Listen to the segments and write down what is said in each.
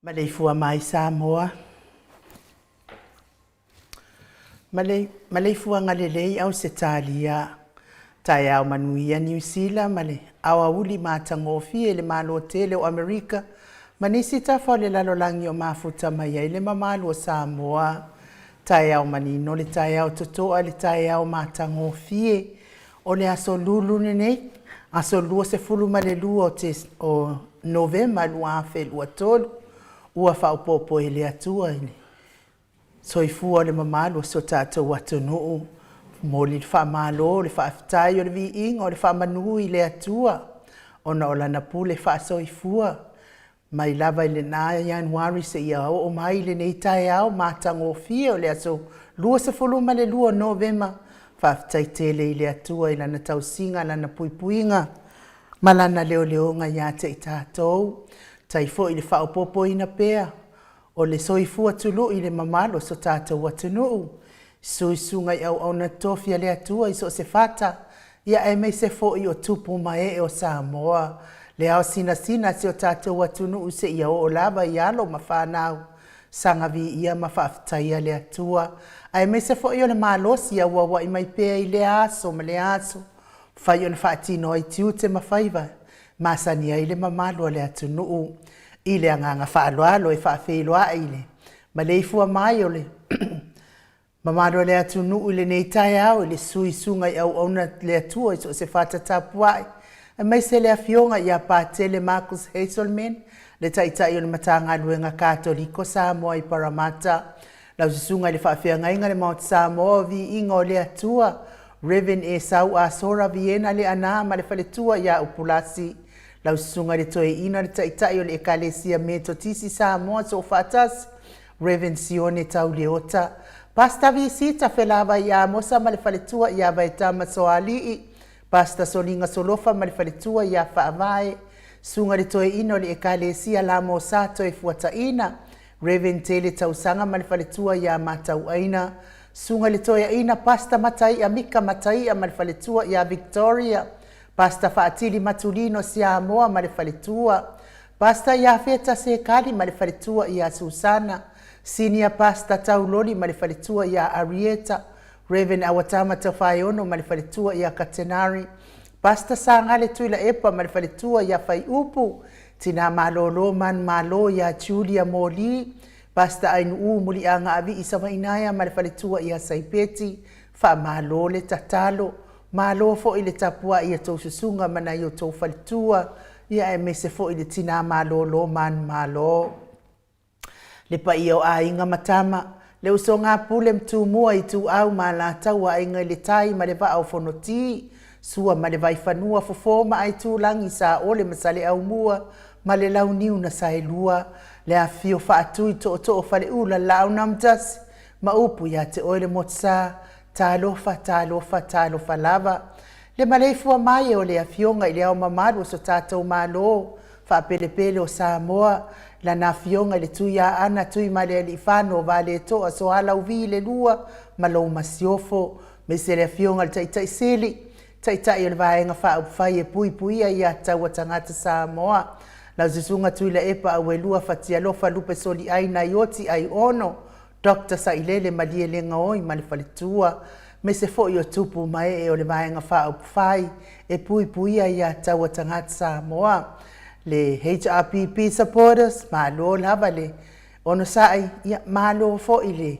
Maleifua mai Samoa. Maleifuaga lelei Ausetalia. Taeao manuia Niu Sila ma le aoauli matagofie i le Malo tele o Amerika ma nisi tafa o le lalolagi o mafuta mai ai le mamalu o Samoa. Taeao manino le taeao totoa le taeao matagofie o le aso Lulu lenei, aso 22 o Novema 2023, ua faaopoopo e le Atua i le soifua o le mamalu o si o tatou atunuu. Momoli le faamalo, le faafetai, o le viiga, o le faamanu i le Atua, ona o Lana pule faasoifua mai lava i lena Ianuari seia oo mai lenei taeao matagofie o le aso 22 o Novema. Faafetai tele i le Atua i Lana tausiga, Lana puipuiga ma Lana leoleoga ia te i tatou. Tai foi i le faaopoopoina pea o le soifua tului i le mamalu o so tatou atunuu, suisuga i auauna totofi a le Atua i so o se fata, ia aemaise foi o tupu ma ee o Samoa, le ao sinasina si o tatou atunuu seia oo lava i alo ma fanau, saga viia ma faafetaia le Atua, aemaise foi o le malosi auauai mai pea i lea aso ma lea aso, mafai ona faatino ai tiute ma faiva masani ai le mamalu o le atunuu. I le agaga faaaloalo e faafeiloai le maleifua mai o le mamalu o le atunuu i lenei taeao i le suisuga i auauna le Atua i so o se fata tapuai, aemaise le afioga ia Patele Marcus Hazelman, le Taitai o le Matagaluega Katoliko Samoa i Paramata, lau susuga i le Faafeagaiga le Maota Samoa o Viiga o le Atua, Rev Esau Asora Viena Leaana ma le faletua ia Upulasi, lau susuga i le Toeaina le Taitai o le Ekalesia Metotisi Samoa Soofaatasi, Rev Sione Tauleota, Pastor Visita Felavai Amosa ma le faletua ia Vaetama Soalii, Pastor Soliga Solofa ma le faletua ia Faavae, susuga i le Toeaina o le Ekalesia Lamosa Toefuataina, Rev Tele Tausaga ma le faletua ia Matauaina, susuga i le Toeaina Pastor Mataia Mika Mataia ma le faletua ia Victoria, Pastor Faatili Matulino Siamoa ma le faletua, Pastor Iafeta Sekali ma le faletua ia Susana, Senior Pastor Tauloli ma le faletua ia Arieta, Rev Awatama Tofaeono ma le faletua ia Katenari, Pastor Sagale Tuilaepa ma le faletua ia Faiupu, Tina Malolo Manumalo ia Julia Moli, Pastor Ainuu Muliagaavii Savainaea ma le faletua ia Saipeti, Faamalo le tatalo, malo foi le tapuai i a tou susuga ma nai o tou faletua, ia aemaise foi le tina malolo manumalo. Le paia o aiga ma tama, le usoga a Pule ma Tumua, Ituau ma Alataua, Aiga i le Tai ma le Vaa o Fonoti, Sua ma le Vaifanua, Fofo ma Aitulagi, Saole ma Saleaaumua ma le Launiu na Saelua, le afifio Faatui, Tootoo o Faleula, Laau na Amotasi ma upu ia te oe le Motusa, talofa, talofa, talofa lava. Le maleifua mai o le Afioga i le Ao Mamalu o so tatou Malo faapelepele o Samoa, Lana Afioga i le Tuiaana Tuimalealiifano Vaaletoa Soalauvi le Lua ma lou Masiofo, aemaise le Afioga i le Taitai Sili, Taitai o le Vaega Faaupufai e Puipuia ia Taua Tagata Samoa, lau Susuga Tuilaepa Auelua Fatialofa Lupesoliai Naioti Aiono, Doctor Sailele Malielegaoi ma le faletua, aemaise foi o tupu ma ee o le Vaega Faaupufai e Puipuia ia Taua Tagata Samoa, le HRPP supporters, malo lava le onosai, ia malo foi le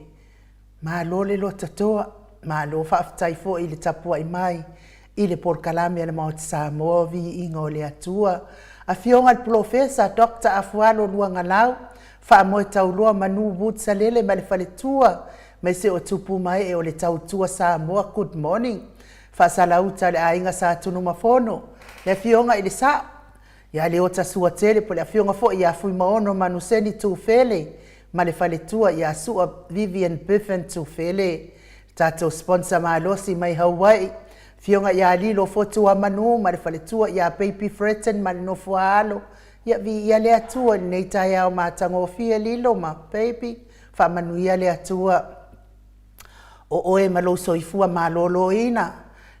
malo le lototoa, malo faafetai foi i le tapuai mai i le polokalame a le Maota Samoa o Viiga o le Atua. Afioga i le Polofesa Doctor Afualo Luagalau, Faamoe Tauloa Manu Wood Salele ma le faletua, aemaise o tupu ma ee o le Tautua Samoa, good morning. Faasalauta le aiga Sa Tunumafono, le afioga i le Sao ia Leota Suatele po o le afioga foi ia Fuimaono Manuseni Tufele ma le faletua ia Sua Vivian Biffen Tufele. Tatou sponsor malosi mai Hawaii, afioga ia Lilo Fotuamanu ma le faletua ia Baby Fretton ma le nofoaalo. Ia viia le Atua i lenei taeao matagofie Lilo ma Baby, faamanuia le Atua. O oe ma lou soifua maloloina,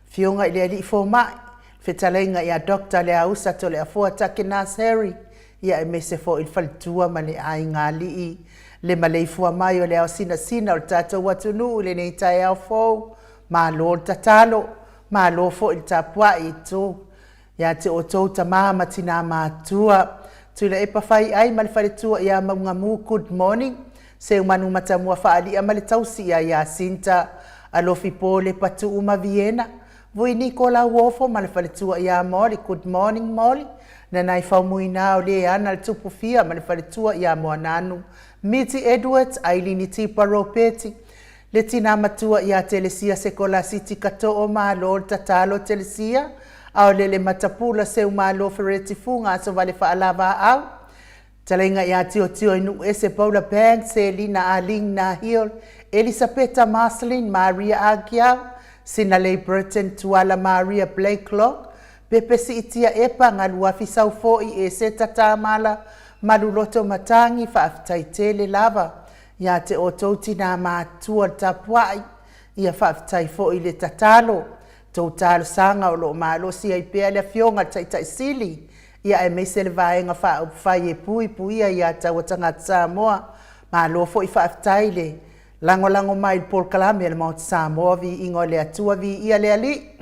Afioga i le Alii Fomai, fetalaiga ia Doctor Leausa Toleafoa Takenaz Harry. ia aemaise foi le faletua ma le aiga alii le maleifua mai o le ao sinasina o le tatou atunuu i lenei taeao fou. Malo le tatalo, malo foi le tapuai i tou ia te outou tama ma tinā matutua. Tuilaepa Faiai ma le faletua ia Maugamu, good morning. Seumanu Matamua Faalia ma le tausi ia Iasinta, Alofi Pole Patuu ma Viena, Vui Niko Lauofo ma le faletua ia Molly, good morning Molly. Nanai Faumuina o le ana le tupu fia ma le faletua ia Moananu, Miti Edwards, Ailini Tipa Ropeti, le tinā matua ia Telesia Sekolasiti Kato'o, malo le tatalo Telesia, Aolele Matapula Seumalo Fereti Fuga Asovale Faalavaau, Talaiga ia Tiotio i Nuuese Paula Banks, Selina Aling Nahil, Elisapeta Marceline, Maria Agiau, Sinalei Burton, Tuala Maria Blakelock, Pepe Siitia Epa, Galuafi Saufo'i, Eseta Tamala, Maluloto Matangi, faafetai tele lava ia te outou tinā matutua le tapuai, ia faafetai foi le tatalo, tou talosaga o lo o malosi ai pea le Afioga i le Taitai Sili, ia aemaise le Vaega Faaupufai e puipuia ia taua tagata Samoa. Malo foi faafetai le lagolago mai i le polokalame a le Maota Samoa, viiga o le Atua, viia le Alii.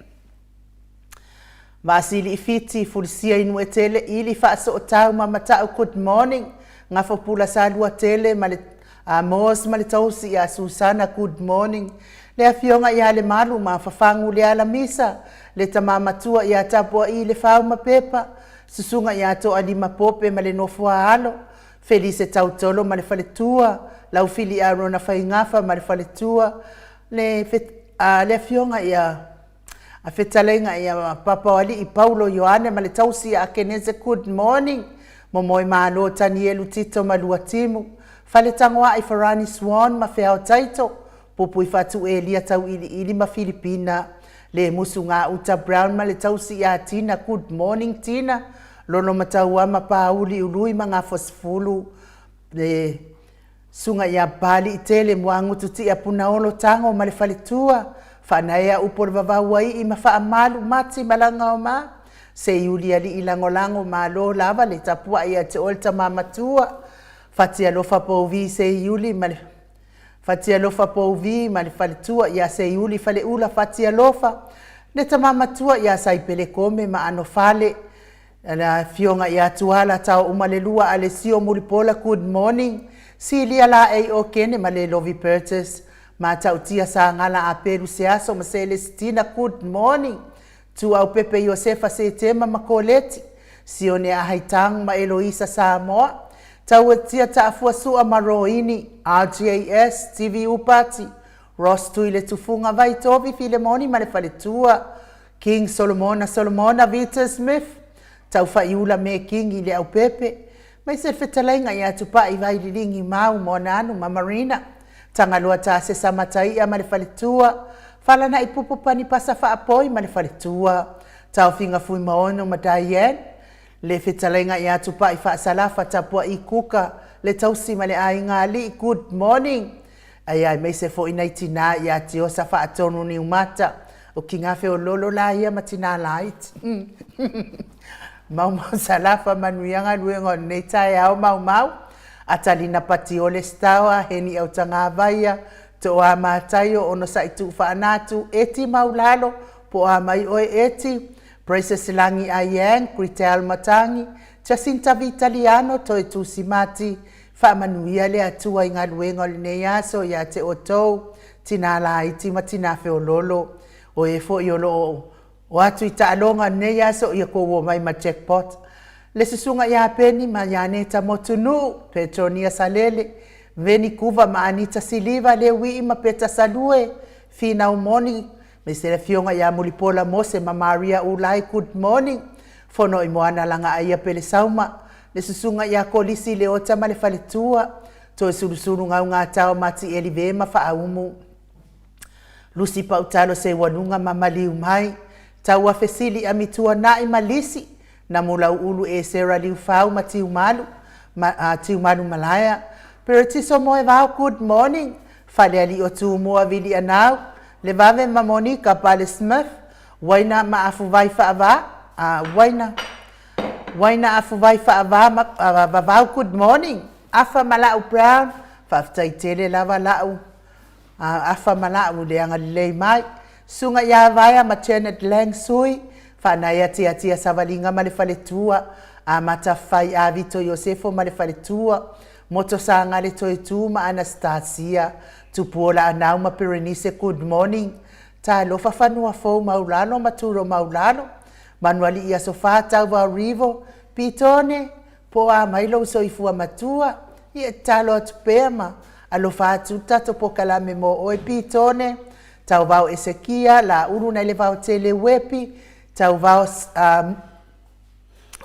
Vaasili Fiti, Fulisia Inuetele, Ili Faasootau ma Matau Good morning, Gafopula Saluatele ma le Amos ma le tausi ia Susana Good morning, Le Afioga ia Lemalu ma Fafagu Lealamisa, le tama matua ia Tapua'i Lefau ma Pepa, Susuga ia Toalima Pope ma le Nofoaalo, Felise Tautolo ma le faletua, Laufili Arona Faigafa ma le faletua, le le Afioga ia A fetalaiga ia Papaoalii Paulo Ioane ma le tausi ia Akenese Good morning Momoe Malo Tanielu Tito ma Luatimu Faletagoai Farani Swan ma Feao Taito Pupui Fatu Elia Tauiliili ma Filipina Lemusu Gauta Brown ma le tausi ia Tina Good morning Tina Lonomatauama Pauli Ului ma Gafosefulu Le Suga ia Papaliitele, Muagutu Tia Punaolo Tago ma le faletua, Faanaea upu o le vavau ai i ma Faamalu Mati malaga o ma, Seiuli alii lagolago malo lava le tapuai ia te oe le tama matua, Fatialofa Pouvi Seiuli ma le Fatialofa Pouvi ma le faletua ia Seiuli Faleula Fatialofa, le tama matua ia Saipele Kome ma Anofale, Le afioga ia Tuala Taoumalelua Alesio Mulipola Good morning Silia Laei Okene ma le Lovi Burgess Matautia Sagala Apelu Seaso ma Selesitina Good morning Tuaupepe Iosefa Setema ma Koleti Sione Ahaitang ma Eloisa Samoa Tauatia Taafua Sua ma Roini RGAS TV Upati Ross Tuiletufuga Vaitovi Filemoni ma le faletua King Solomona Solomona Vita Smith, Taufaiula me Kingi Leaupepe, mai se fetalaiga ia Tupai Vaililigi Mau Moananu ma Marina, Tagaloa Tasesa Mataia ma le faletua, Falana'i Pupu Panipasa Faapoi ma le faletua, Taofiga Fuimaono ma Diane, le fetalaiga ia Tupai Faasalafa Tapua'i Kuka, le tausi ma le aiga alii Good morning Ae aemaise foi nai tinā ia Tiosa Faatonu Niumata, o kinga feololo la ia ma tinā laiti. Maumau Salafa manuia galuega o lenei taeao maumau. Atalina Patiole Stawa, Heni Autagavaia, Toa Mataio, Onosai Tuufaanatu, Eti Maulalo, po a mai oe Eti, Precious Lagi Ayang, Gritel Matangi, Jacinta Vitaliano, Toe Tusimati, Faamanuia le Atua i galuega o lenei aso ia te outou, tinā laiti ma tinā feololo, o e foi o lo o o atu i taaloga o lenei aso ia kou omai ma jackpot. Le susuga ia Peni ma Ianeta Motunuu, Petronia Salele, Veni Kuva ma Anita Siliva, Leuii ma Peta Salue, Finau Moni, me se afioga ia Mulipola Mose ma Maria Ulai, good morning. Fono i Moana Lagaaia Pelesauma, Le susuga ia Kolisi Leota ma le faletua, Toe Sulusulu Gaugatao ma Tieli ma Faaumu, Lusi Pautalo Seualuga ma Maliu Mai, Tauafesili Amituanai ma Lisi, Namulauulu Esera Liufau ma Tiumalu, ma, Tiumalu Malaea, Peretiso Moevao Good morning, Falealii o Tumua Vilianau, Levave ma Monika Pale Smith, Waina ma Afuvai Faava, Waina. Uaina Afuvai Faava ma Vavau good morning. Afa ma Lau Brown, faafetai tele lava Lau Afa ma Lau i le agalelei mai. Susuga ia Vaea ma Janet Lang Sui, Faanaea Tiatia Savaliga ma le faletua, Amata Fai Avito Iosefo ma le faletua, Moto Sagale Toetu ma Anastasia, Tupuola Anau ma Perenise good morning. Talofa Fanua Fou Maulalo ma Turo Maulalo, Manualii Aso Fa Tauva Rivo, Pitone, Po a mai lou soifua matua, ia e tatalo atu pea ma alofa atu le tatou pokalame mo oe Pitone, Tauvao Esekia, Laulu nai le Vaotele Uepi, Tauvao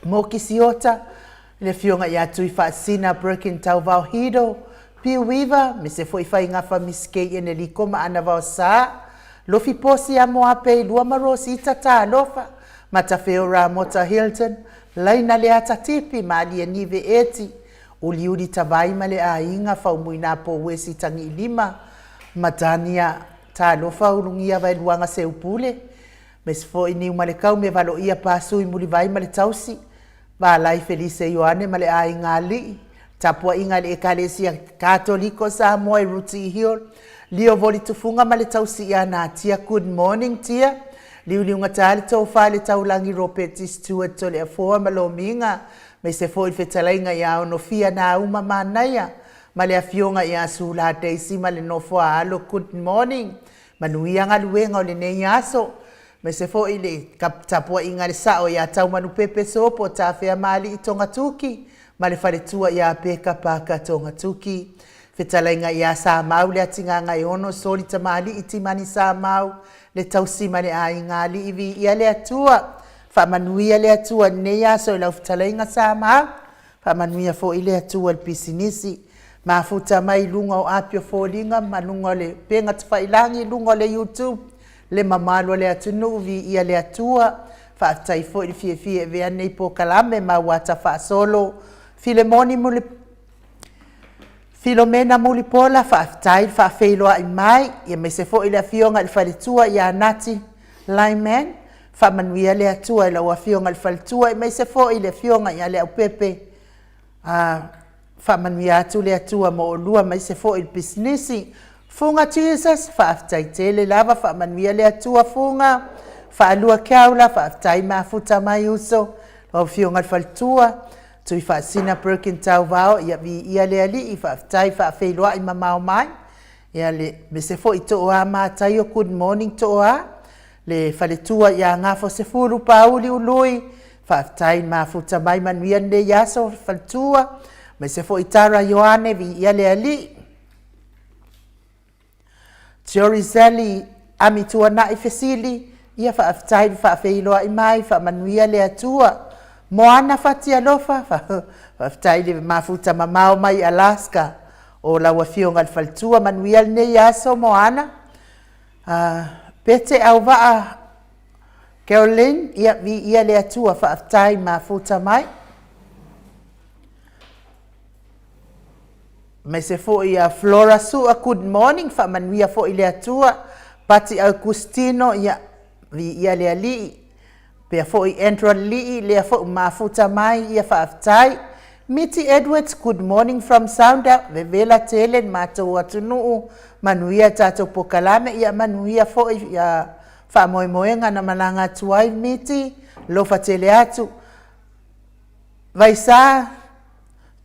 Mokisiota, le Afioga ia Tuifaasina Birkin Tauvao Hido, Piu Weaver, me se foi Faigafa Miss Kay Eneliko ma Ana Vaosa, Lofi Posi a Moape i lua ma Rosita Talofa, Matafeo Ramota Hilton, Laina Leata Tipi, Malie Nive Eti, Uliuli Tavai ma le aiga Faumuina Pouesi Tagiilima, ma Dania Talofa Ulugia Vaeluaga Seupule, me se foi Niumalekau me Valoia Pasui Mulivai ma le tausi, Valai Felise Ioane ma le aiga alii, tapuaiga i le Ekalesia Katoliko o Samoa i Ruti Hill, Leo Voli Tufuga ma le tausi ia Natia Good morning Tia, Liuliugata le tofa i le taulagi Ropeti Stewart Toleafoa ma Lomiga, me se foi le fetalaiga ia Onofia Nauma Manaia ma le afioga ia Sula Daisy ma le nofo a alo Good morning Manuia galuega o lenei aso. Aemaise foi le tapuaiga a le sao ia Taumanupepe Sopo Tafeamaalii Togatuki ma le faletua ia Peka Parker Togatuki. Fetalaiga ia Samau Leatigagaeono Soli Tamalii Timani Samau le tausi ma le aiga alii viia le Atua. Faamanuia le Atua i lenei aso i lau fetalaiga Samau. Faamanuia foi le Atua i le pisinisi. Mafuta mai i luga o api o foliga ma luga o le upega tafailagi i luga o le YouTube le mamalu o le atunuu viia le Atua. Faafetai foi le fiafia e avea nei polokalame ma ua ata faasolo. Filemoni muli Filomena Mulipola, faafetai le faafeiloai mai, aemaise foi le afioga i le faletua ia Nati Lyman. Faamanuia le Atua i lau afioga i le faletua, aemaise foi le afioga ia Leaupepe. A faamanuia atu le Atua mo oulua, aemaise foi le pisinisi. Fuga Jesus, faafetai tele lava, faamanuia le Atua Fuga. Faalua Keaula, faafetai mafuta mai uso, lau afioga i le faletua. Tuifaasina Birkin Tauvao, ia viia le Alii, faafetai faafeiloai mamao mai. Ia le mese foi Tooa Mataio, good morning Tooa. Le faletua ia Gafosefulu Pauli Ului, faafetai mafuta mai manuia lenei aso faletua. Aemaise foi Tara Ioane, viia le Alii. Jorizeli Amituanai Fesili, ia faafetai le faafeiloai mai, faamanuia le Atua. Moana Fatialofa, faafetai le mafuta mamao mai Alaska o lau Afioga i le Faletua, manuia lenei aso Moana. Pete Auvaa Caroline, ia viia le Atua, faafetai mafuta mai. Aemaise foi ia Flora Sua, good morning, faamanuia foi le Atua. Pati Augustino, ia, viia le Alii. Pea foi Andrew Lii, lea foi mafuta mai, ia faafetai. Miti Edwards, good morning from Sounder, vevela tele le matou atunuu, manuia tatou pokalame, ia manuia foi ia faamoemoega na malaga atu ai Miti, lofa tele atu. Vaisa,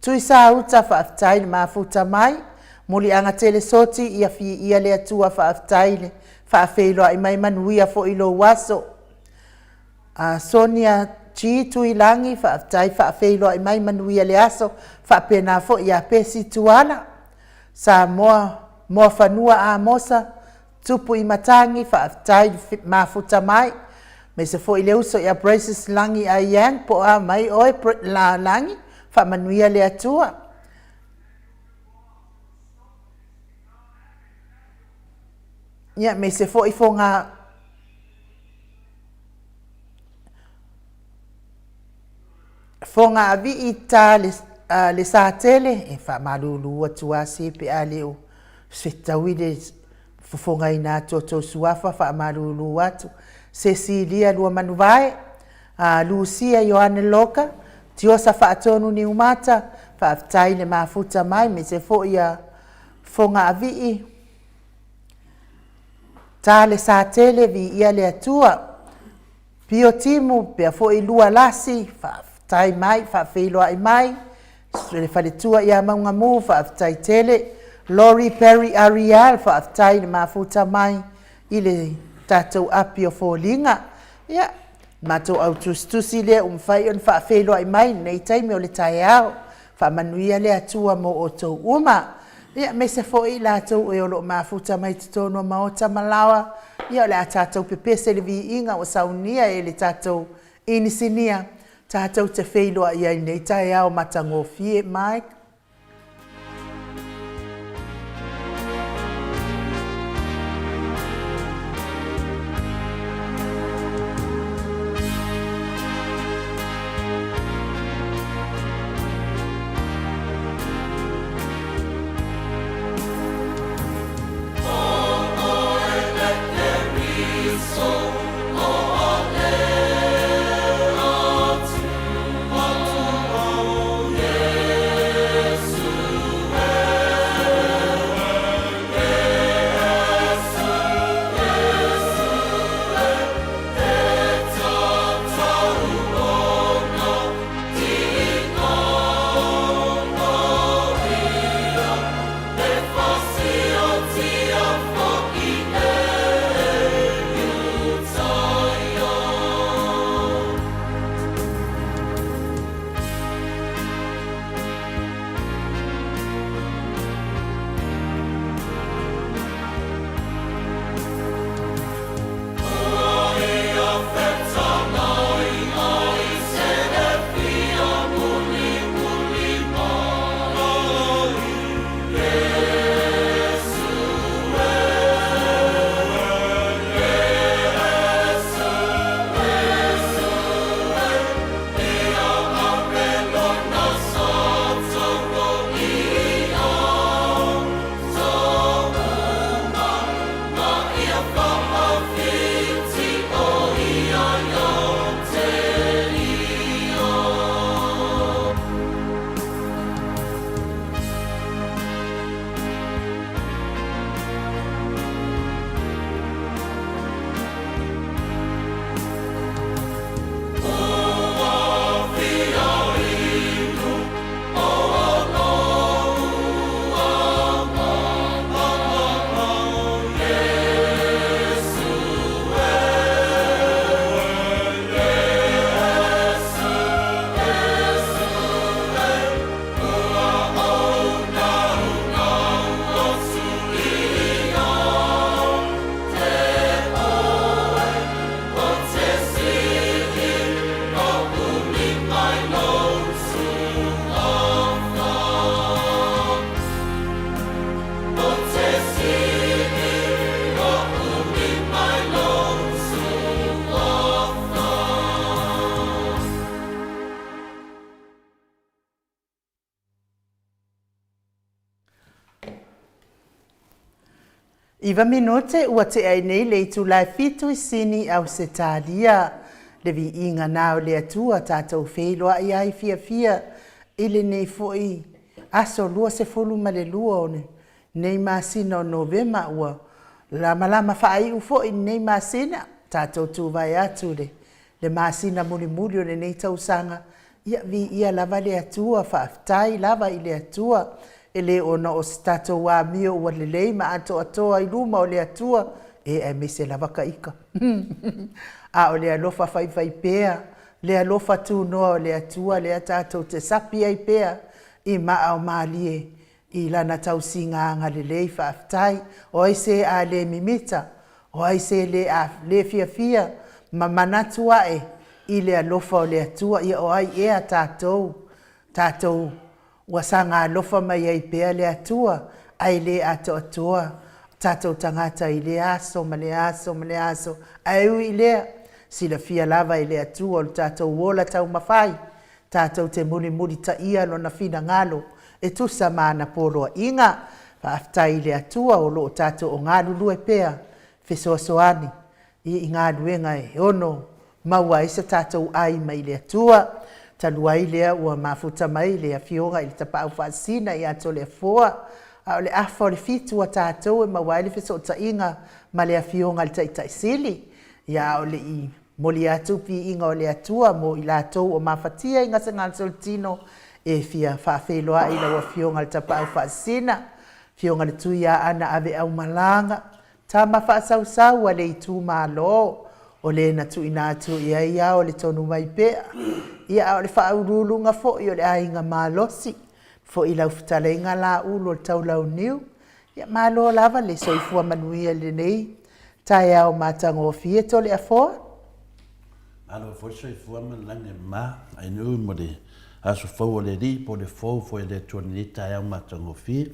Tuisauta faafetai le mafuta mai, muliaga tele soti ia fiia le Atua faafetai le faafeiloai mai manuia foi lou aso. A Sonia G Tuilagi faafetai faafeiloai mai manuia le aso faapena foi ia Pesi Tuala. Samoa Moafanua Amosa Tupu i Matagi, faafetai le mafuta mai. Aemaise foi le uso ia Precious Lagi Aiyang, po o a mai oe Lagi, faamanuia le Atua. Ia, aemaise foi foga Fogaavii ta le, le Satele, e faamalulu atu lava se pe a le o fetaui le fofogaina atu o tou suafa, faamalulu atu. Cecilia Luamanuvae, Lucia Ioane Loka, Tiosa Faatonu Niumata, faafetai le mafuta mai aemaise foi ia Fogaavii, Ta le Satele, viia le Atua. Pio Timu, pea foi Lua Lasi, faafetai mai, faafeiloai mai. Le faletua ia Maugamu, faafetai tele. Lori Perry Arial, faafetai le mafuta mai i le tatou api o foliga. Ia, matou au tusitusi lea ua mafai ona faafeiloai mai i lenei taimi o le taeao. Faamanuia le Atua mo outou uma. Ia, aemaise foi i latou e o lo o mafuta mai totonu o maota ma laoa, ia o le a tatou pepese i le viiga ua saunia e le tatou inisinia, tatou te feiloai ai i lenei taeao matagofie. Mike. Iva minute ua tea ai nei le itula e fitu i Sini, Ausetalia. Le viiga na o le Atua tatou feiloai ai fiafia i lenei foi aso 22 o lenei masina o Novema, ua lamalama faaiu foi lenei masina, tatou tuvae atu le le masina mulimuli o lenei tausaga. Ia, viia lava le Atua, faafetai lava i le Atua, e le ona o se tatou amio ua lelei ma atoatoa i luma o le Atua, e aemaise lava ka ika. A o le alofa faifaipea, le alofa tunoa o le Atua lea tatou te sapi ai pea i maa o malie i lana tausiga agalelei. Faafetai. O ai se a le mimita? O ai se le a le fiafia ma manatu ae i le alofa o le Atua? Ia, o ai ea tatou, tatou ua saga alofa mai ai pea le Atua, ae le atoatoa tatou tagata i lea aso ma lea aso ma lea aso. Ae ui i lea, silafia lava e le Atua o le tatou ola taumafai, tatou te mulimulitaia Lona finagalo e tusa ma ana poloaiga. Faafetai i le Atua o lo o tatou o galulue pea fesoasoani i galuega e ono maua ai se tatou ai mai le Atua. Talu ai lea ua mafuta mai le Afioga i le Tapaau Faasisina ia Toleafoa, a o le afa o le fitu a tatou e maua ai le fesootaiga ma le Afioga i le Taitai Sili. Ia a o le i momoli atu piiga o le Atua mo i latou o mafatia i gasegase o le tino, e fia faafeiloai i lau Afioga i le Tapaau Faasisina, Afioga i le Tuiaana Aveaumalaga, Tama faasausau a le itumalo, o le na tuuina atu i ai ao le tonu mai pea, ia a o le faauluuluga foi o le aiga malosi, foi lau fetalaiga Laulu o le Taulauniu, ia malo lava le soifua manuia i lenei taeao matagofie Toleafoa. Malo foi le soifua ma le lagi e mama, ainuu mo le aso fou o le Alii po o le fou foi a le Atua i lenei taeao matagofie.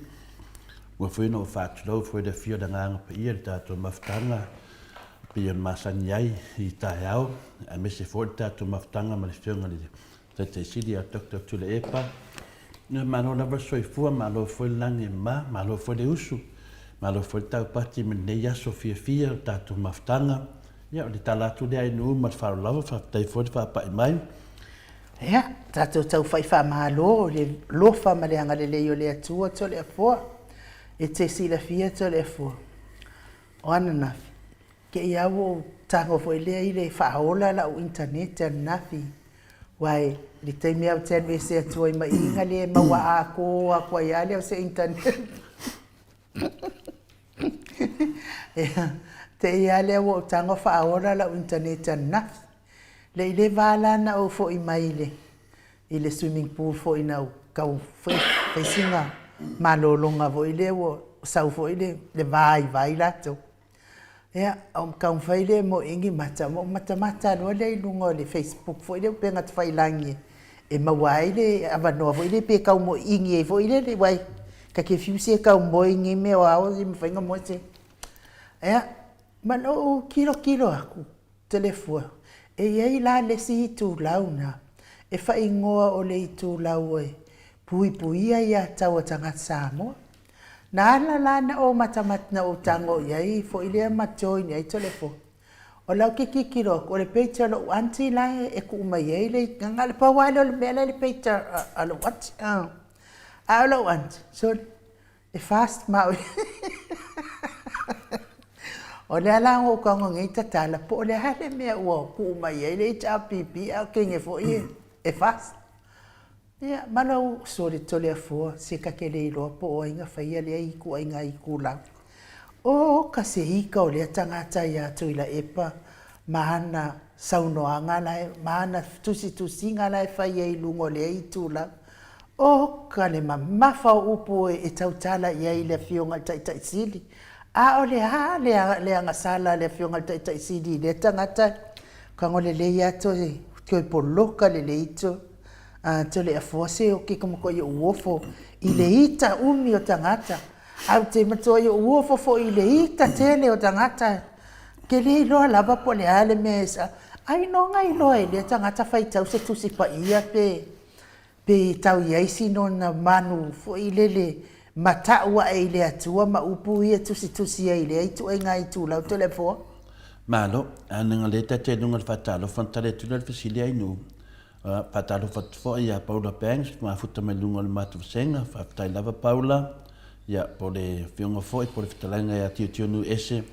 Ua foi ona ou faatulou foi i le afio o le Agaga Paia i le tatou mafutaga e pei ona masani ai i taeao, aemaise foi le tatou mafutaga ma le Afioga i le Taitai Sili ia Doctor Tuilaepa. Ia malo lava le soifua, malo foi le lagi e mama, malo foi le usu, malo foi le taupati ma lenei aso fiafia o le tatou mafutaga. Ia o le tala atu lea i nuu ma le faaaloalo lava, faafetai foi le faapai mai. Ia, tatou taufai faamalo i le alofa ma le agalelei o le Atua Toleafoa. E te silafia Toleafoa, o ananafi, te i lava ua ou tago foi lea i le faaola lau internet ananafi, aua i le taimi lava ou te alu ese atu ai ma i na le maua atoa atu ai lava lea o se internet. Ia, te i lava lea ua ou tago faaola lau internet ananafi. Le i leva lava la na ou foi mai i le i le swimming pool foi na ou tau fai sina malologa foi lea ua sau foi le le vaivai latou. Ia, ona taumafai lea e moi ni mata, ona ou matamata loa lea i luga o le facebook foi lea upegatafailagi e maua ai le avanoa foi lea pe tau moiini ai foi lele, aua ta te fiu e tau moe i nei mea o ao e le mafai ona moe se. Ia, ma lou tilotilo atu, Toleafoa, e i ai la le isi itulau na e faaigoa o le itulau e puipuia ia tau a tagata Samoa. Na ala la na ou matamata na ou tago i ai foi lea ma join ai Toleafoa, o la ou te tilotilo atu o le page a lou aunty la e tuu mai ai le, na o le pau lava lea o le mea la e i le page a lou aunty. A o lou aunty, sole, E fast ma au. O lea la ua ou tago nei tatala po o le a le mea ua tuu mai ai le HRPP a o teine foi e fast. Ia, ma lou sole Toleafoa, se ta te le iloa po o ai na faia lea ituaiga itulau. O ka se ika o lea tagata ia Tuilaepa ma ana saunoaga la e, ma ana tusitusiga la e fai ai i luga o lea itulau. Oka le mamafa o upu e tautala i ai le Afioga i le Taitai Sili. A o le a le agasala a le Afioga i le Taitai Sili i lea tagata? Tago lelei lava toe, toe poloka lelei to, Toleafoa se oke ka matuai ou ofo i le ita umi o tagata. Ae ou te matuai ou ofo foi i le ita tele o tagata. Ke le iloa lava po o le a le mea e sa, ai no na iloa e lea tagata faitau se Tusi Paia pe Pe tau i ai sina manu foi lele matau ae i le Atua ma upu ia tusitusi ai i lea ituaiga itulau Toleafoa? Malo, a na le tata i luga o le faatalofa na tali atu lea le fesili ai nuu. Faatalofa atu foi ia Paula Banks, mafuta mai luga o le matou vasega, faafetai lava Paula, ia po o le afioga foi po o le fetalaiga ia Tiotio Nuuese,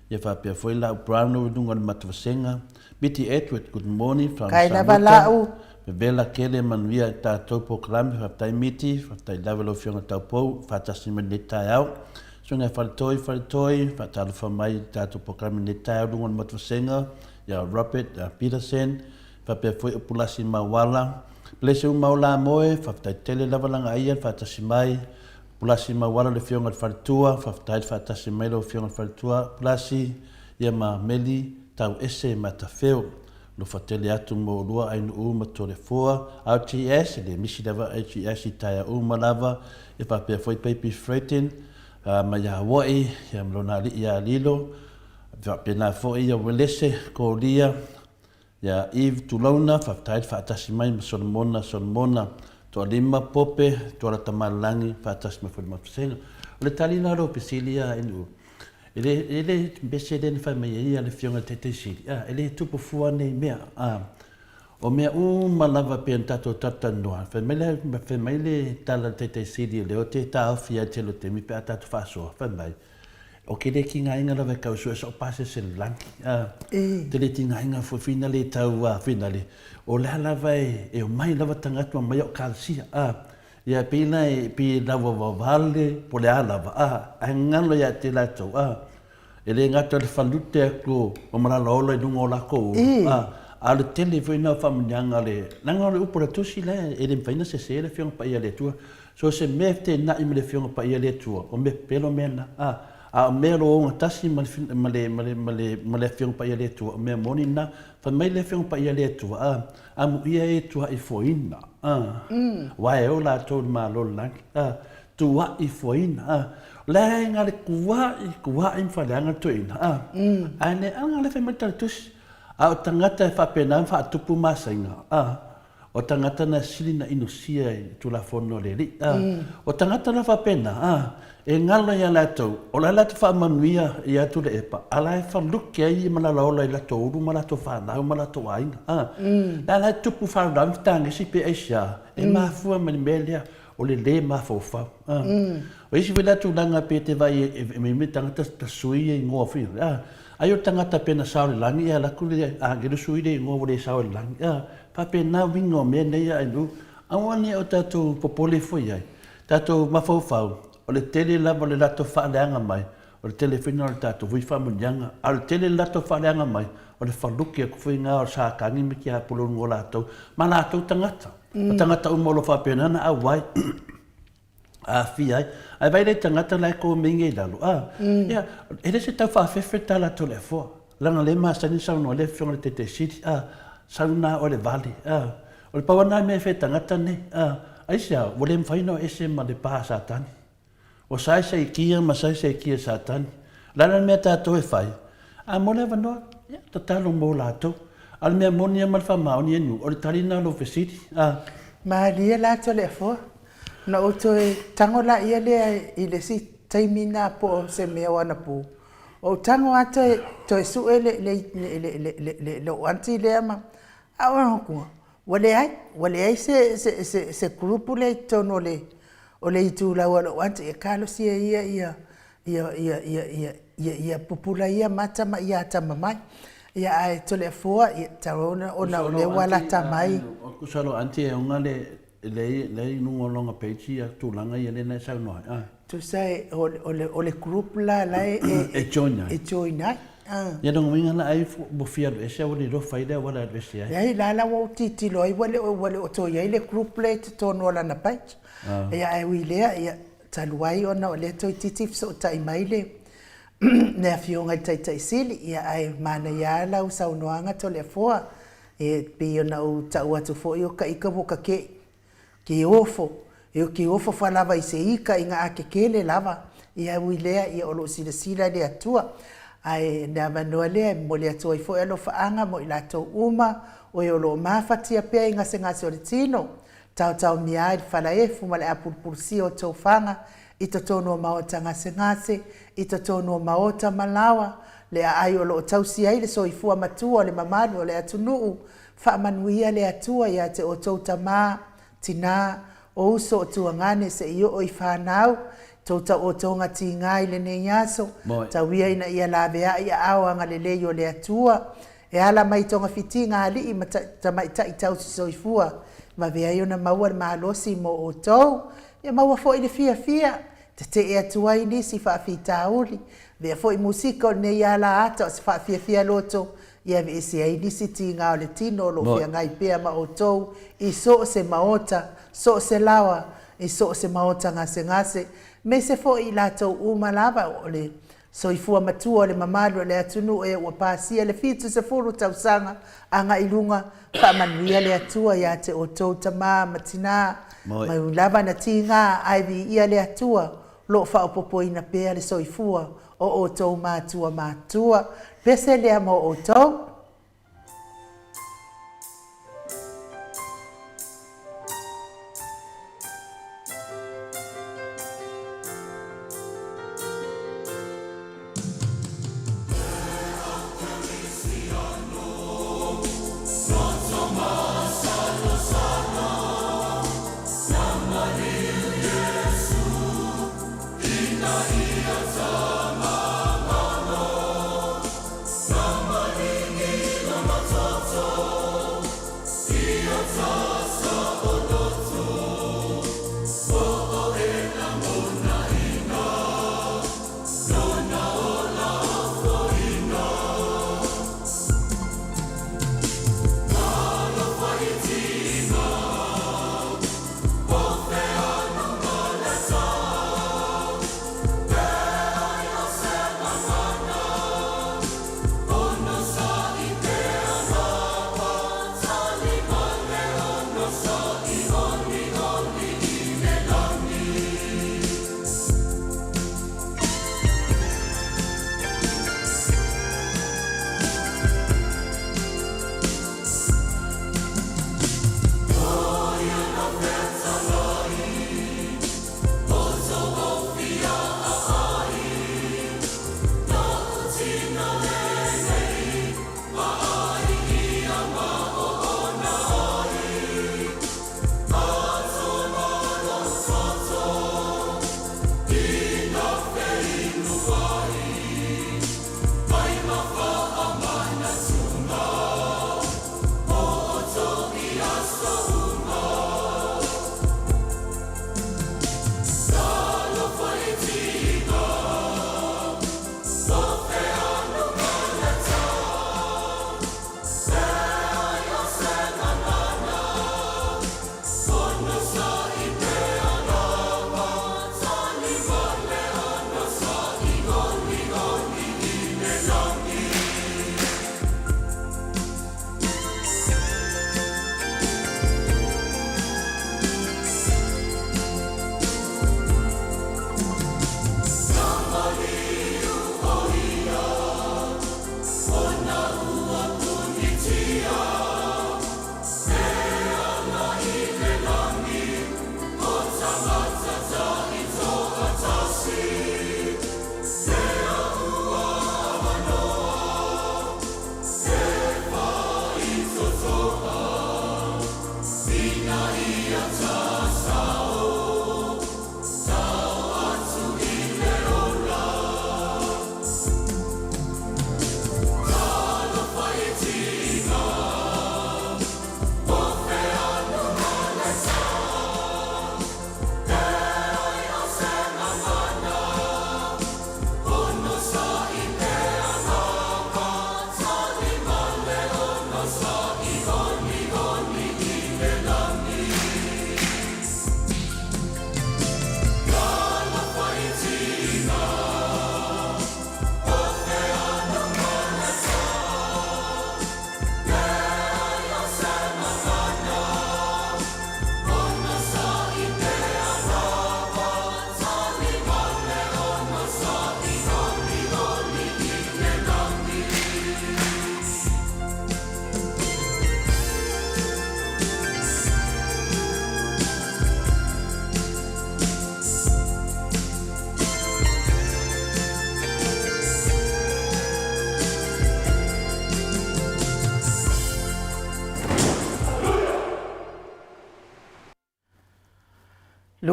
ia faapea foi Lau Brownlow i luga o le matou vasega, Miti Edward, good morning from Kai lava Samuta. lau. Vevela tele manuia i tatou polokalame, faafetai Miti, faafetai lava lau afioga Taupou, faatasi mai lenei taeao. Susuga ia Faletoi, Faletoi, faatalofa mai i tatou polokalame lenei taeao luga o le motu vasega, ia Robert Peterson, faapea foi Upulasi Mauala. Bless uma o la moe, faafetai tele lava lagaia le faatasi mai. Upulasi Mauala le afioga i le Faletua, faafetai le faatasi mai lau afioga i le Faletua Upulasi, ia ma Meli Tau ese Matafeo. Alofa tele atu mo olua Ainuu ma Toleafoa, RTS, e le misi lava RTS i taeao uma lava, ia faapea foi Baby Freighten mai ia Hawaii, ia ma lona alii ia Lilo, faapena foi ia Uelese Kolia, ia Eve Tulouna, faafetai le faatasi mai ma Solomona Solomona, Toalima Pope, Tuala Tamalelagi, faatasi mai foi le Mafusega. O le tali la o lou fesili ia Ainuu, E le, e le mese lea na fai mai ai le Afioga i le Taitaisili, a, e le tupu fua nei mea. A, O mea uma lava pei ona tatou talatalanoa, fai mai le, fai mai le tala a le Taitai Sili o lea ou te taofi ai i le tele o taimi pe a tatou faasoa, fai mai, Ou te le tigaina lava e tau sue soo pasese le lagi, a. Ou te le tigaina foi whina le tau a whina le, o lea lava e, e omai lava tagata ma omai au kalasia, a. Ia pei la e, pei e lauavavale po o le a lava, a, ae galo ia te latou, a. E le gata o le falute atu o malalaola i luga o lakou ulu, a, a o le tele foi lena o faamanuiaga o le, leaga o le upu a le Tusi la e le mafai ona sese le Afioga Paia a le Atua. So o se mea e feteenai ma le Afioga Paia a le Atua, o mea pepelo mea na, a, a o mea o lo o ogatasi ma le, ma le, ma le, ma le, ma le Afioga Paia a le Atua, o mea moni na. Fai mai le Afioga Paia a le Atua, a, amuia e tuaifoina, a, aua e o latou i le Malo o le lagi, a. Tua'i fuaina, a. O le aiga le kua'i, kua'i ma faleaga le toeaina, a. Ae le aga le fai mai le tala tusi. A o tagata e faapena ona faatupu masaiga, a, o tagata na sili na inosia i Tulafono a le Alii, a. O tagata la faapena, a, e galo ia latou, o la e latou faamanuia ia Tuilaepa, a la e faluke ai malalaola i latou ulu ma latou fanau ma latou aiga, a. Le a la e tupu faalavelave ma fetagesi pe aisea, e mafua mai le mea lea. O le lē mafaufau. O isi foi la tulaga pe te vaai e mimi le tagata ta sui ia igoa foi a. Ai o le tagata pe na sao i le lagi ia alu atu le agelu sui le igoa ua le sao i le lagi a. Faapena uiga o mea nei a inu. Aua ne o tatou popole foi ai. Tatou mafaufau o le tele lava o le latou faaleaga mai o le tele foi lena o le tatou foi faamanuiaga. A o le tele o le latou faaleaga mai o le faluki atu foi lena o Satani ma tiapolo i luga o latou ma latou tagata. O tagata uma o lo o faapena ona auai, aafia ai. Ae vaai la i tagata la e komege i lalo, a, ia, e le se tau faafefe ta latou le afoa. Leaga o lea e masani ona saunoa ai le Afioga i le Taitai Sili, a, sau na oe le vale, a. O le pau lava lena mea e fai e tagata nei, a. Aisea, ua le mafai ona o ese ma le pa a Satani. Ua saisaitia ma saisaitia e Satani. O le a la le mea tatou e fai? A mo le avanoa, ia, tatalo mo latou. A o le mea moni lava ma le faamaoni e nuu, o le tali lena o lou fesili. A. Malie la Toleafoa, ona ou toe tago laia lea i le isi taimi na po o se mea o anapo. Ou tago lava toe, toe sue le, le, le, le, le, le, lou aunty lea ma, a o ua leai, ua leai se, se, se, se group lea i totonu o le, O le itulau a lou aunty, e talosia ia ia ia ia ia ia ia ia pupula ia mata ma ia atamamai. Ia ae Toleafoa, ia tatau ona ona o lea ua lata mai. Tusa lou aunty e ona le le le i luga o lona page ia tulaga ia lea na e saunoa ai a. Tusa e o le o le group la la e e join ai. E join ai. Ia lona uiga la ai ua fia alu ese ae ua le iloa fai le auala e alu ese ai. Leai la la ua ou tilotilo ai ua le ua le o toe i ai le group lea i totonu o lana page. Ia ae ui i lea, ia talu ai ona o lea toeitiiti fesootai mai le le Afioga i le Taitai Sili, ia ae manaia lava lau saunoaga Toleafoa, e pei ona ou tau atu foi o ka ika ua kake'i. Ke ofo, e ke ofo fa lava i se ika i nga ake kele lava, ia ui lea ia o loo silasila le Atua. Ae le avanoa lea e momoli atu ai foi alofaaga mo i latou uma o e o loo mafatia pea i gasegase o le tino, taotaomia ai le falaefu ma le apulupulusia o tofaga i totonu o maota gasegase, i totonu o maota ma laoa, le aai o loo tausi ai le soifua matua o le mamalu o le atunuu. Faamanuia le Atua ia te outou tama, tina, o uso o tuagane se i oo i fanau, tou taotoga tiga i lenei aso, tau ia ina ia laveai aao agalelei o le Atua, e ala mai togafitiga alii ma tamaitai tausi soifua, vave ai ona maua le malosi mo outou, ia maua foi le fiafia, tetee atu ai nisi faafitauli, avea foi musika o lenei ala ata o se faafiafia loto Ia aveese ai nisi tiga o le tino o lo o feagai pea ma outou i so o se maota, so o se laoa, i so o se maota gasegase, aemaise foi i latou uma lava o le soifua matua o le mamalu o le atunuu e ua pasia le 70 tausaga agai i luga. Faamanuia le Atua ia te outou tama ma tina, mai ui lava na tiga ae viia le Atua o lo o faaopoopoina pea le soifua o outou matua matua. Pese lea mo outou.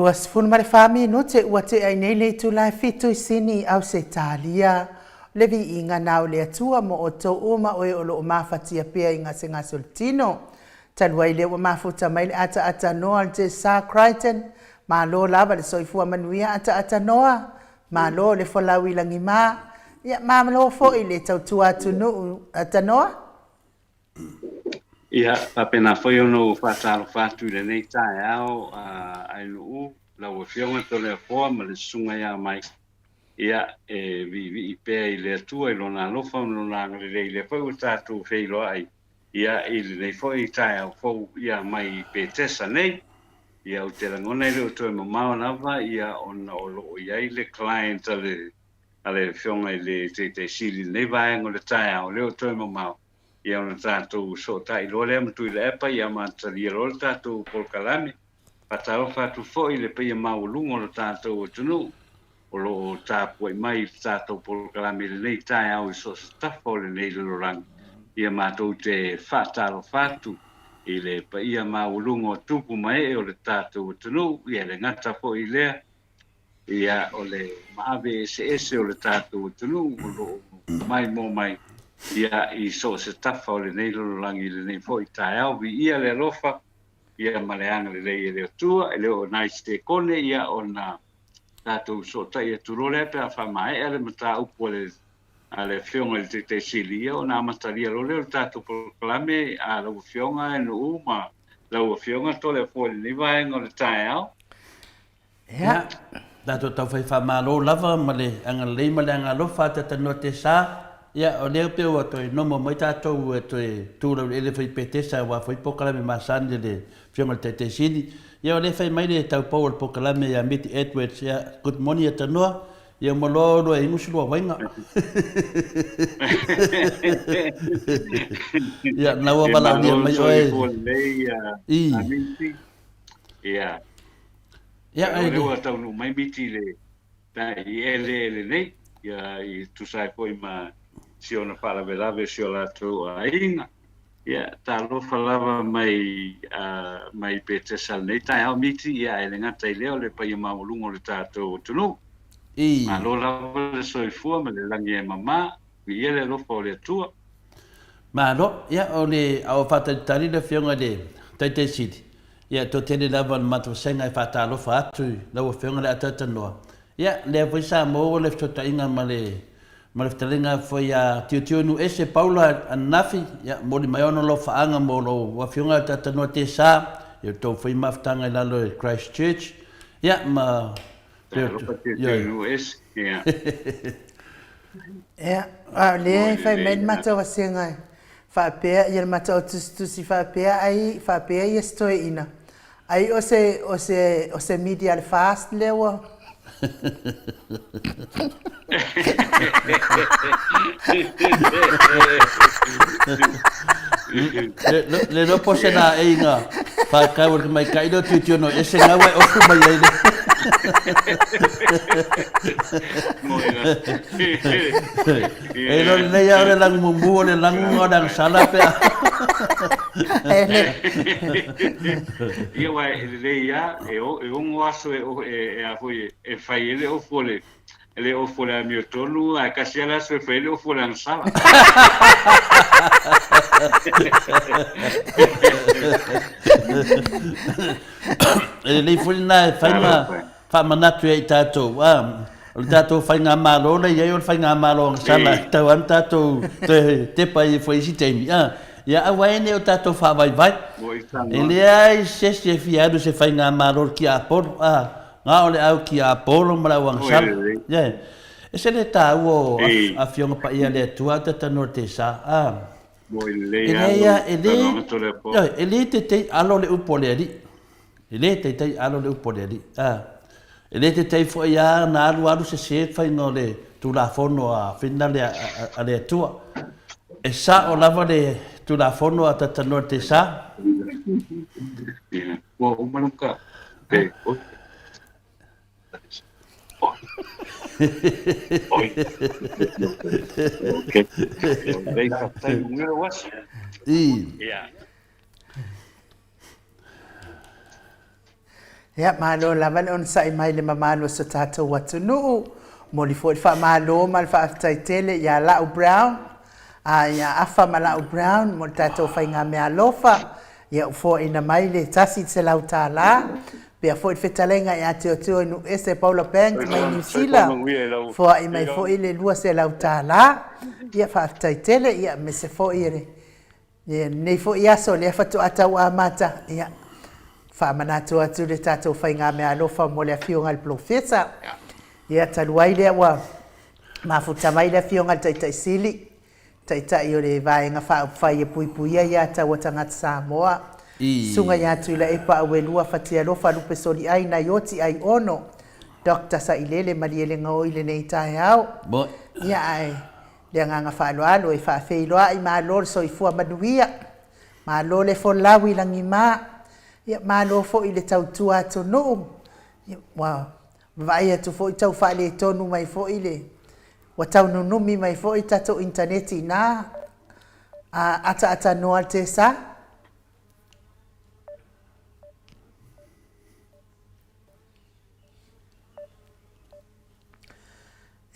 24 minute ua tea ai nei le itula e fitu i Sini, Ausetalia. Le viiga na o le Atua mo outou uma o e o lo o mafatia pea i gasegase o le tino. Talu ai lea ua mafuta mai le ataatanoa o le Tesa Crichton, malo lava le soifua manuia ataatanoa, malo le folau i lagima, ia malo foi le tautua atunuu atanoa. Ia, faapena foi ona ou faatalofa atu i lenei taeao a Ainuu, lau Afioga Toleafoa ma le Susuga ia Mike. Ia, e viivii pea i le Atua i Lona alofa ma Lona agalelei, lea foi ua tatou feiloai ia i lenei foi taeao fou ia mai Petesa nei. Ia, ou te lagona e le o toe mamao lava ia ona o lo o i ai le client a le a le Afioga i le Taitai Sili i lenei vaega o le taeao, e le o toe mamao ia ona tatou sootai loa lea ma Tuilaepa ia ma talia loa le tatou polokalame. Faatalofa atu foi i le paia maualuga o lo tatou atunuu o lo o tapuai mai i le tatou polokalame i lenei taeao i so o se tafa o lenei lalolagi. Ia matou te faatalofa atu i le paia maualuga o tupu ma ee o le tatou atunuu, ia e le gata foi i lea, ia o le maave eseese o le tatou atunuu o lo o maimoa mai. ia i so o se tafa o lenei lalolagi i lenei foi taeao. Viia le alofa ia ma le agalelei e le Atua, e le oo nai sekone ia ona tatou fesootai atu loa lea pe a faamaea le mataupu a le a le Afioga i le Taitai Sili, ia ona amatalia loa lea o le tatou polokalame a lau Afioga e Nuu ma lau Afioga Toleafoa i lenei vaega o le taeao. Ia, tatou taufai faamalo lava ma le agalelei ma le agalofa a Tata Noa Tesa. Ia, o lea pei ua toe nomo mai tatou e toe tu laueleele foi i Petesa aua foi polokalame masani a le Afioga i le Taitai Sili. Ia, o lea e fai mai le taupou o le polokalame ia Miti Edwards, ia, good morning Ata Noa. Ia uma loa oulua e inu se lua vaiga. Ia, na ua valaaulia mai oe. I. Ia. Ia, o lea ua taunuu mai Miti i le i eleele nei, ia i tusa ai foi ma si ona faalavelave o si o latou aiga. Ia, talofa lava mai mai Petesa lenei taeao Miti, ia ae le gata i lea o le paia maualuga o le tatou atunuu. I. Malo lava le soifua ma le lagi e mama, viia le alofa o le Atua. Malo, ia o le a o faatalitali le Afioga i le Taitai Sili, ia toatele lava le matou vasega e faatalofa atu i lau Afioga le Ataatanoa. Ia, lea foi sa maua le fesootaiga ma le ma le fetalaiga foi ia Tiotio Nuuese Paula ananafi, ia momoli mai ona alofaaga mo lou Afioga Ataatanoa Tesa, ia outou foi mafutaga i lalo i Christ Church, ia ma Talofa Tiotio Nuuese, ia. Ia, a o lea e fai mai le matou vasega faapea, ia le matou tusitusi faapea ai, faapea ia si toeaina, Ai o se, o se, o se media le fast lea ua. Le iloa po o se laei na whakau o le tamaitai lea o Tuitiono ese ngau ai ofu mai ai le. E iloa lelei lava o le lagu mumu o le lagu o le agasala pe a. Ia aua e lelei lava, e ono aso e a foi e fai ai le ofu o le le ofu o le amiotonu, ae tasi lava le aso e fai ai le ofu o le agasala. E lelei foi lena e fai ma faamanatu ia i tatou, a, o le tatou faigamalo lea e i ai o le faigamalo agasala e tatau lava ona tatou toe tepa i ai foi i isi taimi, a, ia aua ai ne i o tatou faavaivai. E leai se isi e fia alu i se faigamalo o le tiapolo, a, na o le au tiapolo ma le au agasala. Ioe. E ese le taua o Afioga Paia a le Atua a Tatanoa Tesa, a. E leai a, e le, ioe, e le teitei alo le upu a le Alii. E le taitai alo le upu a le Alii. A. E le taitai foi a na alu alu sese le faiga o le Tulafono a finale a le Atua. E sao lava le Tulafono a Tatanoa Te Sa. Ua uma le ka. Te oi. Oi. Okay. Lei faafetai mo lea aso. I. Yeah. Ia, malo lava le onosai mai le mamalu o so tatou atunuu. Momoli foi le faamalo ma le faafetai tele ia Lau Brown, a ia Afa ma Lau Brown mo le tatou faigameaalofa. Ia ua foaina mai le $100. Pea foi le fetalaiga ia Teoteo i Nuuese Paula Banks mai Niu Sila, foai mai foi le $200. Ia faafetai tele, ia aemaise foi e le Ia, lenei foi aso, lea faatoa tau amata, ia, faamanatu atu le tatou faigameaalofa mo le Afioga i le Polofesa. Ia, talu ai lea ua mafuta mai le Afioga i le Taitai Sili, Taitai o le Vaega Faaupufai e Puipuia Ia Taua Tagata Samoa, Susuga ia Tuilaepa Auelua Fatialofa Lupe Soliai Naioti Aiono, Doctor Sailele Malielegaoi i lenei taeao. Ia, ae Le agaga faaaloalo e faafeiloai, malo le soifua manuia, malo le folau i lagima, ia malo foi le tautua atunuu, ia ua vaai atu foi tau faaletonu mai foi le, ua tau nunumi mai foi tatou initaneti ina a ataatānoa le tesa.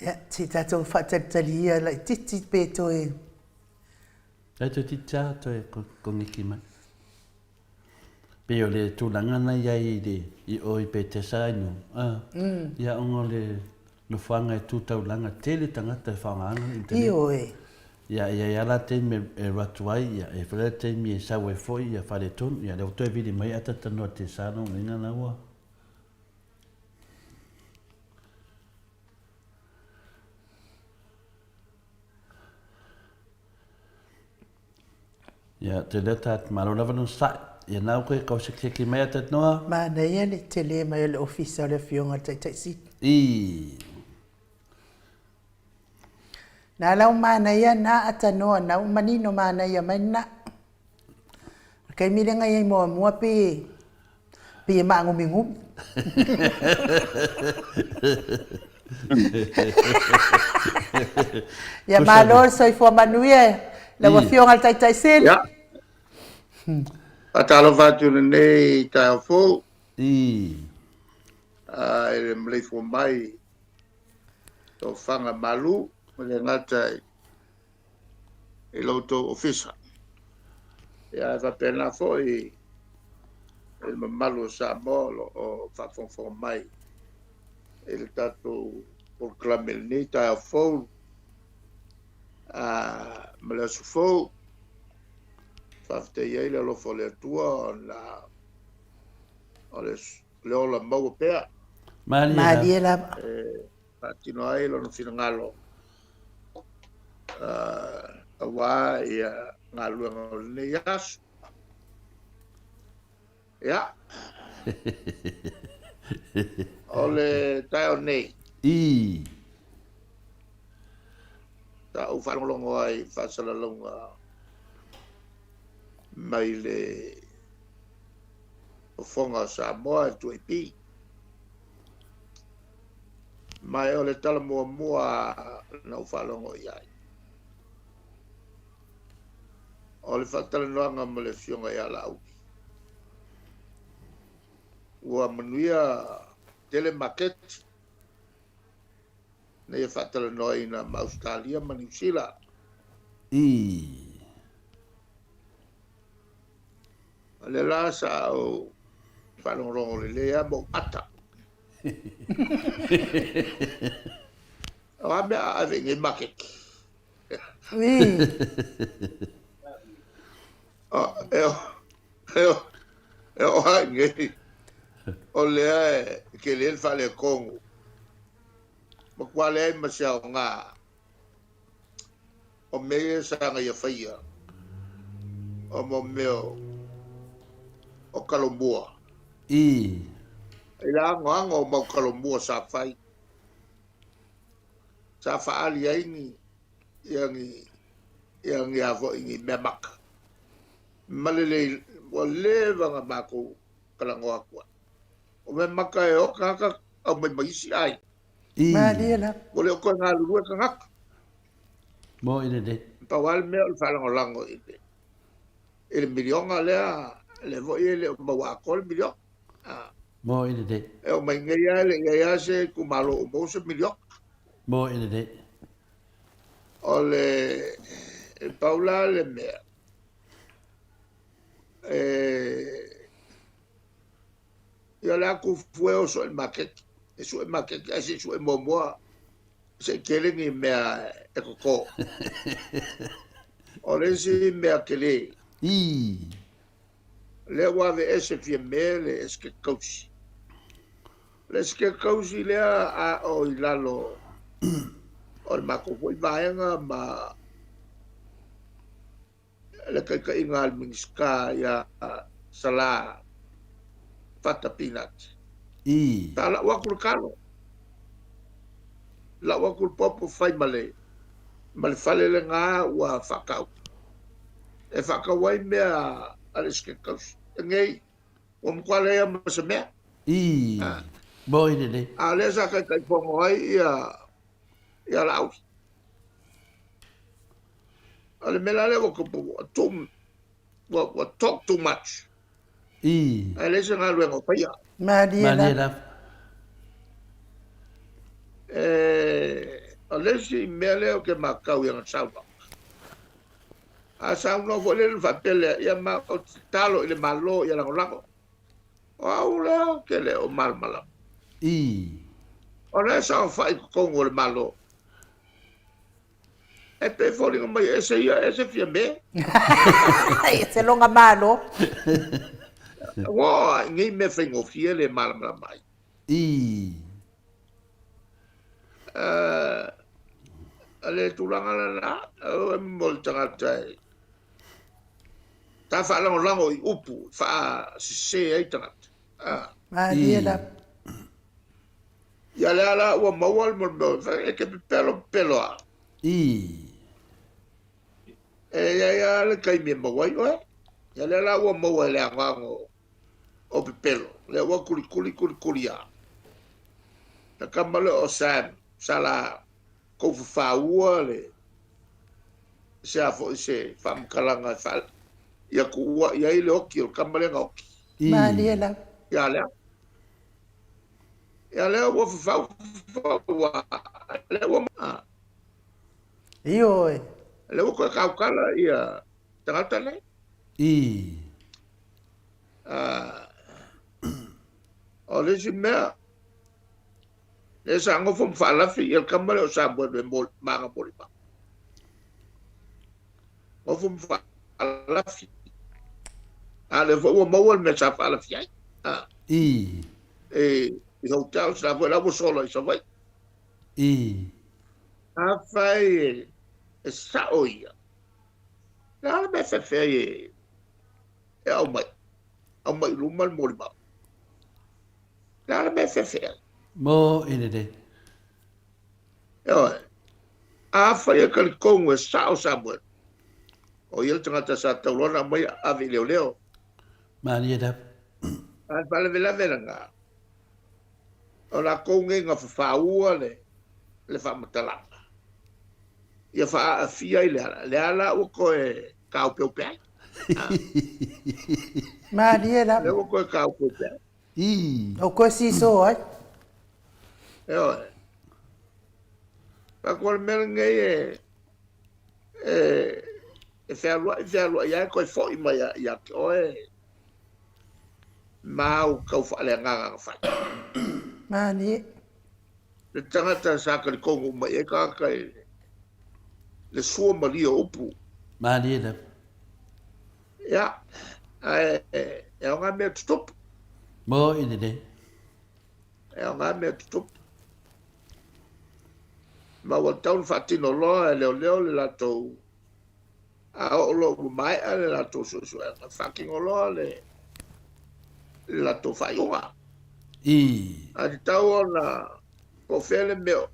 Ia, se i tatou faatalitali ia laitiiti pe toe... Kai toeitiiti lava toe koneki mai. Pei o le tulaga na i ai i le i o i Petesa ai no. A. Ia ona o le nofoaga e tu taulaga tele tagata e faaaogaina le internet. Ioe. Ia e i ai lava la taimi e alu atu ai, ia e i ai foi la taimi e sau ai foi ia faaletonu, ia lea ua toe vili mai ae talatalanoa i Tesa lona uiga la ua. Ia, te lea ta malo lava lona sa'i. Ia nau koe kau sekiseki mai a Tatnoa. Manaia le tele mai o le ofisa o le Afioga i le Taitai Sili. I. Na lau manaia na atanoa na u manino manaia mai na. O le taimi lea na i ai muamua pei pei e maagumigumi. Ia malo le soifua manuia e lau Afioga i le Taitai Sili. Ia. Faatalofa atu i lenei taeao fou. I. I le maleifua mai tofaga malu ma le gata i lo outou ofisa. Ia, e faapena foi i le mamalu o Samoa o lo o faafogafoga mai i le tatou polokalame i lenei taeao fou ma le aso fou. Faafetai ai le alofa o le Atua ona o le ola maua pea. Malie lava. E faatino ai lona finagalo aua ia galuega o lenei aso. Ia. O le taeao nei. I. Sa ou faalogologo ai i faasalalauga mai le Fofoga o Samoa e 2AP. Ma o le tala muamua na ou faalogo i ai, o le faatalanoaga ma le Afioga ia Laauli. Ua manuia tele maketi na ia faatalanoaina ma Ausetalia ma Niu Sila. I. O lea la sa ou faalogologo lelei lava ma ou ata. O a mea a ave i nei maketi? E oo lava i nei, o lea e tele le faaletonu, matua leai ma se aoga o mea ia sa na ia faia, o mo mea o Kalomua. I. I le anoano o mau Kalomua sa fai, sa faaali ai ni, ia ni, ia ni a foi ni mea maka. Ma le lei, ua leva na matou talanoa atu ai. O mea maka e o tagata aumai ma isi aiga. I. Malie lava. Ua le o toe galulue tagata. Mo i lelei. Pau lava le mea o le faalagolago i le i le miliona lea, lea foi e le o maua atoa le miliona. Mo i lelei. E oo mai nei lava e le i i ai lava se itumalo o maua se miliona. Mo i lelei. O le e pau la le mea e ia le a fue o sue maketi e sue maketi ae se i sue muamua se i tele ni mea e toto. O le isi mea tele. I. Lea ua aveese Fiame le esetete tausi. O le esetete tausi lea a o i lalo o le matou foi vaega ma le taitaiga a le Minisita ia Sala Fata Pinati. I. Sa lau atu le talo, lau atu le popo fai ma le ma le fale lena ua faatau. E faatau ai mea a le esetete tausi. Nei, ua matua leai ma se mea. I. Moi lelei. A o lea sa taitaifono ai ia ia Laauli. O le mea la lea ua tupu, ua too, ua, ua talk too much. I. Ae leai se galuega o faia. Malie Malie lava. lava. E, o le isi mea lea ou te matau i ana saunoaga. A saunoa foi lea na faapea lea, ia ma ou te tatalo i le Malo ia lagolago. O au lea ou te le o malamalama. Ii. O lea e saofai i totonu o le Malo. E pei e foliga mai e ese ia, ese Fiame. Ese lona Malo. Ua oo lava i nei mea faigofie le malamalama ai. Ii. O le tulaga lena, aua e mo le tagata e ta faalagolago i upu e faasese ai tagata. Malie lava. Ia lea la ua maua le mea e te pepelo pepelo lava. Ii. E i ai lava le taimi e maua ai oe. Ia lea la ua maua e le anoano o pepelo, lea ua kulikuli kulikuli a. Na kama lea o Sam, sa la kou fafaua le se a foi se faamatalaga e faa ia tuua i ai le oki o le kama lea na oki. Malie lava. Ia lea. Ia lea ua fafau fafau a lea ua a. Ioe. Lea ua toe kaukala ia tagata nei. Ii. O le isi mea, lea sa nofo ma faalafi ia le kama lea o Samuel e maga molimau. Nofo ma faalafi. A lea foi ua maua le mea sa faalafi ai. Ii. E, i hotel, sa foi la ua sola i Savaii. Ii. Afai e sao ia, le a le mea fefe ai e e aumai, aumai i luma le molimau. Le a le mea e fefe ai? Mo i lelei. Ioe. Afai e talitonu e sao Samuel, o ia le tagata sa tatau loa ona aumai ave i leoleo. Malie lava. A le faalavelave lena, o latou nei na fafaua le, le faamatalaga, ia faaaafia ai le ala, lea la ua toe taopeope ai. Malie lava. Lea ua toe taopeope ai. Ii. O koe sisō ai. Ioe. Fa ko le mea lenei e, e, e fealuai fealuai ai toe foi mai ia te oe ma au tau faaleagaga na fai. Malie. Le tagata sa talitonu uma i ai tagata i le sua malie o upu. Malie lava. Ia, ae e aoga mea tutupu. Mo i lelei. E aoga mea tutupu. Ma ua tatau ona faatino loa e leoleo le latou, a oo loa ua maea le latou suesuega, faatino loa le latou faaiuga. Ii. Ae tatau ona po o fea le mea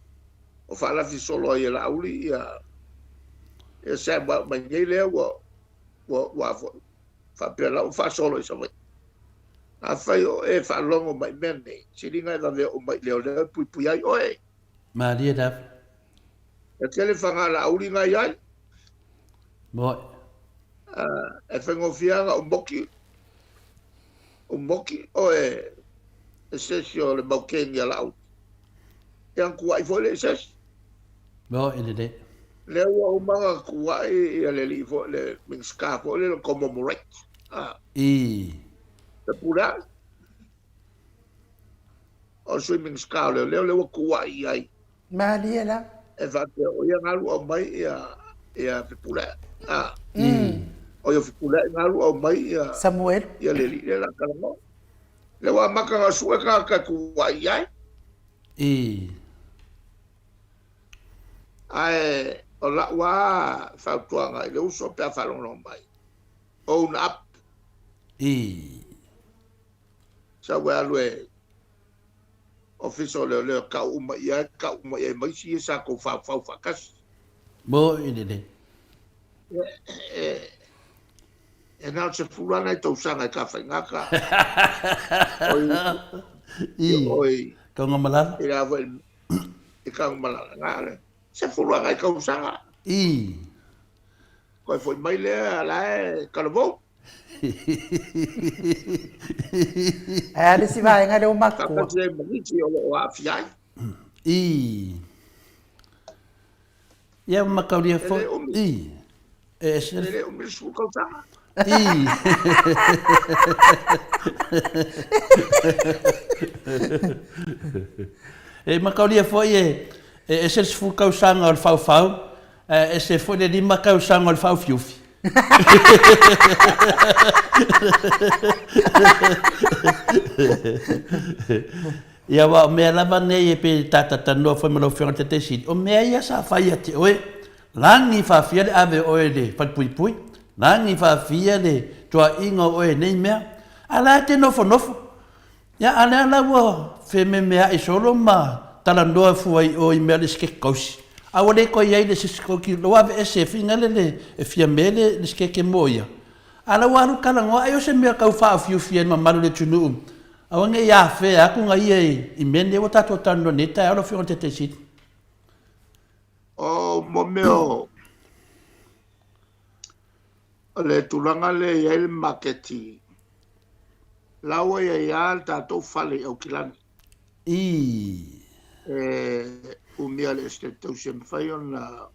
o faalafi solo ai e Laauli ia ia Sam ua mai nei lea ua ua ua foi faapea la ua faasolo i Savaii. Afai o e faalogo mai mea nei, siliga e vave oo mai i leoleo e puipui ai oe. Malie lava. E tele faga Laauli na i ai. Moe. E faigofie lava ona umoki, umoki oe e se isi o le mau kengi a Laauli. Ia ona tuuai foi lea i se isi. Moe lelei. Lea ua uma ona tuuai ia le alii foi, le Minisita foi lea o le Commemorate. Ii. Fepuleai. O le Sui Minisita o Leoleo lea ua tuuai i ai. Malie la. E faapea o ia galu aumai ia ia Fepuleai. A. O ia Fepuleai galu aumai ia Samuel. Ia le alii lea la talanoa. Lea ua amata ona sue tagata e tuuai i ai. Ii. Ae o lau lava fautuaga i le uso pe a faalogologo mai, own up. Ii. Sau e alu e Ofisa o Leoleo e kau uma i ai, kau uma i ai ma isi ia sa tou faufau faatasi. Moi lelei. E, e na o se fulu lava nai tausaga e tafaiga ka. Oi, I, oi. Kaugamalala. I la foi i Kaugamalala. Na le, se fulu lava nai tausaga. I. Koe foi mai lea la e talavou. Ae a le isi vaega lea ua matua. Faatasi ai ma nisi o lo o aafia ai. I. Ia ua mataulia E foi. le umi. I. E ese E le umi le 10 tausaga. I. E mataulia foi e e ese le 10 tausaga o le faufau, ae ese foi le 5 tausaga o le faaufiufi. Ia aua o mea lava nei e pei ta talatalanoa foi ma lau Afioga i le Taitai Sili, o mea ia sa fai ia te oe, lagi faafia le ave o oe i le falepuipui, lagi faafia le tuaiga o oe i nei mea, a o la e te nofonofo. Ia a o lea la ua fememeai solo ma talanoa fua i o i mea o le sikeke kausi, a ua le toe i ai le sikeke, ua aveese e finagalo le e Fiame le sikeke mo ia, a o la ua alu talanoa ai o se mea tau faaofiufi ai le mamalu o le atunuu Aua ne i afea atu na ia i mea nei ua tatou talanoa nei taeao lau Afioga i le Taitai Sili. O mo mea o le tulaga lea e i ai le maketi, la ua i ai lava le tatou fale i Aukilani. I. E umia le Esetete Tausi e mafai ona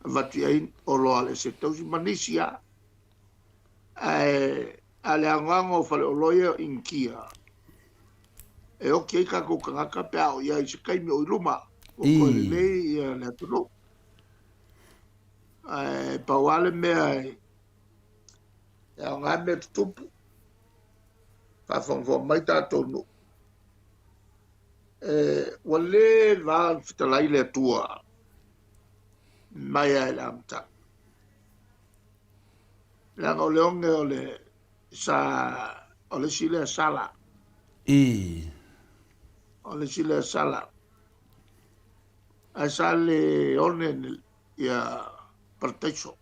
avatu i ai oloa a le Esetete Tausi ma nisi lava. Ae a le anoano o faleoloa ia o Initia, e oti ai tatou tagata pe a oo i ai i se taimi o i luma, ua toe lelei ia le atunuu. Ae pau lava le mea e aoga mea tutupu, faafogafoga mai tatou nuu, e, ua leva ona fetalai le Atua mai lava i le amataga. Leaga o le oge o le sa o le isi lea sala. I. O le isi lea sala. Ae sa le one ia parataiso.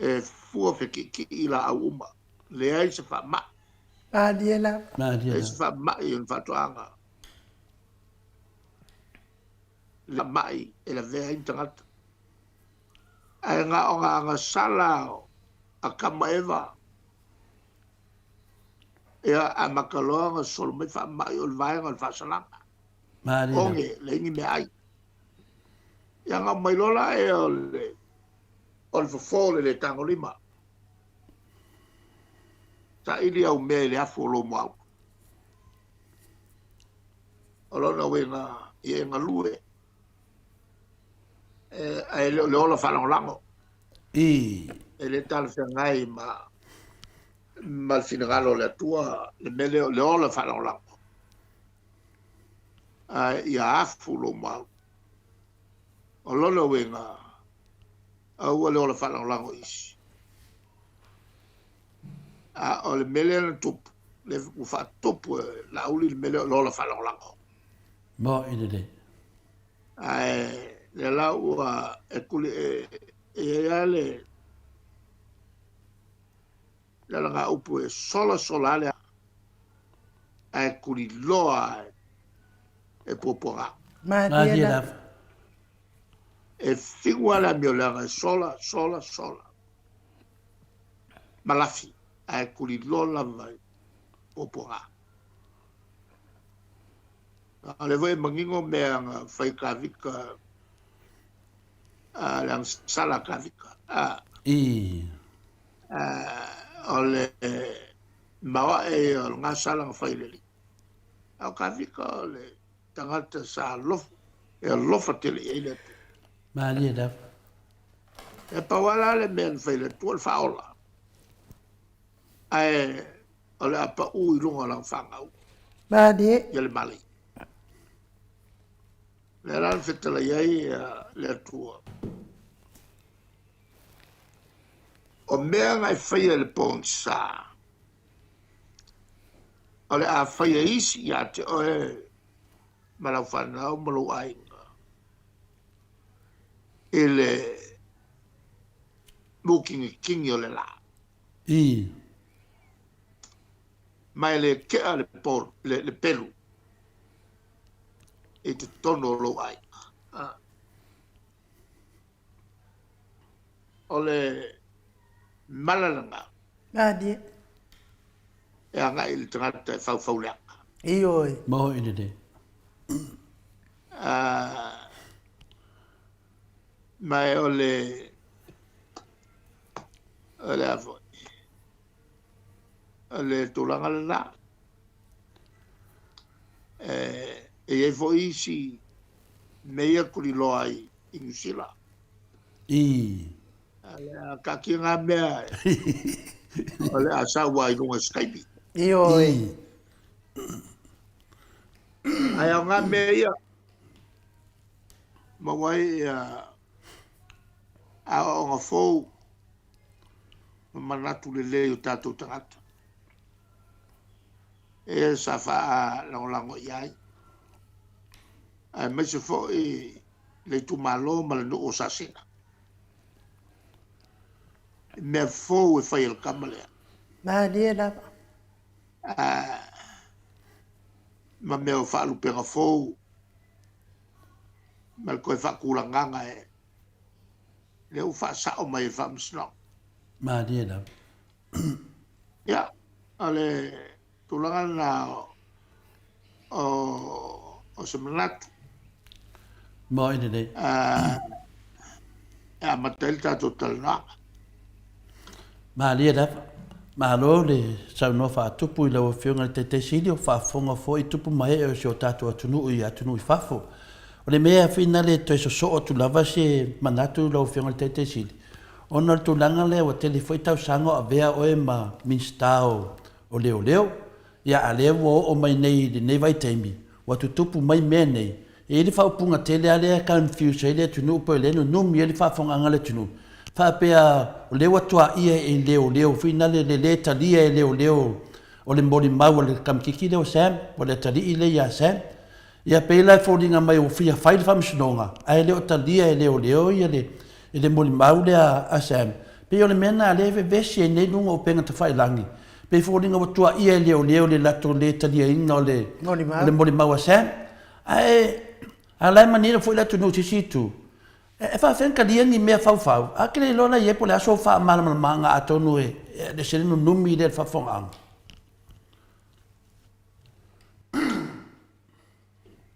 E fua fekiikii i laau uma. Leai se faamai. Malie lava. Malie Leai se faamai o ni faatoaga. Le faamai e lavea ai ni tagata. Ae na o na agasala a Atama Eva, ia amata loa ona sosolo mai faamai o le vaega o le faasalaga. Oge, leai ni meaai. Ia ona aumai loa laia o le, o le fofo o le le tagolima. Saili au mea i le afu o lou muaulu. O lona uiga, ia e galue. Ae le o le ola faalagolago. I. E le talafeagai ma ma le finagalo o le Atua le mea lea o le ola faalagolago. Ae ia afu lou mau. O lona uiga, aua le ola faalagolago i isi. A o le mea lea na tupu, le ua faatupu e Laauli le mea lea o le ola faalagolago. Mo i lelei. Ae lea la ua e kuli e e i ai lava le le alagaupu e solasola lava le ae kuliloa e puapuaga. Malie lava. E fiu lava le amioleaga e sola, sola, sola. Ma lafi, ae kuliloa lava e puapuaga. A o lea foi e manino mea na fai Kavika, a le agasala a Kavika. A, I. a, o le maoae ia o le gasala na fai e le alii. A o Kavika o le tagata sa alofa, e alofa tele i ai le Atua. Malie lava. E pau lava la le mea na fai e le Atua o le faaola. Ae o le a pau i luga o lana fanau. Malie. Ia le malei. Lea la na fetalai ai le Atua. O mea na e faia i le pogisa, o le a faia isi ia te oe ma lau fanau ma lou aiga i le mukinikini o le la. I. Ma e le kea le, pol, le, le pelu i totonu o lou aiga. Ah. O le mala lena. Malie. E agai i le tagata e faufau leaga. Ioe. Mo i lelei. Ah, ma e o le O le a foi. O le tulaga lena. E, e i ai foi isi mea ia tuliloa ai i Niu Sila. I. A taatia ngā mea o le a sau ai luga Skype. Ioe. Ae o ngā mea ia maua ai ia aoaoga fou ma manatu lelei o tatou tagata. E sa faalagolago i ai. Aemaise foi le itumalo ma le nuu o Sasina. I mea fou e fai e le tama lea. Malie lava. Ma mea o faalupega fou ma le toe faatulagaga e lea ua faasao mai e le Faamasinoga. Malie lava. Ia, o le tulaga lena o, o se manatu. Moi lelei. E amata ai le tatou talanoaga. Malie lava. Malo le saunoa faatupu i lau Afioga i le Taitai Sili o faafofoga foi tupu ma ee o si o tatou atunuu i atunuu i fafo. O le mea finale e toe sosoo atu lava se manatu lau Afioga i le Taitai Sili, Ona o le tulaga lea ua tele foi tausaga o avea oe ma Minisita o Leoleo, ia a lea ua oo mai nei i lenei vaitaimi, ua tutupu mai mea nei, e i ai le faaupuga tele lava lea e confuse ai le atunuu po o lea e nunumi ai le faafofogaaga a le atunuu, faapea o lea ua tuaia e leoleo foi nale le le talia e leoleo o le molimau a le kamititi lea o Sam, o le atalii lea ia Sam. Ia pei la e foliga mai ua fia fai le faamasinoga ae le o talia e leoleo ia le le molimau lea a Sam. Pei o le mea lena lea e vevesi ai nei luga o upega tafailagi, pei e foliga ua tuaia e leoleo le latou le taliaina o le o le molimau a Sam. Ae a la e manino foi le atunuu i se isi itu, e faafefea ona talia ni mea faufau, a ke le iloa la i ai po o le a sou faamalamalamaga atonu e ese le nunumi lea i le faafofogaaga.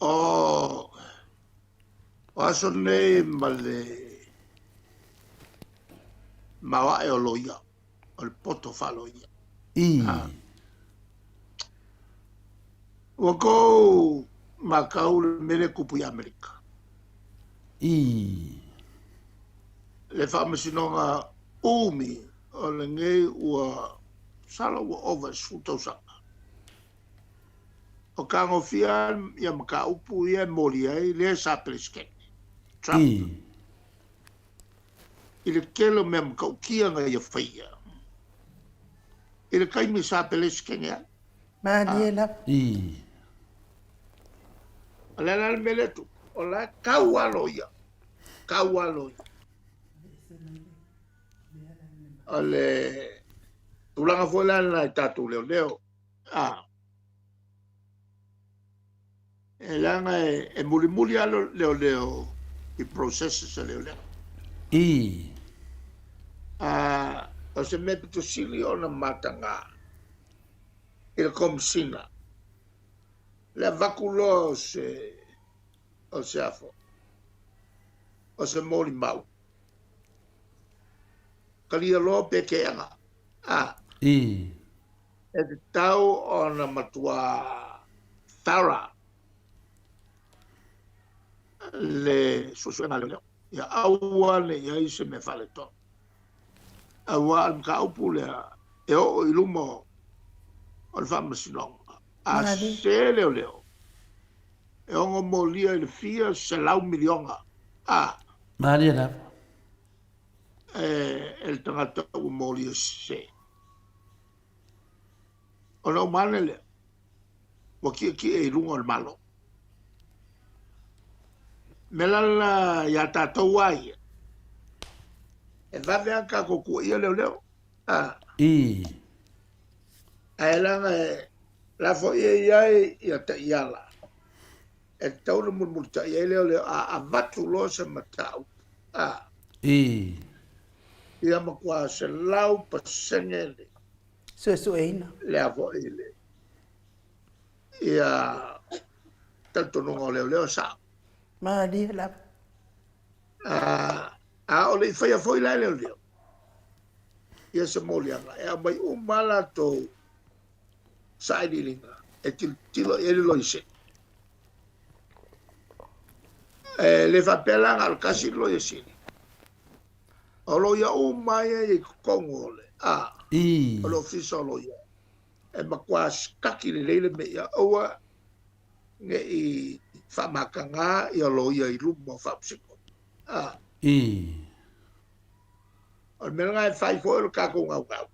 O aso nei ma le maoae o loia, o le poto faaloia. I. Ua kou matau le mea lea e tupu i Amerika. I. Le faamasinoga umi o lenei ua masalo ua ova i le 10 tausaga. O tagofia ia mataupu ia e moli ai lea sa Peresetene, Trump, i le tele o mea matautia na ia faia i le taimi sa Peresetene ai. Malie lava. O le a la le mea lea e tupu? O la e tau lava loia, tau lava loia. O le tulaga foi la lena i tatou leoleo, a e leaga e mulimuli lava leoleo i processes a leoleo. I. A o se mea pito sili ona mataga i le Komesina le avatu loa o se o se afo o se molimau Talia loa pe keaga, a. I. E tatau ona matua thorough le suesuega a leoleo, ia aua ne i ai se mea faaletonu. Aua o le mataupu lea e oo i luma o le faamasinoga, a sese leoleo, e ono molia i le fia 100 miliona, a. Malie lava. E le tagata ua molia sese. Ona uma ane lea, ua ki'eki'e i luga o le Malo. Mea la lena iā tatou a ia, e vave lava tatou tuuaia leoleo. A. I. Ae leaga e, la foi e i ai ia taiala e tatau ona mulimulitai ai leoleo a avatu loa se mataupu. A. I. Ia matua 100% le. Suesueina. Le a foi le. Ia talitonuga o leoleo e sao. Malie lava. A, a o le i faia foi la e leoleo. ia se moliaga, e aumai uma lava latou sailiiliga e tilotilo i ai le Loia Sili. E le faapea la na o le tasi le Loia Sili. O loia uma ia e i totonu o le, a, o le Ofisa o Loia, e matua sikaki lelei le mea ia aua ne i faamataga ia loia i luma o Faamasino. A. O le mea lena e fai foi o le tatou gaugau.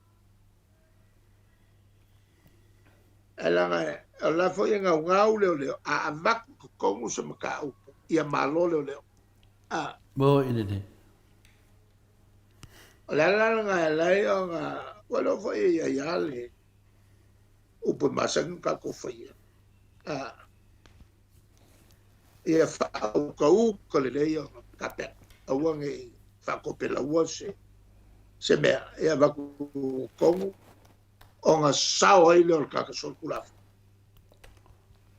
Ae leaga o la foi e gaugau leoleo, a avatu i totonu se mataupu, ia malo leoleo. A. Mo i lelei. O le ala lena e ala ai ona ua iloa foi e i ai lava le upu e masani ona tatou faia. A. Ia faaukauka lelei ona tapena, aua ne i faatopelaua se se mea e avatu i totonu ona sao ai lea o le tagata solitulafono.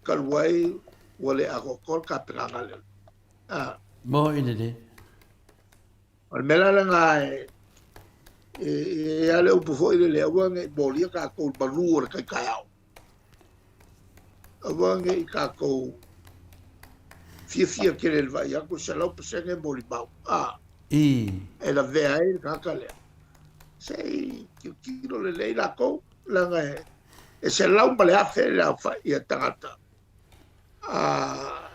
Talu ai ua le atoatoa le tapenaga lea. A. Mo i lelei. O le mea la lena e e i ai le upu foi lele, aua ne i molia tatou i malu o le tai taeao. Aua ne i tatou fiafia tele i le vaai atu e 100% molimau, a, e lavea ai le tagata lea. Se i tilotilo lelei latou, leaga e 101,000 le aofai o tagata a,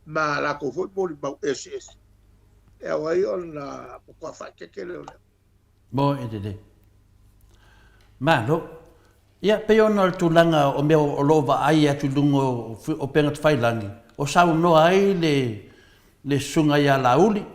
ma latou foi molimau eseese e ao ai ona matua faaeteete leoleo. Mo e lelei. Malo. Ia, pei ona o le tulaga o mea o lo o vaai atu i luga o upegatafailagi, o saunoa ai le le susuga ia Laauli,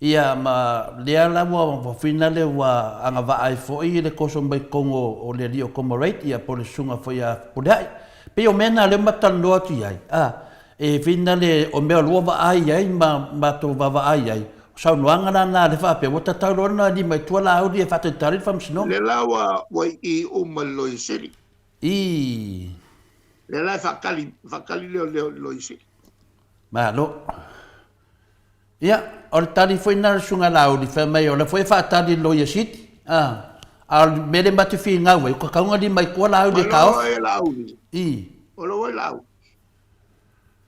ia ma lea la ua finale ua agavaa ai foi le toso mai totonu o le alii o Comrade, ia po o le susuga foi ia Fepuleai. Pei o mea na lea ua matou talanoa atu i ai, a, e finale o mea o lua vaai ai ma matou vaavaai ai, o saunoaga la na lea faapea ua tatau loa ona lima i tua Laauli e faatalitali le Faamasinoga. Lea la ua i uma i le Loia Sili. I. Lea la e faatali, faatali leoleo i le Loia Sili. Malo. Ia, o le tali foi lena a le Susuga Laauli, fai mai o la foi e faatali i le Loia Sili, a, a o le mea lea matou te finau ai, ua tatau ona lima i tua Laauli e taofi. Malo e Laauli. I. O lou ai Laauli.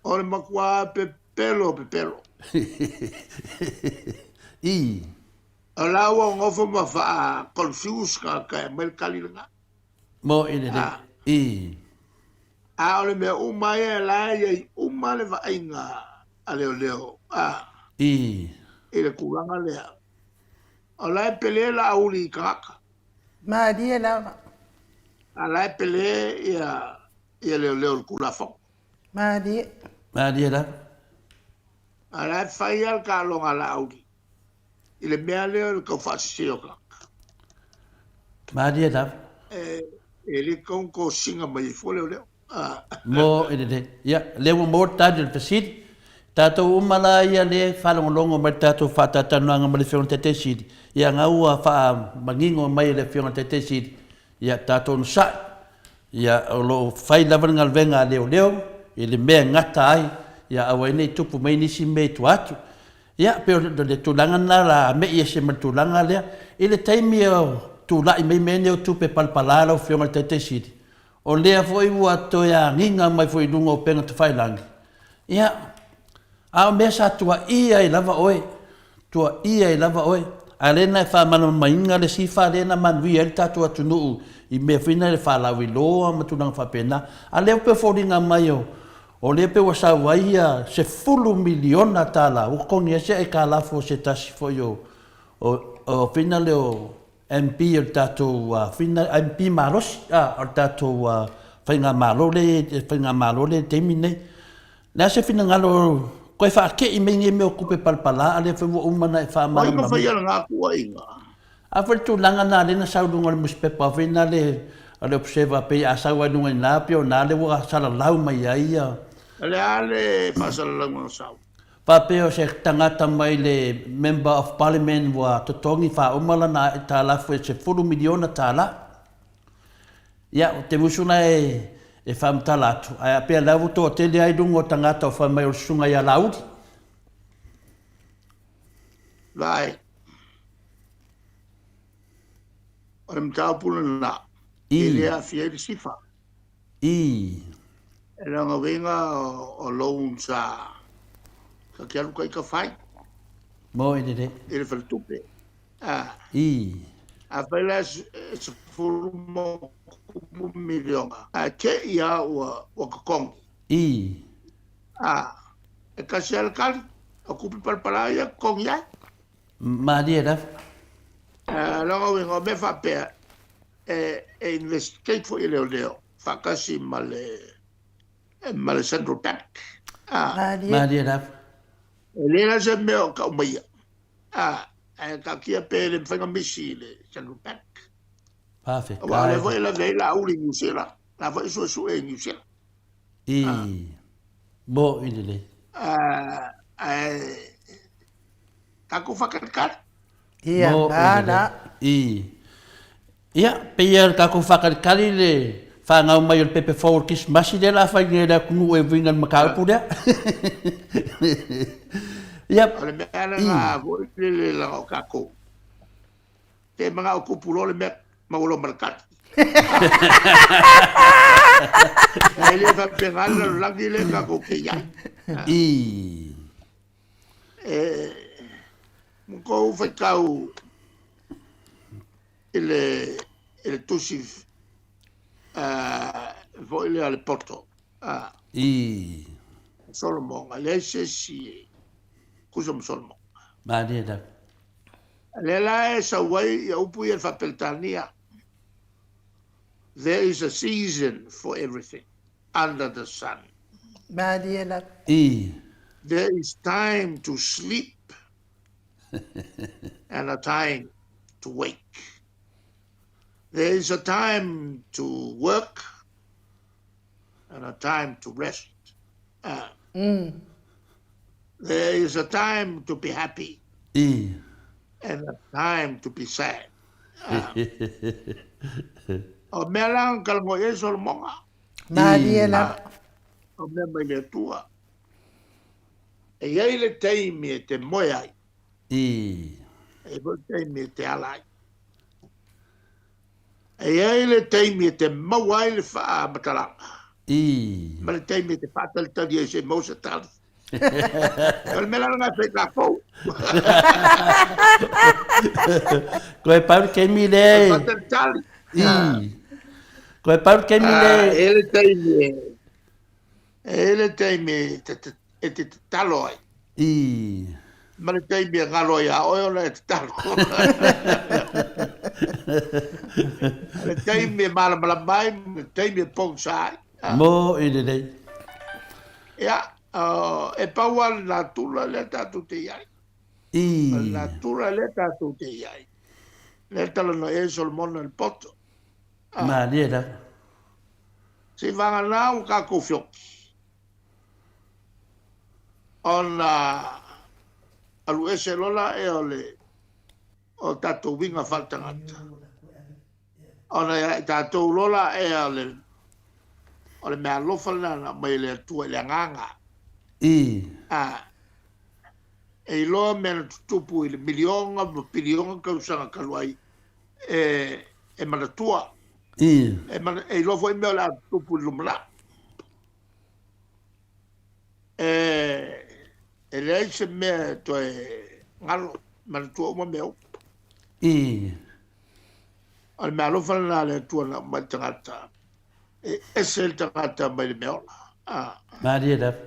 O le matua pepelo o pepelo. I. O la ua nofo ma faa confuse tagata e aumai le tali lena. Mo i lelei. I. A o le mea uma ia la e i ai uma le vaaiga a leoleo a. I. I le tulaga lea. O la e pele Laauli i tagata. Malie lava. A la e pele ia ia leoleo i le Tulafono. Malie. Malie lava. A la e fai lava le taaloga a Laauli i le mea lea o le tau faasese o tagata. Malie lava. E, e le tatau ona tosiga mai ai fua leoleo. Mo e lelei. Ia, lea ua maua le tali o le fesili. Tatou uma la ia lea e faalogologo mai i le tatou faatalatalanoaga ma le Afioga i le Taitai Sili, ia na ua faamanino mai e le Afioga i le Taitai Sili, ia tatou onosai, ia o lo o fai lava le galuega a leoleo i le mea e gata ai, ia aua ai ne i tupu mai nisi mea i tua atu. Ia, pei o le tulaga lena la me'i ese ma le tulaga lea. I le taimi o tulai mai mea nei o tupe palapala lau Afioga i le Taitai Sili, o lea foi ua toe agiga mai foi i luga o upega tafailagi, ia, a o mea sa tuaia ai lava oe, tuaia ai lava oe, a lea na e faamalamalamaina le sifa lea na manuia ai le tatou atunuu i mea foi na le faalauiloa ma tulaga faapena. A lea pei o foliga mai o O lea pei ua sau ai ia $10 miliona ua totogi ai se aitalafu a se tasi foi o o fina lea o MP o le tatou fina MP malosi o le tatou faigamalo lea i faigamalo lea i le taimi lenei. O le a se finagalo toe faatei mai nei mea o tupe palapala a lea foi ua uma ona e O ai na faia lena tuuaiga? A foi le tulaga lena lea na sau i luga o le nusipepa foi lena le a le Observer pei a sau lava i luga i ina pei o ina lea ua salalau mai ai ia. O le a le faasalalauga na sau? Faapea o se tagata mai le Member of Parliament ua totogi faauma lana aitalafu e $10 miliona. Ia, ou te musu la e faamatala atu, ae a pea la ua toatele lava i luga o tagata o fai mai o le susuga ia Laauli. Vaai. O le mataupu lena, e le aafia ai le SIFA. E lona uiga o loans a ta te alu taita fai. Mo i lelei. I le faletupe. Afai la e 10 ma ono tupu miliona, ae te i lava ua totogi. E tasi lava le tali, o tupe palapala ia e totogi ai. Malie lava. Lona uiga o mea faapea e investigate foi e leoleo faatasi ma le ma le Central Bank. Malie. Malie lava. E leai la se mea o tau maia, ae taatia pea e le mafai ona misi i le Central Bank. Faafetai. Aua o lea foi e lavea ai Laauli i Niu Sila, o la foi e suesue i Niu Sila. Mo i lelei. Ae tatou faakalikali. Ia, Mo i la. lelei. Ia, pei lava o le tatou faakalikali le fanau mai o le pepe fou o le Kerisimasi lea o le a fai nei e le atunuu e uiga i le mataupu lea. Ia. O le mea lena foi lele leaga o tatou, te manao tupu loa le mea, maua loa ma le tali. Ae le faapena le lalolagi lea tatou te i ai. E tou faitau i le i le tusi foi lea a le poto Solomona, e leai se isi e tusa ma Solomona. Malie lava. Lea la e sau ai ia upu ia i le Faa-Peretania, There is a season for everything under the sun. Malie lava. There is time to sleep and a time to wake. There is a time to work and a time to rest. There is a time to be happy and a time to be sad. O mea la na talanoa i ai Solomona. Malie lava. O mea mai le Atua. E i ai le taimi e te moe ai. E i ai foi le taimi e te ala ai. E i ai le taimi e te maua ai le faamatalaga. Ma le taimi e te faatalitali ai se i maua se tali. O le mea la lena e fai tatou. Koe pau le taimi lea e. Faatalitali. Koe pau le taimi lea e. E i ai le taimi e. E i ai le taimi e te tatalo ai. Ma le taimi e galo ai a oe ona e tatalo. Le taimi e malamalama ai, ma le taimi e pogisa ai. Mo i lelei. Ia, e pau lava le natura lea tatou te i ai. O le natura lea tatou te i ai. Lea e talanoa i ai Solomona i le poto. Malie lava. Seivagana ua tatou feoki ona alu ese loa la ea o le o tatou uiga faaletagata ona ia i tatou loa la ea o le o le meaalofa lena na aumai e le Atua i le agaga. E iloa mea na tutupu i le miliona ma piliona tausaga talu ai e manatua. E iloa foi mea o le a tutupu i le lumanai. E leai se mea e toe galo, manatua uma mea uma. O le meaalofa lena a le Atua na aumai i le tagata, e ese le tagata mai le mea ola. Malie lava.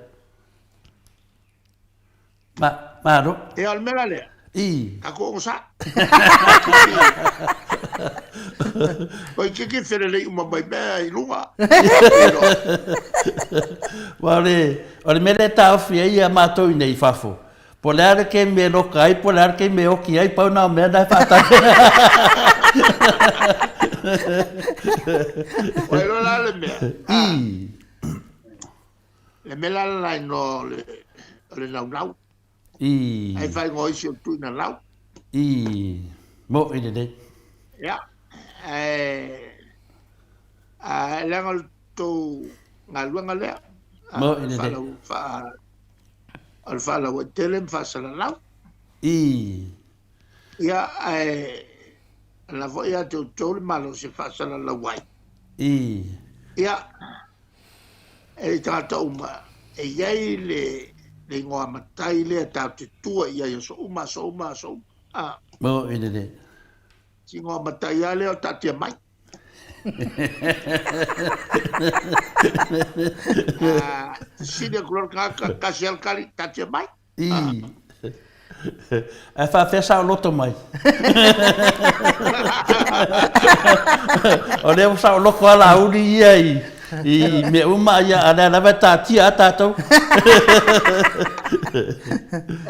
Ma, malo. Ia, o le mea la lea. Tatou onosai. Toeitiiti felelei uma mai mea i luga. Ua o le, o le mea lea e taofi ai ia matou i inei i fafo, po o le a le kemi e loka ai, po o le a le kemi e oki ai, pau na o mea na e faatali. Ua iloa la le mea. Le mea la lena inoa o le, o le naunau. Ai faaigoa isi o le tuinanau. Moʻi lelei. Ia, ae, ae leaga o le tou galuega lea. Moʻi lelei. O le faalauaitele ma faasalalau. Ia, ae O lena foi ia te outou le malosi e faasalalau ai. I. Ia, e i tagata uma, e i ai le, le igoa matai lea tatou te tua i ai aso uma, aso uma, aso uma. Ah. Mo i lelei. Si igoa matai lava lea o taatia mai. Ah, fesili atu loa le tagata, tasi lava le tali, taatia mai. I. Ae faafefea saoloto mai? O lea ua saoloto lava Laauli ia i, i mea uma, ia, a o lea lava e taatia lava tatou.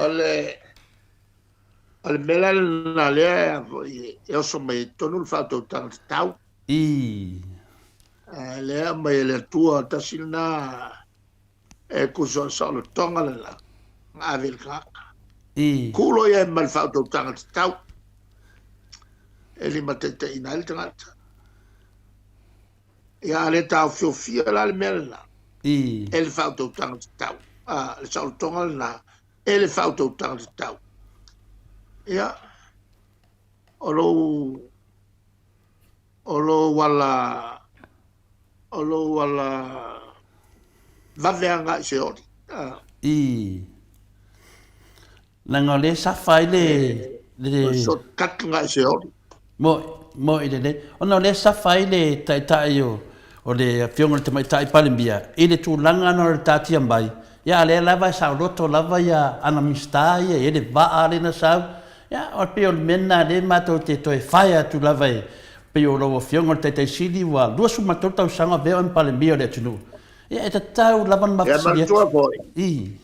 O le, o le mea la lena lea foi e oso mai ai totonu le faautautaga tatau. I. Lea e aumai e le Atua, tasi lena e tusa o le saolotoga lena na ave i le tagata. I. Kuu loa i ai ma le faautautaga tatau e limataitaiina ai le tagata. Ia, a le taofiofia la le mea lena I. e le faautautaga tatau, a, le saolotoga lena e le faautautaga tatau. Ia, o lou o lou ala o lou ala vave agai i Seoli. I. Leaga o lea e safa ai le... le... Shortcut agai i Seoli. Mo, mo i lelei. Ona o lea e safa ai le taitai o, o le Afioga i le Tamaitai Palemia i le tulaga na o le taatia mai, ia a lea lava e saoloto lava ia ana Minisita ia, e i ai le vaa lea na sau, ia o pei o le mea lena lea matou te toe fire atu lava e pei o lau Afioga i le Taitai Sili ua 23 tausaga o avea oe ma Palemia o le atunuu. Ia e tatau lava ona E fesili atu. manatua foi. I.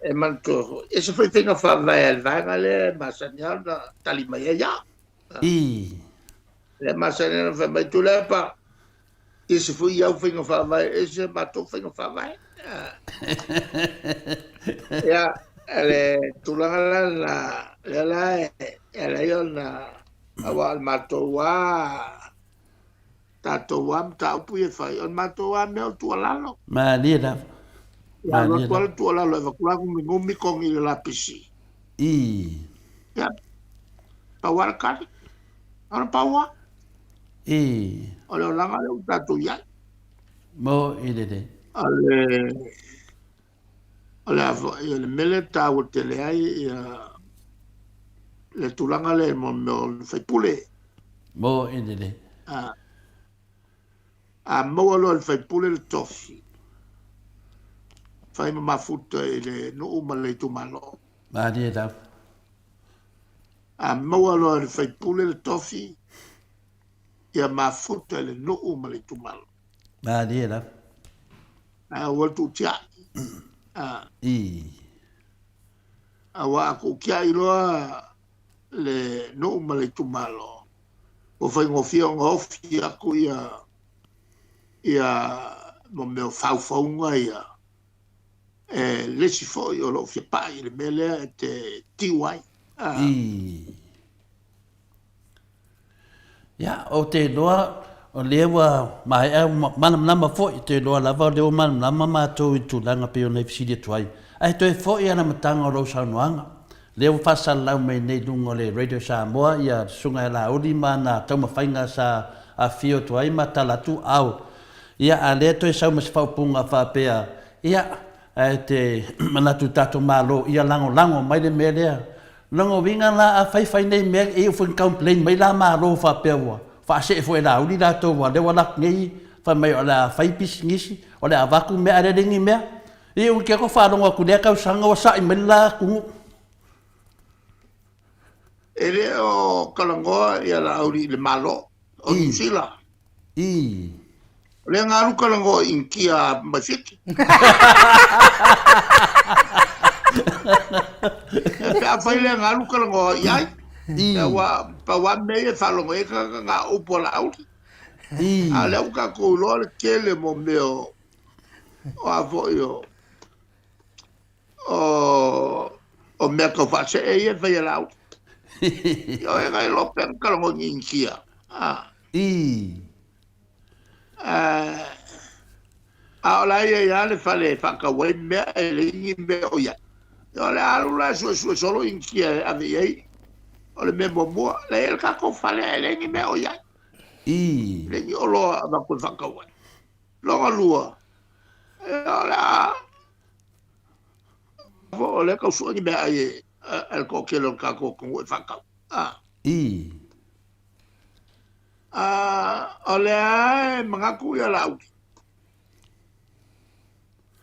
E manatua foi. E se foi faiga faavae a le vaega lea e masani lava ona tali mai ai au. I. Lea e masani ona fai mai, Tuilaepa, ese foi i au faiga faavae, ese a matou faiga faavae. Ia, le tulaga la lena, lea la e ala ai ona, aua o le matou lava, tatou lava mataupu ia e fai, o le matou lava mea o le tuualalo. Malie lava. Ia alu atu lava le tuualalo e avatu la gumigumi kogi i le lapisi. I. Ia, pau lava le tali. Ona pau lava. I. O le olaga lea ua tatou i ai. Mo i lelei. O le, o le a foi, o le mea lea e taua tele ai ia le tulaga lea mo mea o le faipule. Mo i lelei. A, a maua loa e le faipule le tofi, fai ma mafuta i le nuu ma le itumalo. Malie lava. A maua loa e le faipule le tofi, ia mafuta i le nuu ma le itumalo. Malie lava. Ae aua le tuutiai. A. I. Aua a tuutiai loa le nuu ma le itumalo, ua faigofie ona ofi atu ia ia mo mea o faufauga ia e le isi foi o lo o fia pai i le mea lea e te tiu ai. I. Ia, ou te iloa o lea ua maea, ua malamalama foi, ou te iloa lava o lea ua malamalama matou i le tulaga pei ona e fesili atu ai. Ae toe foi lava i le amataga o lau saunoaga, lea ua faasalalau mai nei i luga o le Radio Samoa ia le Susuga ia Laauli ma ana taumafaiga sa afifio atu ai ma tala atu au. Ia, a lea toe sau ma se faaupuga faapea, ia, ae te manatu i le tatou Malo ia lagolago mai le mea lea. Lona uiga la, a fai fai nei mea, e iu foi ina complain mai la Malo faapea ua faasee foi e Laauli latou aua o lea ua alu atu nei fai mai o le a fai pisinisi, o le a avatu mea ae le leai ni mea. Ia ua te atu faalogo atu i lea tausaga ua sa'i mai le la atunuu. E le o talanoa ia Laauli i le Malo o Niu Sila. I. O lea na alu talanoa i Initia mai Fiti. Pe afai lea na alu talanoa i ai. I. Aua pau lava mea ia e faalogo i ai tagata na o upu a Laauli. I. A o lea ua tatou iloa le tele mo mea o o a foi o o o mea tau faasee ia e fai e Laauli. Ia o e na iloa pea na talanoa i Initia. A. I. A o la e i ai lava le fale e faatau ai mea e leai ni mea o i ai. O le a alu la e suesue solo Initia e ave i ai. O le mea muamua, la e i ai le tatou fale ae leai ni mea o i ai. Leai ni oloa e avatu e faatau ai. Lona lua, o le a o lea tau sue ni meaai a le toatele o le tatou atunuu e faatau. O lea e manatu ia Laauli,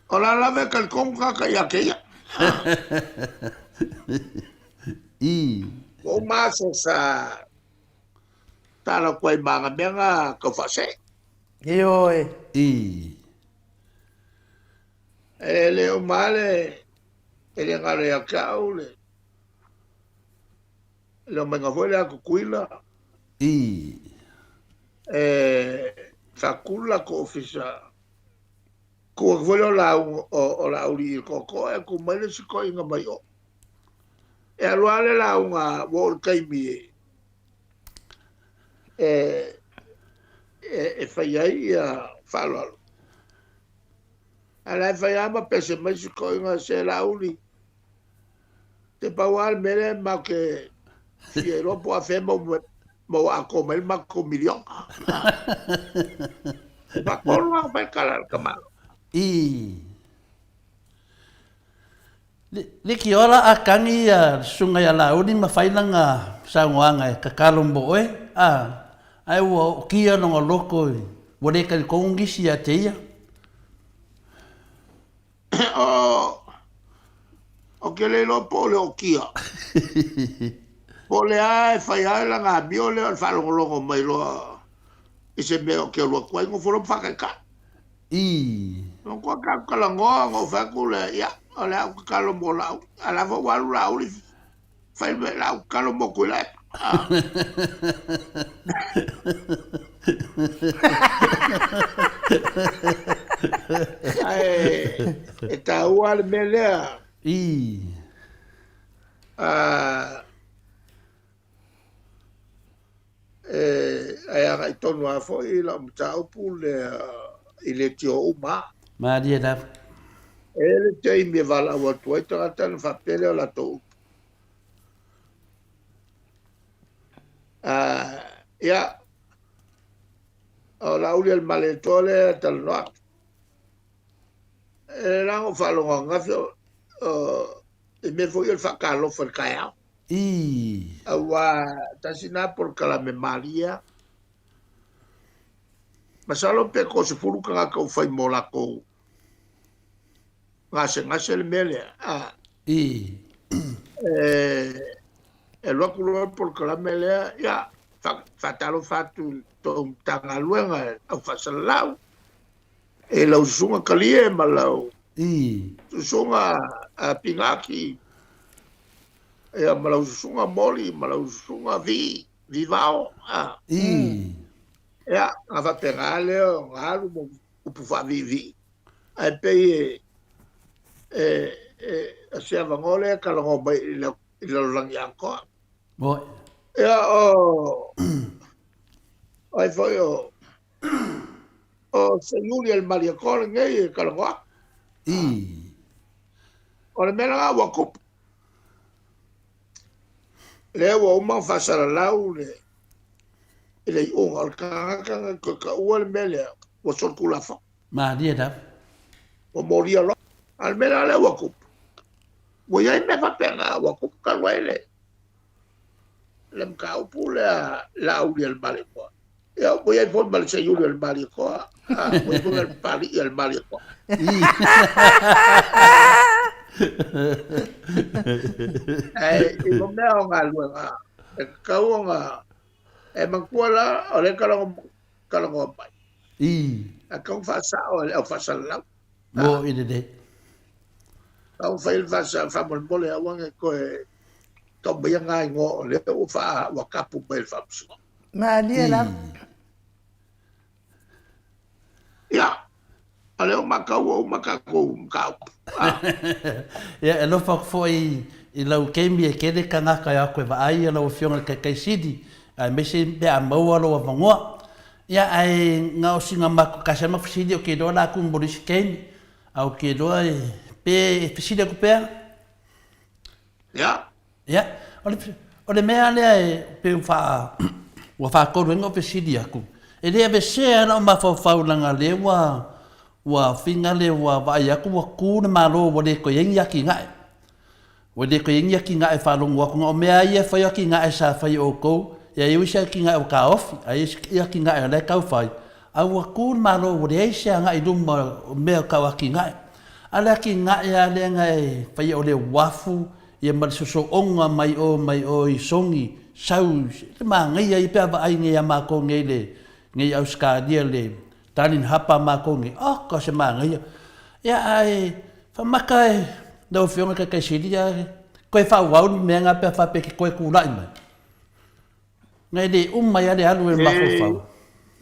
o la lava e talitonu tagata ia te ia. Ua uma aso sa tala atu ai ma ana mea na tau faasee. Ioe. E le uma le e le galo ia te au le le omaiga foi lea a Tutuila. E faatulu latou ofisa tuu atu foi lea o lauga o Laauli i le tootoo ae tuu mai le isi toeaina mai o. E alu lava le lauga ua oo i le taimi e e fai ai ia faaaloalo. Ae la e fai lava ma pese mai si toeaina se Laauli. Te pau lava le mea lea matou te fia iloa po o afea maua atoa mai le matou miliona. E faatolu lava ona fai le tala a le tamaloa. Liki ola a kagi ia le susuga ia Laauli ma fai lana saunoaga e tatalo mo oe, a, ae ua ootia lona loto i, ua le talitonu nisi ia te ia. Ou te le iloa po o le ootia, po o le a e fai ai lana amio lea o le faalogologo mai loa i se mea ou te alu atu ai, nofo loa ma faataitai. No koa ka talanoa ona ou fai atu lea, ia, o le a ou tatalo mo Laauli. A o la foi ua alu Laauli fai le mea, o le a ou tatalo mo Tuilaepa. Ae e taua le mea lea. Ae agai tonu lava foi lau mataupu lea i leitio uma lava. Malie lava. E i ai le taimi e valaau atu ai tagata ona faapea lea o latou upu. Ia, o Laauli o le Malietoa lea e talanoa atu. E la ona ou faalogo ananafi i mea foi o le faatalofa i le taeao. Aua tasi lena polokalame malie lava. Masalo pe toasefulu tagata ua fai mo latou gasegase le mea lea. E alu atu loa le polokalame lea, ia, faatalofa atu i tou Matagaluega au faasalalau, i lau susuga Kalie ma lau susuga Pigaki, ia ma lau susuga Moli ma lau susuga Vi, Vivao. Ia, ona faapena lea ona alu ma upu faaviivii. Ae pei e o se avanoa lea e talanoa mai i le lalolagi atoa. Ia, o ai foi o o Seiuli o le Malietoa lenei e talanoa atu. O le mea lena ua tupu. Lea ua uma ona faasalalau le i le iuga o le tagata na toe taua le mea lea ua solitulafono. Malie lava. Ua molia loa. A o le mea la lea ua tupu, ua i ai mea faapena ua tupu talu ai le le mataupu lea Laauli a le Malietoa. Ia, ua i ai foi ma le Seiuli o le Malietoa, ua i ai foi ma le Papalii a le Malietoa. Ae i mo mea o galuega, e tatau ona e manatua la, o lea e talanoa mai. Ae tatau ona faasao e le au faasalalau. Mo i lelei. Tatau ona fai le faamolemole aua ne i toe tau maia ngā igoa o lea ua faa ua tapu mai e le Faamasinoga. Malie lava. Ia, o lea ua matau ua uma tatou mataupu. Ia, e alofa atu foi i lau taimi e tele tagata e o atu e vaai lau Afioga i le Taitai Sili, aemaise pe a maua lou avanoa. Ia, ae na o sina matou tasi lava ma fesili, ou te iloa o le a tuu mo le isi taimi, ae ou te iloa pe e fesili atu pea. Ia. Ia, o le, O le mea lea e pei ua faa ua faatolu ai ona ou fesili atu, e le avesea ai lou mafaufau leaga lea ua ua finga le ua vaai atu ua tu le Malo ua le toe i ai ni atinae. Ua le toe i ai ni atinae e faalogo atu, na o mea lava ia e fai o atinae sa fai e outou, ia e i ai isi atinae ua taofi, ae i ai isi atinae o la e tau fai, a ua tu le Malo ua leai se agai i luma o mea tau atinae. A o le atinae lava lea na e faia o le uafu ia ma le sosooga mai o mai o i Sogi, sau i le manaia ia pe a vaai nei ia matou nei i le nei Ausetalia le Darling Harbour matou nei, oka se manaia. Ia ae faamata e lau Afioga i le Taitai Sili ae toe faaauau le mea lena pe a faapea e te toe tulai mai. Na e le uma ai lava le alu e le mafaufau.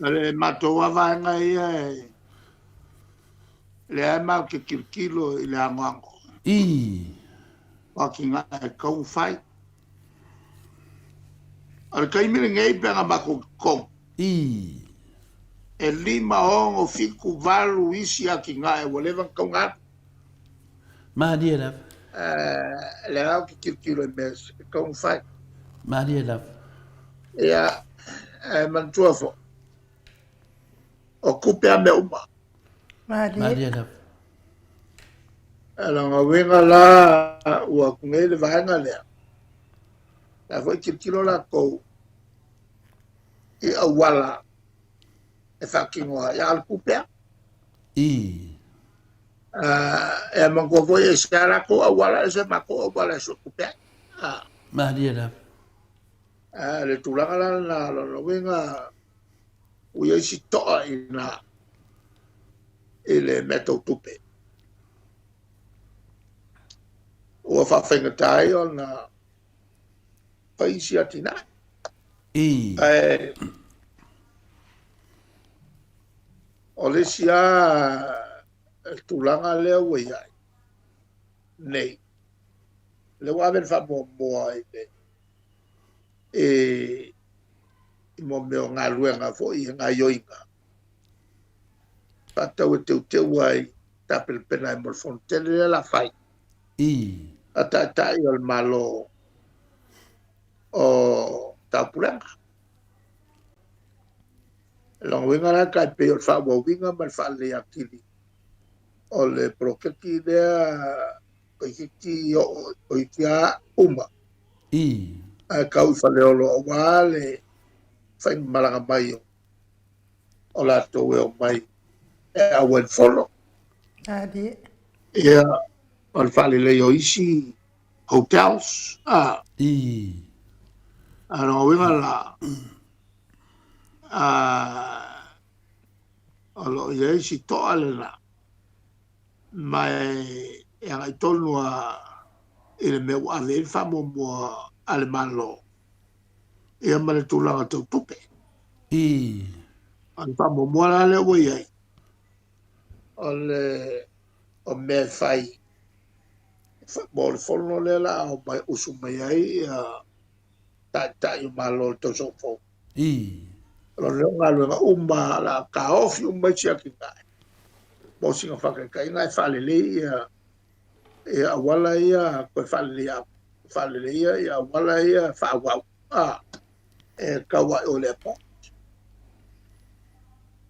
O le matou lava vaega ia e lea matou te tilotilo i le anoano. I. O atinae e tatau ona fai. O le taimi lenei pe ana matou totogi. I. E 5, 6, 7, 8 isi atinae ua leva ona tatau ona alu. Malie lava. Lea lava ou te tilotilo i mea e tatau ona fai. Malie lava. Ia, ae manatua foi, o tupe a mea uma. Malie. Malie lava. O lona uiga la, ua atu nei le vaega lea, la foi tilotilo latou i auala e faatino ai, a o le tupe lava. I. E manatua foi e ese a latou auala, ese matou auala e suetupe ai. Malie lava. Le tulaga la lena, o lona uiga ua i ai si toa i ina i le mea tau tupe. Ua faafaigata ai ona fai isi atinae. I. Ae o le isi lava tulaga lea ua i ai nei, lea ua ave le faamuamua i le i mo mea o galuega foi e gaioiga faatatau e teuteu ai tapenapena ai mo le fono tele lea la fai I. A taitai o le Malo o Taupulega. Lona uiga la tai pei o le faaauauina ma le faalelei atili o le poloketi lea toeitiiti oo toeitiiti lava uma. I. Ae tau i Faleolo aua le faimalaga mai o latou e omai e auai le fono. Malie. Ia, o le faalelei o isi hotels. A. I. A lona uiga la, a, o lo o i ai si toa lena, ma e agai tonu lava i le mea ua ave i ai le faamuamua a le Malo, ia ma le tulaga tau tupe. I. O le faamuamua la lea ua i ai, o le o mea e fai mo le fono lea la a omai usu mai ai ia taitai o Malo o le tausaga fou. I. O lea galuega uma la taofi uma isi atinae mo sina faataitaiga e faalelei ia ia auala ia toe faalelei faaleleia ia auala ia faaauau a e tau ai o le airport.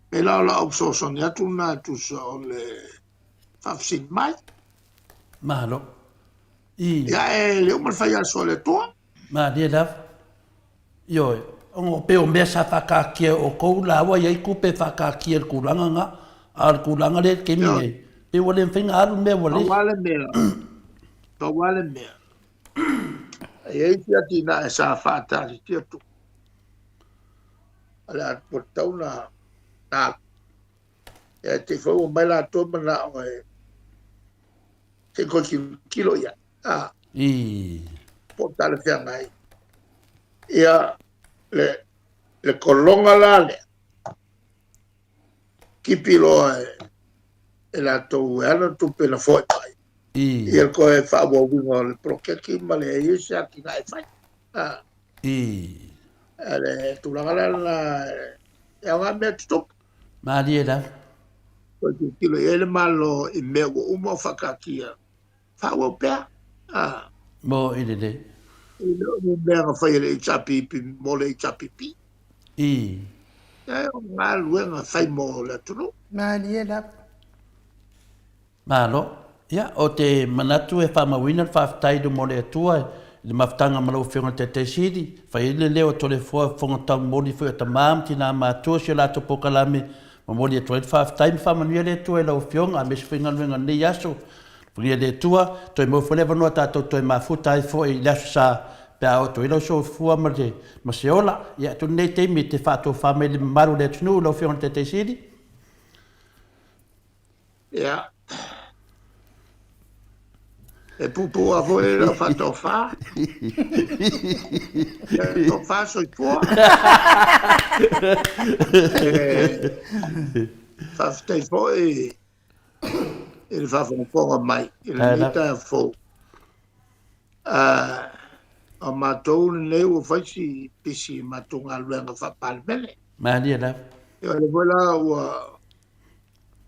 Pei la o lau fesoasoani atu lena e tusa o le faafesili mai. Malo. I. Ia e le uma le fai aso a le Atua. Malie lava. Ioe, ona pei o mea sa faataatia e outou la ua i ai tupe e faataatia i le tulaga lena, a o le tulaga lea i le taimi nei, pei ua le mafai ona alu mea ua le. Pau lava le mea, pau lava le mea, e i ai isi atinae sa faataatitia tupe, o le a ua tatau ona alu. Ia te i foi ua omai latou manao e se i toe tilotilo i ai. A. I. Po o talafeagai. Ia, le, le kologa la lea, tipi loa e, e latou e ana tupe na fo'i mai. I. Ia toe faaauauina o le poloketi ma le ai se atinae e fai. A. I. A le tulaga la lena, e aoga mea tutupu. Malie lava. Toe tilotilo i ai le Malo i mea ua uma o faataatia, faaauau pea. A. Mo i lelei. E le o ni mea na fai e le HRPP mo le HRPP. I. E o galuega fai mo le atunuu. Malie lava. Malo. Ia, o te manatu e faamauina le faafetai i luma o le Atua i le mafutaga ma lau Afioga i le Taitai Sili, fai ai le leo o Toleafoa Fofoga Taumoli foi o tama ma tina matutua si o latou polokalame, momoli atu ai le faafetai ma faamanuia le Atua i lau Afioga aemaise foi galuega o lenei aso. Manuia le Atua, toe maua foi le avanoa tatou toe mafuta ai foi i le Aso Sa pe a oo atu ai lau soifua ma le ma se ola. Ia, atu lenei taimi e te faatofa mai i le mamalu o le atunuu lau Afioga i le Taitai Sili. Ia, e puupuu lava foi lau faatofa. Ia, tofa soifua. E faafetai foi i le faafogafoga mai i lenei taeao fou. O matou lenei ua fai si pisi i matou galuega faa-Palemene. Malie lava. Ia, o lea foi la ua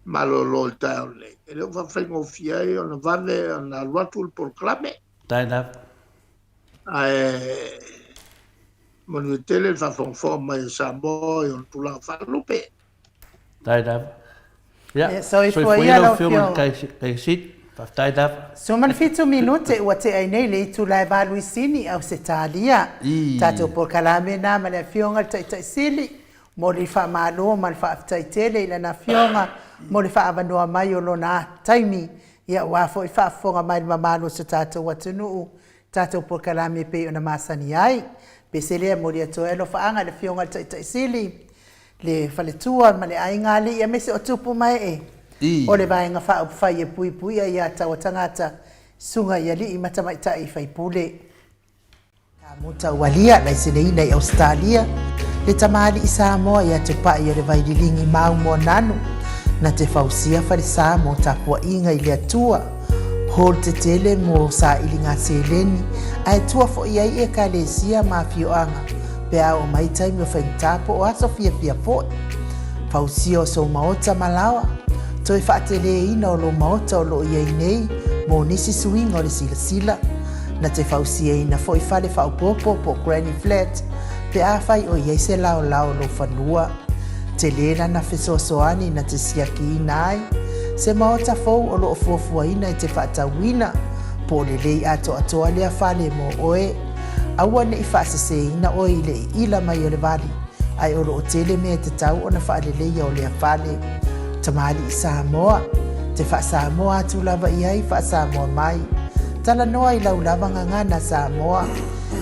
malolo i le taeao lenei. E le o faafaigofie ai ona vave ona alu atu le polokalame. Tai lava. Ae manuia tele le faafogafoga mai a Samoa i ona tulaga faalupe. Tai lava. Ia, soifua ia lau Afioga i le Kaikasili. Faafetai lava. 17 minute ua tea ai nei le itula e 8 i Sini, Ausetalia. Tatou polokalame na ma le Afioga i le Taitai Sili. Mo le faamalo ma le faafetai tele i lana Afioga mo le faaavanoa mai o lona taimi, ia aua foi faafofoga mai le mamalu o so tatou atunuu, tatou polokalame e pei ona masani ai. Pese lea e momoli atu ai alofaaga i le Afioga i le Taitai Sili, le faletua ma le aiga alii aemaise o tupu ma ee o le Vaega Faaupufai e Puipuia ia Taua Tagata, Susuga i Alii ma Tamaitai Faipule. Kamuta Ualia, laiseneina i Ausetalia, le tamalii Samoa ia Tupai o le Vaililigi Mau Moananu, na te fausia falesa mo tapuaiga i le Atua, hall tetele mo sailiga seleni, ae tua foi ai Ekalesia ma afioaga pe a oo mai taimi o faigata po o aso fiafia foi. Fausia o sou maota ma laoa, toe faateleina o lou maota o lo o i ai nei mo nisi suiga o le silasila. Na te fausiaina foi fale faaopoopo po o granny flat pe afai o i ai se laolao o lou fanua. Tele lana fesoasoani na te siakiina ai se maota fou o lo o fuafuaina e te faatauina po o lelei atoatoa lea fale mo oe. Aua ne i faaseseina oe i le iila mai o le vali, ae o lo o tele mea e tatau ona faaleleia o lea fale. Tamalii Samoa, te faa-Samoa atu lava i ai, faa-Samoa mai. Talanoa i lau lava gagana Samoa.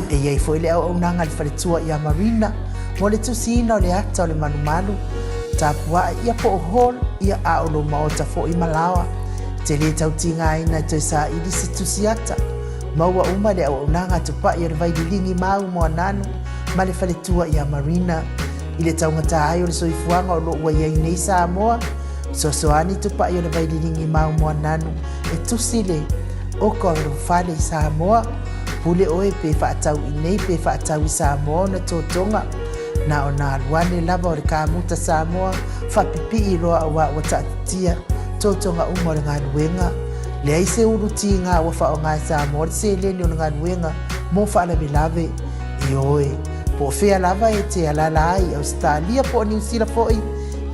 E i ai foi le auaunaga a le faletua ia Marina mo le tusiina o le ata o le malumalu, tapuae ia po o hall ia a o lou maota foi ma laoa. E te le tau tigaina e toe saili se tusi ata. Maua uma le auaunaga a Tupai o le Vaililigi Mau Moananu ma le faletua ia Marina. I le taugata ai o le soifuaga o lo o ua i ai nei Samoa, fesoasoani Tupai o le Vaililigi Mau Moananu e tusi le oka o lou fale i Samoa. Pule oe pe faatau i nei pe faatau i Samoa ona totoga. Na ona alu ane lava o le kamuta Samoa faapipii loa auā ua taatitia totoga uma o le galuega. Leai se ulu tiga ua faaaoga e Samoa le seleni o le galuega mo faalavelave. Ioe, po o fea lava e te alaala ai i Ausetalia po o Niu Sila foi,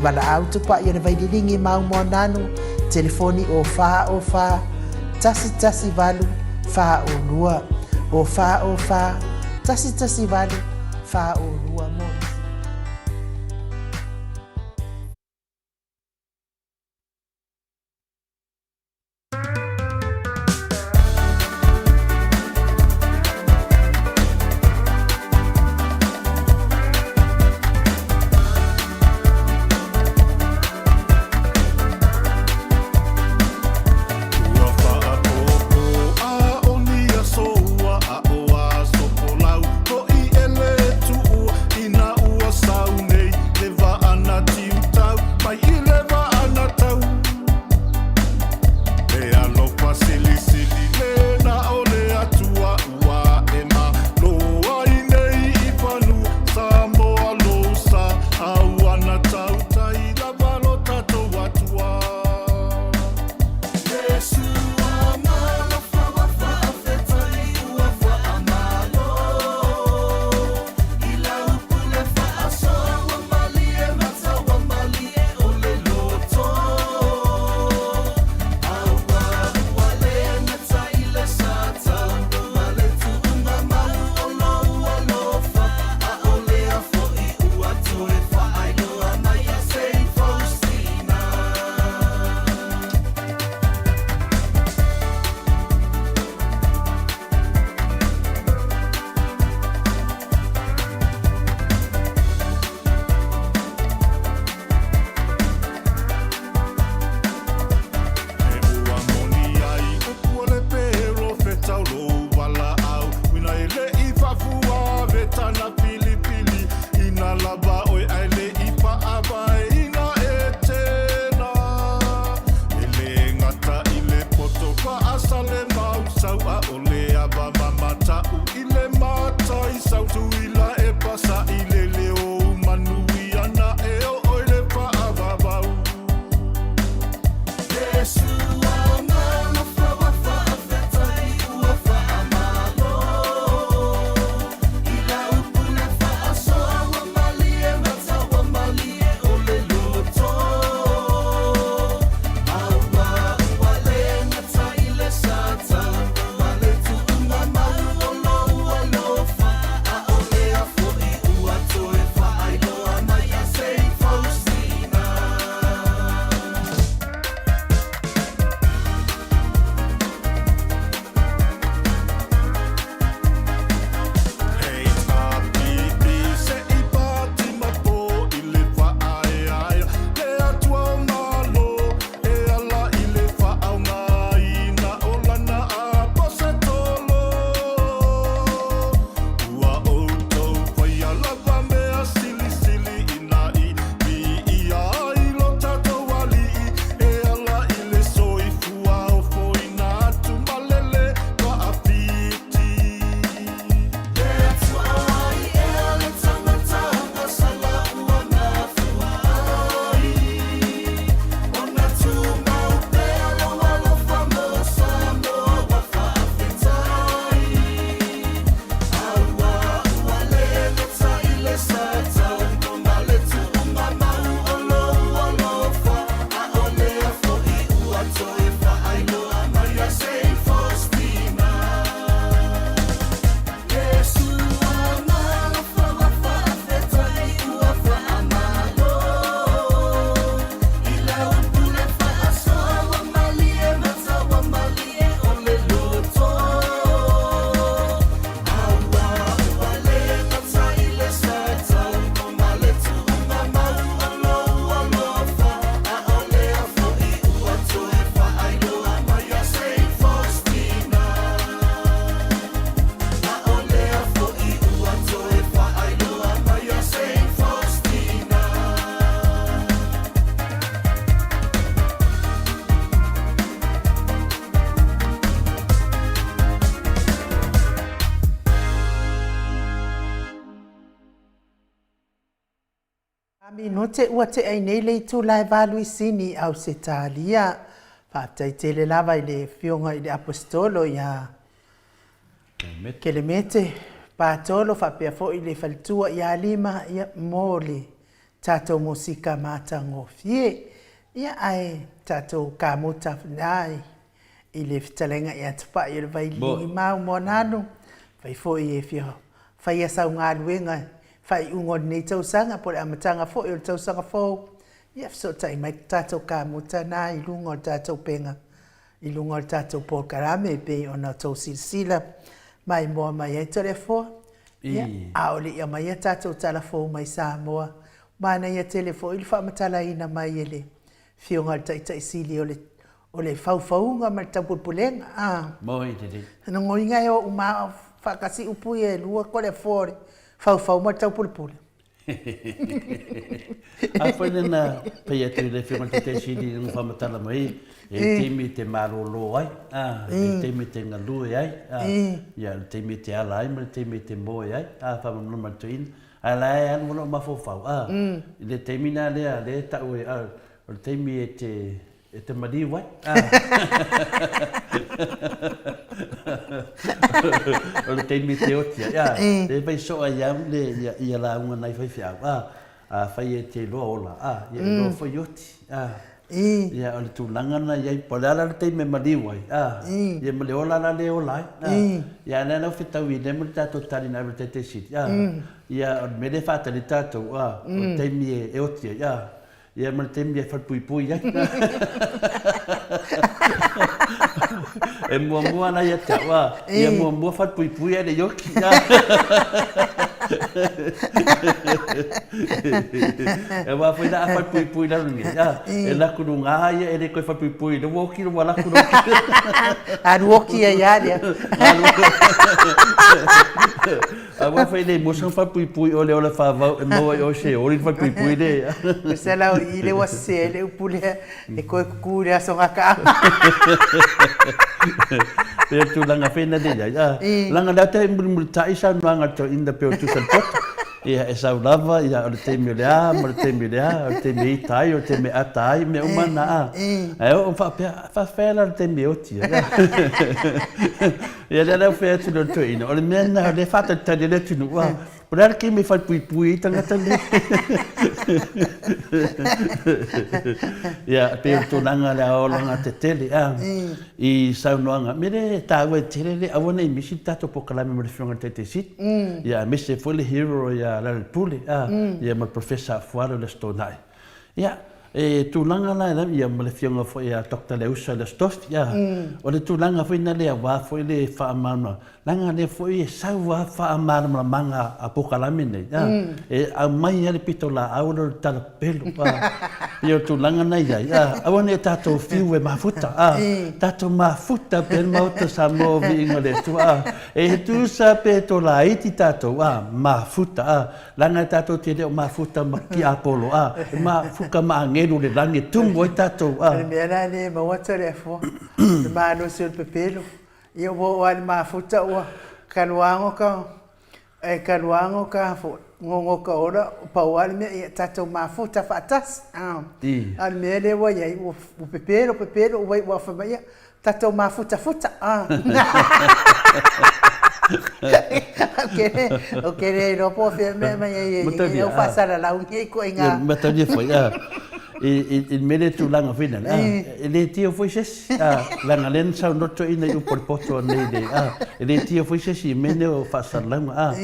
valaau tupai o le Vaililigi Mau Moananu, telefoni o 4 o 4 1 1 8 4 o 2, o 4 o 4 1 1 8 4 o 2 mo nisi. Ua faapopo a o ni aso ua aʻo aso folau hoʻi e le tuʻu i minute ua tea i nei le itula e valuisini i Ausetalia. Faafetai tele lava i le Afioga i le Aposetolo ia Kelemete Patolo faapea foi le faletua ia Lima ia mo le tatou musika matagofie. Ia ae tatou kamuta na i le fetalaiga ia Tupai o le Vaililimau Moananu, fai foi e fia faia sau galuega faaiuga o lenei tausaga po o le amataga foi o le tausaga fou, ia fesootai mai le tatou kamuta na i luga o le tatou upega, i luga o le tatou polokalame e pei ona outou silasila maimoa mai ai Toleafoa. Ia, a o le i aumaia tatou tala fou mai Samoa, manaia tele foi le faamatalaina mai e le Afioga i le Taitai Sili o le o le faufauga ma le taupulepulega a. Moi lelei. Logoina e o uma a faatasi upu ia e lua Toleafoa o le faufau ma le taupulepule. Afai lena pai atu i le Afioga i le Taitai Sili i lona faamatala mai, e i taimi e te malolo ai, a, e i taimi e te galue ai, a, ia, o le taimi e te ala ai ma le taimi e te moe ai, a, faamalamalama atu toeaina, ae la e alu lou mafaufau, a, i le taimi la lea lea e tau e, a, o le taimi e te, E te maliu ai. O le taimi e te oti ai. A, e fai soo ai au le ia, ia lauga nai faifeau. A, afai e te iloa ola, a, ia iloa foi oti. A, ia o le tulaga na i ai, po o le a la le taimi e maliu ai, a, ia ma le ola la lea e ola ai. A, ia a o lea la ua fetau i lea mo le tatou tali na ave i le Taitai Sili. A, ia o le mea lea e faatali ai tatou, a, o le taimi e oti ai. A, Ia ma le taimi e falepuipui ai. E muamua la ia te au, a, ia muamua falepuipui ae le i oki. Aua foi la a falepuipui i lalo nei, a, e laku luga ia e le toe falepuipui, lea ua oki ua laku loa. Alu oki ai lava lea. Aua foi le mosa falepuipui o le ola faavau e maua ai oe se oli le falepuipui lea. Tusa la o i lea ua sese ai le upu lea e toe kuku i le aso gataaga. Pei o le tulaga foi na lea i ai. A, leaga lea te mulimulitai saunoaga a le toeaina pei o tusa le poto. Ia, e sau lava, ia, o le taimi o le a ma le taimi o le a, o le taimi e ita ai, o le taimi e ata ai, mea uma na, a. Ae oo faapea, a faafefea la le taimi e oti ai. Ia lea la ua fai atu lea o le toeaina, o le mea lena o lea e faatalitali ai le atunuu, a, po o le a le taimi e falepuipui ai tagata nei. Ia, pei o le tulaga lea o alagatetele, a, i saunoaga. O le mea lea e taua ai tele le aua ne i misi le tatou polokalame ma le Afioga i le Taitai Sili, ia aemaise foi le hero ia Lealailepule, a, ia ma le Professor Afualo i le Aso Toonai. Ia, e tulaga la e ia ma le Afioga foi ia Doctor Leusa Lestofi, ia, o le tulaga foi na lea aua foi le faamalamalama, leaga lea foi e sau lava faamalamalamaga a polokalame nei, ia, e aumai lava le pitolaau lea o le tala pepelo, a, ia o le tulaga na i ai, a, aua ne i tatou fiu e mafuta, a, tatou mafuta pea le Maota o Samoa o viiga o le Atua, a, e tusa pe tolaiti tatou, a, mafuta, a, Leaga e tatou te le o mafuta ma tiapolo, a, e mafuta ma agelu le lagi e tumu ai tatou, a. O le mea la lea e maua Toleafoa, le malosi o le pepelo, ia ua oo lava i le mafuta ua kaluago ka, e kaluago ka foi, gogo ka ola, pau lava le mea, ia tatou mafuta faatasi, a. A o le mea lea ua i ai, ua pepelo, pepelo, ua fai mai, ia, Tatou mafutafuta a. Ou te le iloa po o fea mea mai ai e au faasalalau nei ituaiga. Matalia foi a i le mea lea tulaga foi lea e le tio foi se isi a leaga lea na saunoa toeaina i upu o le poto nei le a e le tio foi se isi i mea nei o faasalalauga a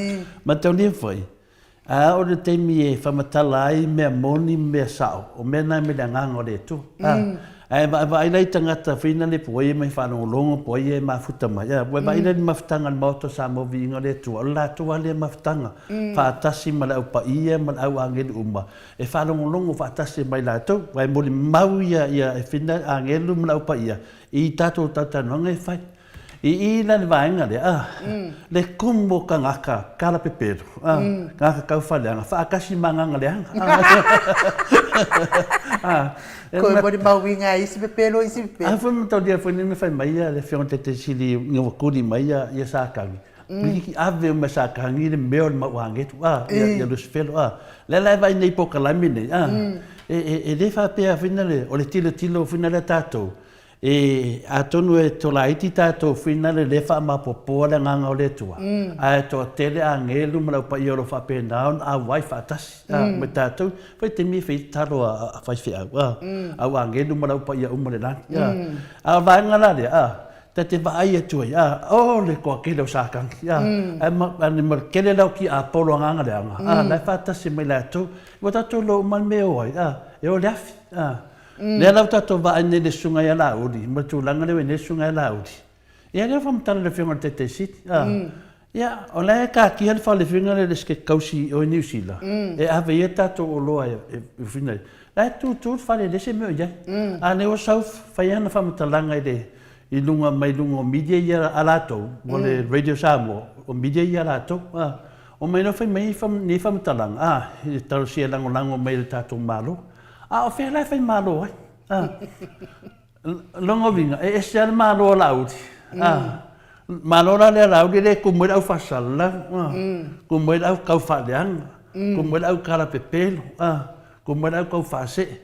matalia foi A o le taimi e faamatala ai mea moni ma mea sao, o mea na mai le Agaga o le Atua. A, ae vaavaai la i tagata foi na po o ai e mai faalogologo, po o ai e mafuta mai, a, ua vaai la i le mafutaga a le Maota o Samoa Viiga o le Atua, o le latou lava lea mafutaga, faatasi ma le Au Paia ma le Au Agelu uma, e faalogologo faatasi mai latou, aua e molimau ia, ia e whina agelu ma le Au Paia i tatou talatalanoaga e fai. I i la le vaega lea, a, le kumu o kangaka kala pepelo, a, kangaka kauwhaleaga, whaakasi ma nganga leaga. A, e Koe moni mauiga e isi pepelo, isi pepelo. A foi ma taulia foi ni na whai mai ia le Afioga Tete Sili nga ua kuli mai ia, ia Sakawi. Miliki ave uma e Satani le mea o le mau agelu, a, ia, ia Lusifelo, a. Lea la e vaai nei i polokalame nei, a, e, e, e le faapea foi na le, o le tilotilo foi na le a tatou, E, atonu e tolaiti tatou finale le faamapopoa le agaga o le Atua, ae toatele agelu ma le au paia o lo o faapena ona auai faatasi ma tatou, fai taimi e fai ai tatalo a faifeau, a, au agelu ma le au paia uma i le lagi, a. A o vaega la lea, a, ta te vaai atu ai, a, o le toatele o Satani, a, ae ma, ma le tele la o tiapolo agaga leaga, a, la e faatasi mai latou, ua tatou iloa uma le mea e o ai, a, e o i le afi, a. Lea la ua tatou vaai nei i le Susuga ia Laauli ma le tulaga lea ua i ai nei le Susuga ia Laauli. Ia lea ua faamatala e le Afioga i le Taitai Sili. A. Ia, o la e taatia le fale foi lea i le Esetete Tausi i o i Niu Sila, e ave i ai tatou oloa e fina ai. La e tutu le fale e leai se mea o i ai. A o lea ua sau fai ana faamatalaga i le i luga mai luga o media ia a latou, o le Radio Samoa, o media ia a latou. A. Omai loa fai mai nei faamatalaga, a, e talosia e lagolago mai e le tatou Malo. A o fea la e fai malo ai? A. Lona uiga, e ese lava le malo a Laauli. A. Malo la lea a Laauli lea e tumu ai le au faasalalau, a. Tumu ai le au tau faaleaga, tumu ai le au talapepelo, a. Tumu ai le au tau faasee.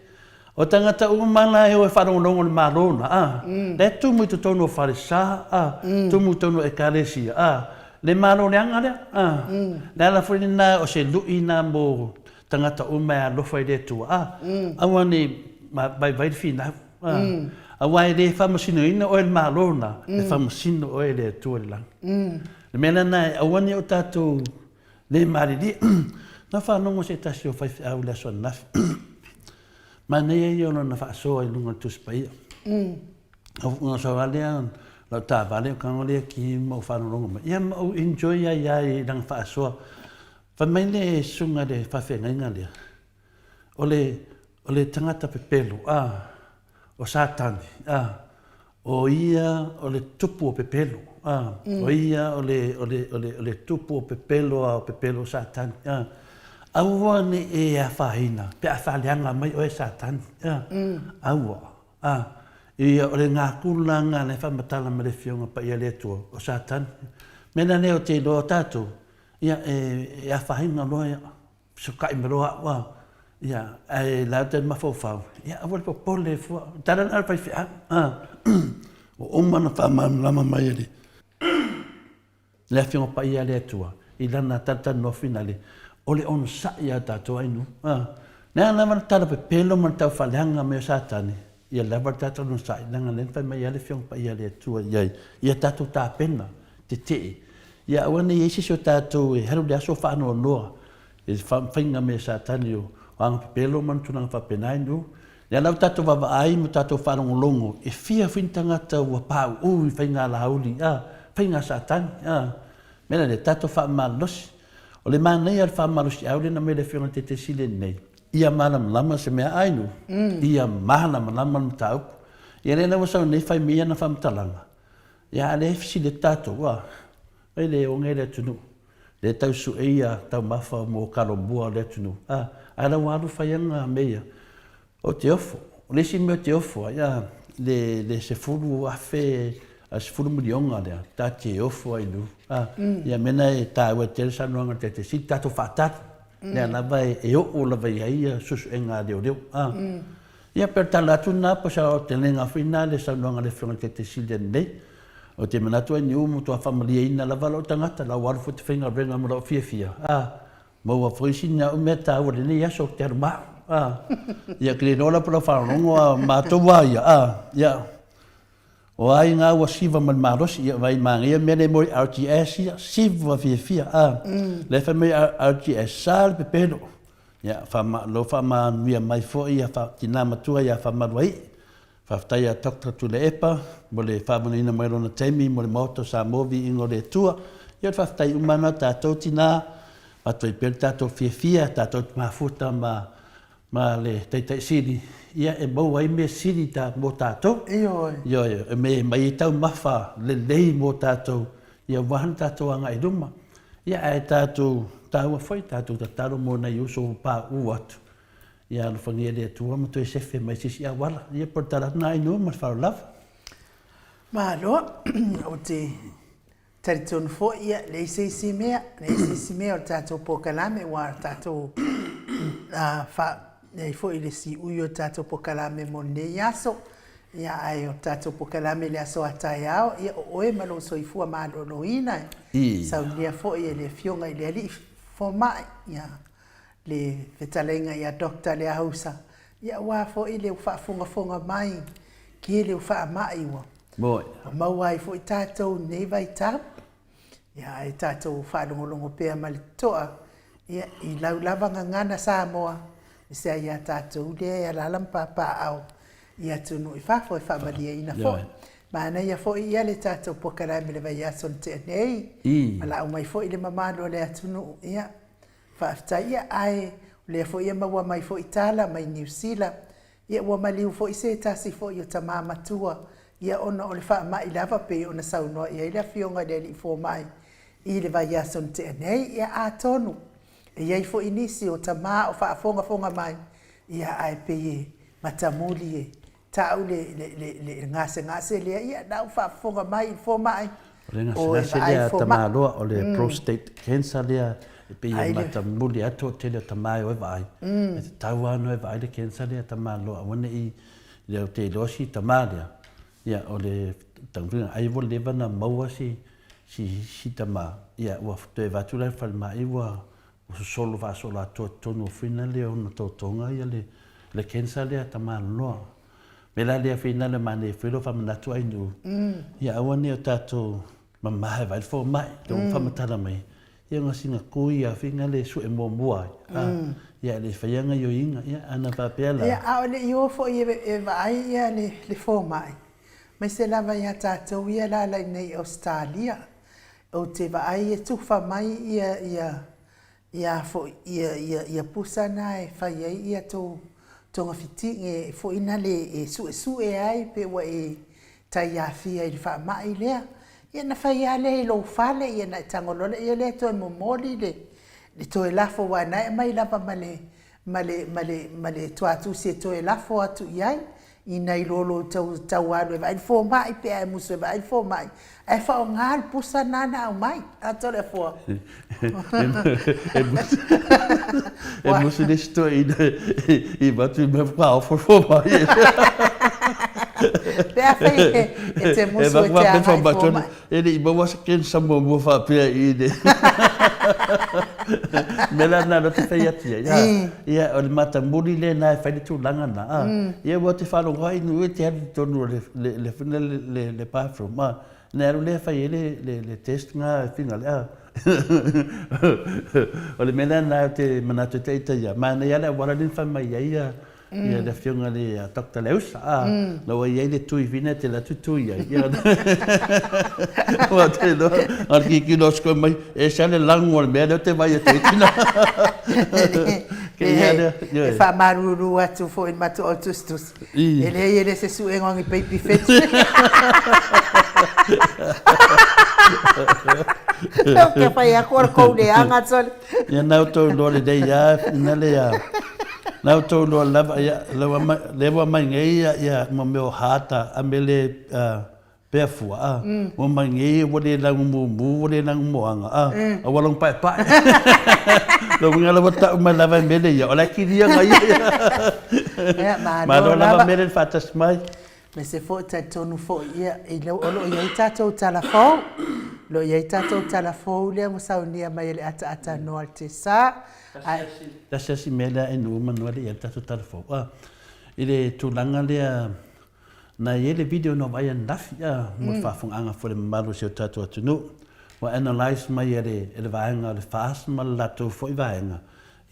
O tagata uma la e o e faalogologo i le malo na, a. Lea e tumu i totonu o falesa, a. Tumu i totonu o ekalesia, a. Le malo leaga lea, a. Le ala foi lena o se lui na mo tagata uma e alofa i le Atua, a, aua ne i vaivai le finau, a, aua e le faamasinoina oe e le Malo lena, e faamasino oe e le Atua i le lagi. O le mea lena e aua ne i o tatou le malilie. Na faalogo se tasi o faifeau i le aso ananafi, manaia ia o lana faasoa i luga o le Tusi Paia. Ona sau lava lea lau taavale, ou tago lea ki ma ou faalogologo mai, ia ma ou enjoy ai lava i lana faasoa. Fai mai le susuga i le faafeagaiga lea, o le, o le tagata pepelo, a, o Satani, a, o ia o le tupu o pepelo, a, o ia o le, o le, o le, o le tupu o pepelo a o pepelo o Satani, a. Aua ne i e afaina pe a faaleaga mai oe e Satani, a, aua, a. Ia, o le gakula lena e faamatala mai le Afioga Paia a le Atua, o Satani. Mea la lea ou te iloa o tatou, Ia, e afaina loa, ia, fesokai mai loa au, a, ia, ae la te mafaufau, ia, aua le popole fua, tala la le faifeau, a, ua uma ona faamalamalama mai e le, le Afioga Paia a le Atua i lana talatalanoa finale, o le onosai a tatou ainu, a, leaga lava le tala pepelo ma le taufaaleaga mai o Satani, Ia lava le tatou onosai, leaga lea na fai mai ai le Afioga Paia a le Atua i ai, ia tatou tapena, tetee, ia aua ne i i ai se isi o tatou e alu i le aso o faanoanoa i le faiga mea Satani o aga pepelo ma ona tulaga faapena i nuu. Lea la ua tatou vaavaai ma tatou faalogologo, e fia foi ni tagata ua pauu i faiga alauli, a, faiga Satani, a. Mea la lea, tatou faamalosi. O le manaia o le faamalosiau lea na aumai e le Afioga i le Taitai Sili lenei, ia malamalama se mea ainu, ia malamalama le mataupu. Ia lea la ua sau nei fai mai ana faamatalaga, ia a o lea e fesili atu tatou, a, ai le oge le atunuu, lea e tau sue ia taumafa mo kalomua o le atunuu, a, ae la ua alu fai ana mea ia. Ou te ofo. O le isi mea ou te ofo ai, a, le, le 10,000, a 10 miliona lea, ta te ofo ai lu. A, ia mea na e taua tele saunoaga a le Taitai Sili, tatou faatali. Lea lava e, e oo lava i ai ia suesuega a leoleo. A, ia pe o le tala atu lena, po o se aotelega foi lena le saunoaga a le Afioga i le Taitai Sili ananei. Ou te manatu ai niu matua faamalieina lava lou tagata, la ua alu foi te faigaluega ma lou fiafia. A, Maua foi sina au mea taua i lenei aso ou te alu ma au. A, ia, ke le iloa la po o lau faalogologo a matou a ia, a, ia, o ai ngā ua siva ma le malosi, ia, vai manaia mea lea mo i RTS ia, siva fiafia, a, lea fai mai RTS, sa le pepelo, ia, wha, lo whaamanuia mai foi ia wha, tina matua ia Whamaruai'i, Faafetai ia Doctor Tuilaepa mo le faavanoaina mai o lona taimi mo le Maota o Samoa Viiga o le Atua. Ia o le faafetai uma lena tatou tina, avatu ai pea le tatou fiafia, tatou te mafuta ma ma le Taitai Sili, ia e maua ai mea sili ta mo tatou. Ioe. Ioe, e me mai ai taumafa lelei mo tatou, ia aua le tatou agai i luma. Ia ae tatou taua foi, tatou tatalo mo nai uso ua pauu atu. Ia alofagia e le Atua ma toe sefe mai se isi auala. Ia po o le tala atu lena Ainuu ma le faaaloalo lava. Malo, ou te Talitonu foi, ia, leai se isi mea, leai se isi mea o le tatou polokalame, aua o le tatou, fa, leai foi le siui o le tatou polokalame mo lenei aso. Ia, ae o le tatou polokalame i le aso a taeao, ia, o oe ma lou soifua maloloina, e saunia foi e le Afioga i le Alii Fomai, ia, le fetalaiga ia Doctor Leahusa, ia aua foi le faafogafoga mai tele o faamai ua maua ai foi tatou i lenei vaitau. Ia ae tatou faalogologo pea ma le totoa ia i lau lava gagana Samoa, aemaise ai ia tatou lea e alaala ma papaaao i atunuu i fafo e faamalieina foi. Manaia foi ia le tatou polokalame i le vaiaso na tea nei, valaau mai foi le mamalu o le atunuu, ia Faafetai ia ae o lea foi e maua mai foi tala mai Niu Sila, ia ua maliu foi se tasi foi o tama matua ia ona o le faamai lava pei ona saunoa i ai le Afioga i le Alii Fomai i le vaiaso na tea nei. Ia atonu e i ai foi nisi o tama o faafogafoga mai ia ae pei e matamuli e Tau le, le, le, le gasegase lea, ia na ua faafofoga mai i le fomai. O le gasegase lea tamaloa, o le prostate cancer lea, e pei e matamuli atu o tele o tama e o e vaai. E tatau lava ona o e vaai le cancer lea tamaloa, aua ne i, lea ou te iloa si tama lea, ia o le taumafaiga, ai ua leva ona maua si, si, si tama, ia ua toe avatu la i le falemai ua, Ua sosolo faasoloatoa i totonu o fina lea ona totoga ia le le cancer lea tamaloloa. Mea la lea fina le manaia foi lou faamanatu Ainuu, ia aua ne i o tatou mamae vaai le fomai, lea ua faamatala mai, ia ona sina kui lava fina le sue muamua ai, a, ia e le faia gaioiga, ia ana faapea la. Ia, a o le i o foi e vaai ia le fomai, aemaise lava ia tatou ia e alaala i inei i Ausetalia, Ou te vaai e tufa mai ia ia ia foi ia ia ia pusa na e fai ai ia tou togafitiga e foi na le e suesue ai pe ua e taiafia i le faamai lea. Ia na fai lava lea i lou fale ia na e tago loa lea lea toe momoli le le toe lafo aua na e aumai lava ma le ma le ma le ma le tuatusi e toe lafo atu i ai ina i lo lou tau tau alu e vaai le fomai pe a e musu e vaai le fomai ae faaaoga le pusa lena na aumai a Toleafoa. E musu le isi toeaina i avatu i mea faatoa ofo le fomai. Pe afai e te musu e te agai i le fomai. E le i maua se cancer muamua faapea i le mea la lena ou te fai atu i ai. Ia, o le matamuli lena e fai le tulaga lena. Ia ua te faalogo ai i e te alu i totonu o le bathroom, ona e alu lea e fai ai le test lena e finagalo. O le mea la lena ou te manatu ai ita ia, manaia lava le auala lea na fai mai ai Ia le afioga i le Doctor Leusa, a, na ua i ai le tui fina e te alu atu tui ai. Ia, ua te iloa, a le kikilo atu mai, e ese lava le lanu o le mea lea ou te vaai atu ai tina. Kei lea, ioe. E faamalulu atu foi i le matou au tusitusi, e leai e le o se suega o ni paipi feti. Ou te fai atu o le tou leaga sole. Ia na outou iloa lelei lava ina le a na outou iloa lava ia lea ua aumai nei ia ia mo mea o heart a me le pea fua a ua aumai nei ua le lanu mumu ua le lanu moana a a ua lanu paepae. Lona uiga la ua tau mai lava e mele ia o la e kilia nai ia. Malo lava mele le faatasi mai. Aemaise foi talitonu foi ia i o lo o i ai tatou tala fou, o lo o i ai tatou tala fou lea ua saunia mai e le ataata noa le Tesa. Ae. Tasi lava si mea lea e nuu manu ai le tatou tala fou a i le tulaga lea na i ai le video na vaai ananafi a mo le faafofogaaga foi a le mamalu o si o tatou atunuu ua analyse mai e le vaega o le FAST ma le latou foi vaega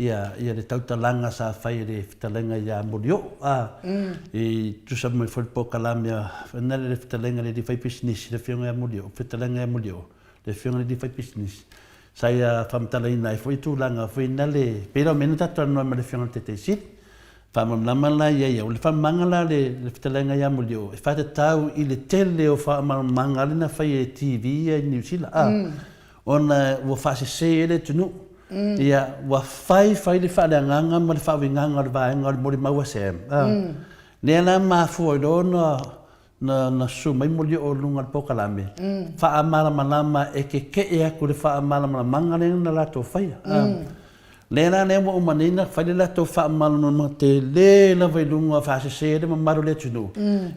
ia, ia le tautalaga sa fai e le fetalaiga ia Molioo, a, i tusa mai foi le polokalame a, na le fetalaiga le alii faipisinisi, le afioga ia Molioo, fetalaiga ia Molioo, le afioga i le alii faipisinisi, sa ia faamatalaina ai foi tulaga foi na le, pei la o mea na tatou talanoa ai ma le afioga i le Taitaiisili. Faamalamalama la ia ia, o le faamalamalamaga la le, le fetalaiga ia Molioo, e faatatau i le tele o faamalamalamaga lea na fai e TV ia i Niu Sila, a, ona ua faasese ai le atunuu. Ia, ua fai fai le faaleagaga ma le faauigaga o le vaega o le molimau a Sam. Lea la e mafua ai loa ona na na susu mai Molioo i luga o le polokalame, faamalamalama e keke'e atu le faamalamalamaga lea na latou faia. Lea la lea ua uma nei na fai le latou faamalamalamaga tele lava i luga faasese le mamalu o le atunuu.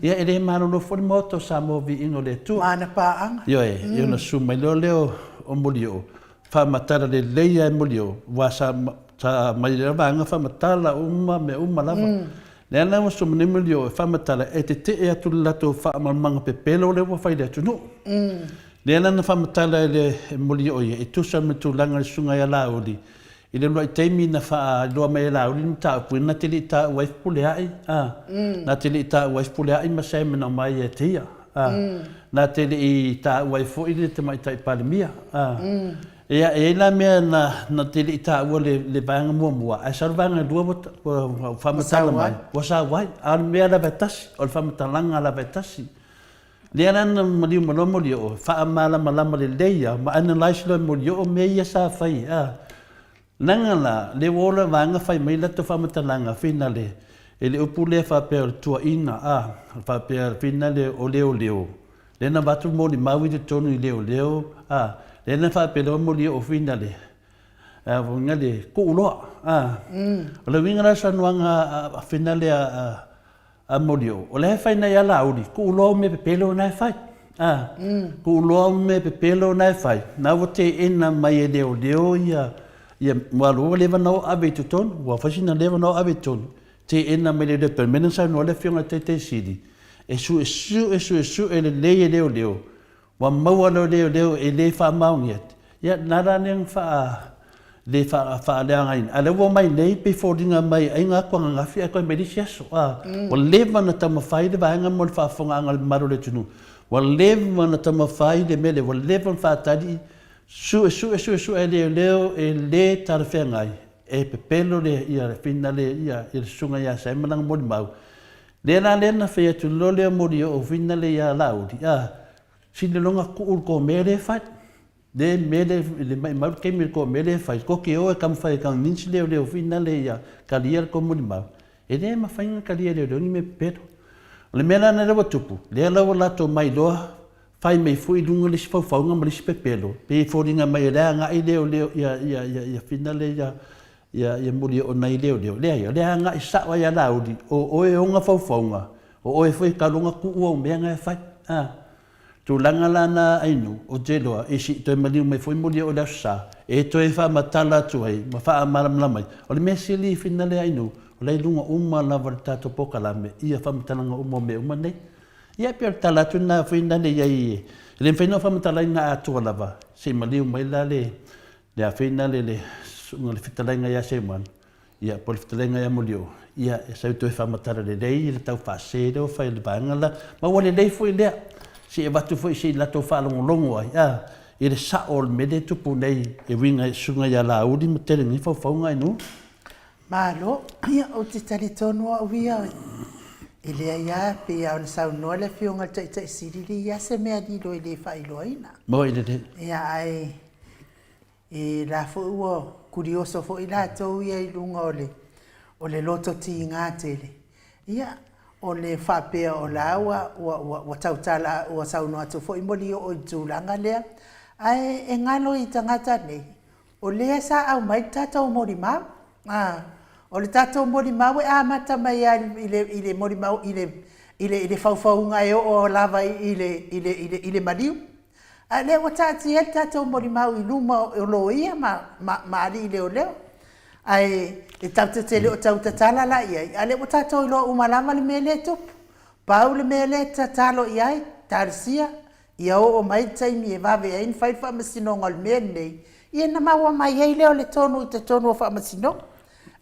Ia e le malolo foi le Maota o Samoa viiga o le Atua. Ma ana paaga. Ioe, ia ona susu mai loa lea o Molioo, faamatala lelei lava e Molioo, aua sa sa aumai lea vaega faamatala uma mea uma lava. Lea la ua susu mai nei Molioo e faamatala e tetee atu i le latou faamalamalamaga pepelo lea ua fai i le atunuu. Lea la na faamatala e le Molioo ia e tusa ma le tulaga i le susuga ia Laauli i le uluai taimi na faailoa mai e Laauli le mataupu na te le i taua ai Fepuleai, a, na te le i taua ai Fepuleai ma Sam na aumai ia te ia, a, na te le i taua ai foi le Tamaitai Palemia, a. Ia, e i ai la mea na, na te le i taua le, le vaega muamua, ae sau le vaega lua ua, ua, ua faamatala mai, ua sau ai. A o le mea lava e tasi, o le faamatalaga lava e tasi. Lea la na maliu mai loa Molioo, faamalamalama lelei lava ma analyse loa e Molioo mea ia sa fai, a. Leaga la, lea ua oo le vaega fai mai latou faamatalaga finale, i le upu lea faapea o le tuuaiga, a, faapea finale o leoleo, lea na avatu molimau i totonu i leoleo, a, lea na faapea loa Molioo finale, a, finale, tuu loa, a. O le uiga la o le saunoaga finale a, A Molioo, o la e fai nai alauli, tuu loa au mea pepelo na e fai. A, tuu loa au mea pepelo na e fai, na ua teena mai e leoleo ia, ia, ua alu ua leva na o ave i totonu, ua fai sina leva na o ave i totonu, teena mai leoleo. Pei o le mea lea na saunoa ai le Afioga i le Taitaisili, e suesue suesue lelei e leoleo, Ua maua loa leoleo e le faamaonia, ia na la lea na faa le faaleagaina. A o lea ua omai nei pei foliga mai ai na atu ananafi ae toe mai le isi aso. A, ua leva ona taumafai le vaega mo le faafofogaaga a le mamalu o le atunuu. Ua leva ona taumafai le mea lea, ua leva ona faatali, suesue suesue e leoleo e le talafeagai, e pepelo le ia le finale ia le susuga ia Sam ma lana molimau. Lea la lea na fai atu loa lea moli o finale ia Laauli, a, sili loa na tuu le tou mea lea e fai. Le mea lea le maimau le taimi le tou mea lea e fai, tou te o e taumafai e convince leoleo finale ia talia le tou molimau. E le mafai ona talia e leoleo ni mea pepelo. O le mea la lena ua tupu, lea la ua latou mailoa fai mai foi i luga le isi faufauga ma le isi pepelo, pei e foliga mai o lea e agai leoleo ia ia ia ia finale ia Ia, ia muli o nai leoleo. Leai, o lea e agai sao lava ia Laauli, o oe e ona faufauga, o oe foi e taloga tuu au mea na e fai. A. Tulaga la na Ainu, ou te iloa, i si toe maliu mai foi muli o le Aso Sa, e toe faamatala atu ai ma faamalamalama ai. O le mea sili i finale Ainu, o la e i luga uma lava o le tatou polokalame ia faamatalaga uma o mea uma nei. Ia, e pei o le tala atu lena finale i ai, e le mafai ona ou faamatalaina atoa lava, se i maliu mai la le, Le afeina le le susuga le fetalaiga ia Seuman, ia po o le fetalaiga ia Molioo, ia e sau toe faamatala lelei le tau faasē lea ua fai e le vaega la, ma ua lelei foi lea, se i avatu foi se i latou faalogologo ai, a, i le sao o le mea lea e tupu nei e uiga i susuga ia Laauli ma tele nei faufauga i nuu. Malo, ia ou te talitonu au ia, e leai lava, pei lava ona saunoa le Afioga i le Taitai Sili, e leai lava se mea lilo e le faailoaina. Moi lelei. Ia, ae E la foi ua kurioso foi latou ia i luga o le o le loto tiga tele, ia, o le faapea o la ua ua ua ua tautala ua saunoa atu foi Molioo i le tulaga lea, ae e galo i tagata nei, o lea sa aumai le tatou molimau. A, o le tatou molimau e amata mai lava i le i le molimau i le i le i le faufauga e oo lava i le i le i le maliu. A o lea ua taatia ai le tatou molimau i luma o loia ma, ma, ma alii leoleo. Ae e tatou te le o tau tatala la i ai, a o lea ua tatou iloa uma lava le mea lea e tupu. Pau le mea lea e tatalo i ai, talosia, ia oo mai le taimi e vave ai ona fai le faamasinoga o le mea lenei, ia ona maua mai ai lea o le tonu i totonu o faamasinoga.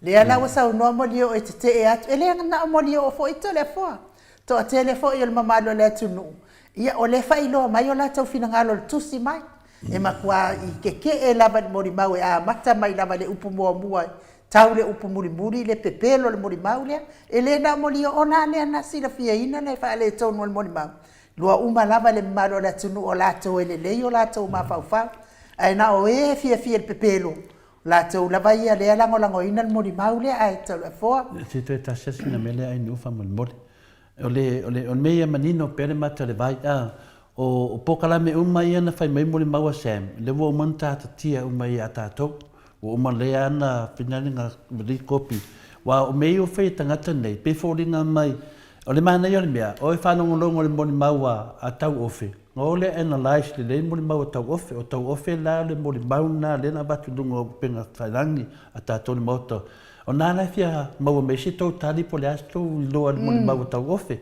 Lea la ua saunoa Molioo e tetee atu, e le na o Molioo foi Toleafoa, toatele foi o le mamalu o le atunuu, ia o lea e faailoa mai o latou finagalo i le tusi mai. E matua i keke'e lava i le molimau e amata mai lava i le upu muamua e tau le upu mulimuli le pepelo o le molimau lea. E le na o Molioo la lea na silafiaina le faaletonu o le molimau, lua uma lava le mamalu o le atunuu o latou e lelei o latou mafaufau. Ae na o e e fiafia i le pepelo, latou lava ia lea e lagolagoina le molimau lea ae Toleafoa. Se toe tasi lava sina mea lea Ainuu faamolemole. O le, o le, o le mea ia manino pea le mata o le vai, a, o, o polokalame uma ia na fai mai molimau a Sam, lea ua uma ona taatatia uma ia tatou. Ua uma lea ana finale na likopi. Aua o mea ia ua fai e tagata nei, pei foliga mai, o le manaia o le mea, o e faalogologo i le molimau a, a Tauofe, ona o lea analyse lelei le molimau a Tauofe. O Tauofe la o le molimau lena lea na avatu i luga o upega tafailagi a tatou i le Maota. O na la e fia maua mai ai se tou tali po o le a se tou iloa i le molimau a Tauofe.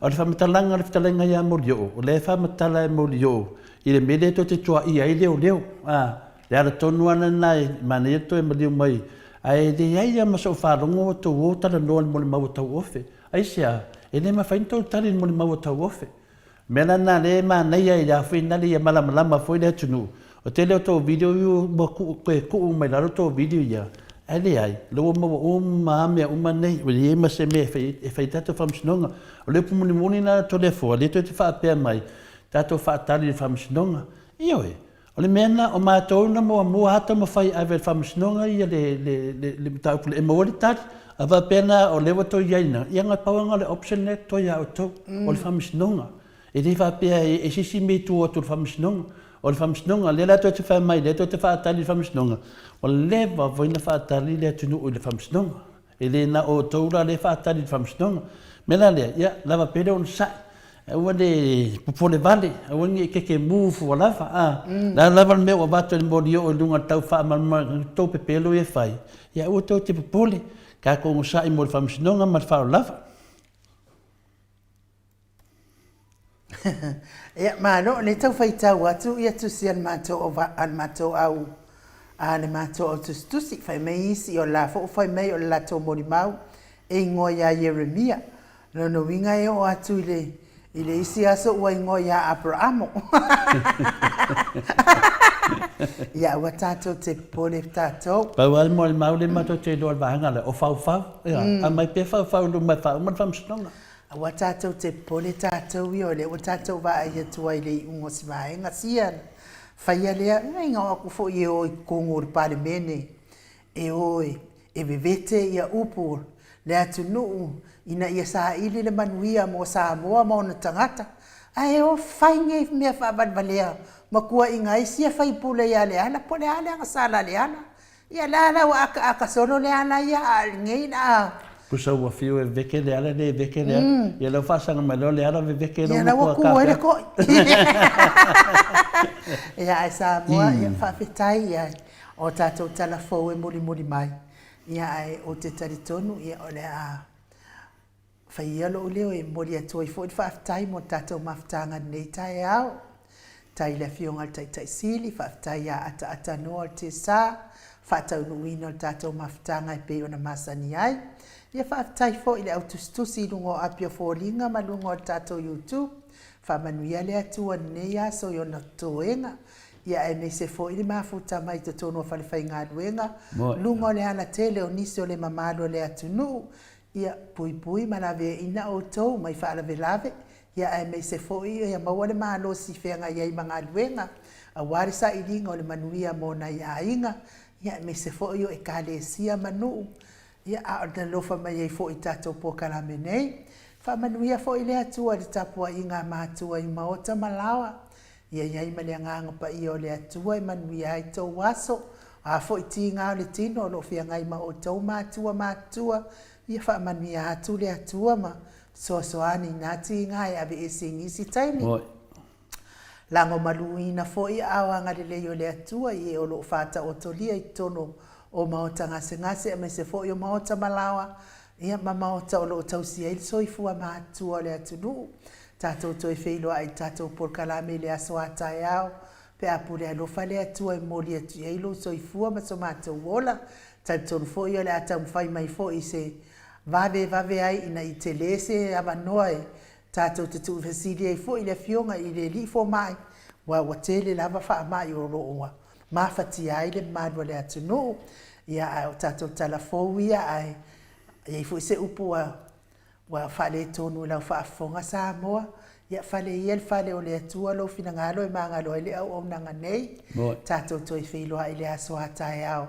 O le faamatalaga o le fetalaiga ia Molioo, o lea e faamatala e Molioo i le mea lea tou te tuaia ai leoleo. A, le ala tonu lava lena e manaia le toe maliu mai, ae leai lava ma sou faalogo o tou o talanoa i le molimau a Tauofe. Aisea? E le mafai ona tou tali i le molimau a Tauofe. O le mea la lena lea e manaia i le afuinale ia malamalama foi le atunuu. O tele o tou video ia ua tuu toe tuu mai lalo tou video ia, ae leai, o lea ua maua uma lava mea uma nei, ua leai ma se mea e fai e fai ai tatou faamasinoga. O le upu mulimuli lena Toleafoa, lea tou te faapea mai, tatou faatali i le faamasinoga. Ioe, O le mea lena, o matou na muamua lava taumafai e ave i le faamasinoga ia le, le, le, le mataupu e maua le tali. A faapea la o lea ua toe i ai na, ia na pau lena o le option lea e totoe ia outou, o le faamasinoga. E le faapea e ese isi mea i tua atu o le faamasinoga. O le faamasinoga, lea la tou te fai mai, lea tou te faatali i le faamasinoga, ua leva foi ona faatali le atunuu i le faamasinoga. E le na o outou la lea e faatali i le faamasinoga. O le mea la lea, ia lava pea le onosai, aua le popole vale, aua ne i kekemu fua lava, a. O le a lava le mea ua avatu e le molioo i luga o le tau faamalamalama tou pepelo ia e fai, ia aua tou te popole, tatou onosai mo le faamasinoga ma le faaaloalo lava. Ia, malo, o lea e tau faitau atu ia tusi a le matou a le matou au a le matou au tusitusi, fai mai isi o la foi fai mai o le latou molimau e igoa ia Ieremia. Lona uiga e oo atu i le i le isi aso ua igoa ia Aperamo. Ia aua tatou te popole tatou. Pau lava le molimau lea matou te iloa i le vaega lea, o Faufau. Ia, aumai pea Faufau i luma e faauma le faamasinoga. Aua tatou te popole tatou ia o lea ua tatou vaai atu ai i le iuga o si vaega sia na faia lea ina o aku foi e o i totonu o le Palemene e o e vevete ia upu o le atunuu ina ia saili le manuia mo Samoa ma ona tagata ae o fai nei mea faavalevalea ma tuuaiga ai sia faipule ia Leala po o le a le agasala a Leala Ia la la ua akaaka solo le ala ia a o lenei la a. Pusa ua fiu e veveke le ala le veveke le ala. Ia la ua faasaga mai loa le ala veveke lo matua ka. Ia la ua ku ai le koi. Ia ae Samoa ia faafetai ia o tatou tala fou e mulimuli mai. Ia ae ou te talitonu ia o le a Fai ia lou leo e momoli atu ai foi le faafetai mo le tatou mafutaga i lenei taeao. Faafetai i le Afioga i le Taitai Sili, faafetai ia Ataata Noa o le TSA, faataunuuina o le tatou mafutaga e pei ona masani ai. Ia faafetai foi i le au tusitusi i luga o api o foliga ma luga o le tatou YouTube. Faamanuia le Atua i lenei aso i ona totoega, ia aemaise foi le mafuta mai totonu o falefaigaluega, luga o le alatele o nisi o le mamalu o le atunuu, Ia puipui ma laveaiina outou mai faalavelave, ia aemaise foi ia maua le malosi feagai ai ma galuega, aua le sailiga o le manuia mo nai aiga, ia aemaise foi o Ekalesia ma nuu, ia a o le alofa mai ai foi i tatou polokalame nei. Faamanuia foi le Atua i le tapuaiga a matua i maota ma laoa, Ia i ai ma le Agaga Paia o le Atua e manuia ai tou aso, a foi tiga o le tino o lo o feagai ma outou matua matutua, ia faamanuia atu le Atua ma fesoasoani i na tiga e aveese i nisi taimi. Lagomaluina foi aao agalelei o le Atua i e o lo o faataotolia i totonu o maota gasegase aemaise foi o maota malaoa, ia ma maota o lo o tausia ai le soifua matua o le atunuu. Tatou toe feiloai i le tatou polokalame i le aso a taeao, pe a pule alofa le Atua e momoli atu i ai lou soifua ma so matou ola. Talitonu foi o le a taumafai mai foi i se vave e vave ai ina i tele se avanoa e tatou te tuufesili ai foi i le Afioga i le Alii Fomai, aua ua tele lava faamai o lo o mafatia ai le mamalu o le atunuu. Ia, ae o tatou tala fou ia, ae i ai foi se upu ua Ua faaletonu i lau faafofoga Samoa, ia fale ia le fale o le Atua lou finagalo e magalo ai le auaunaga nei. Tatou toe feiloai i le aso a taeao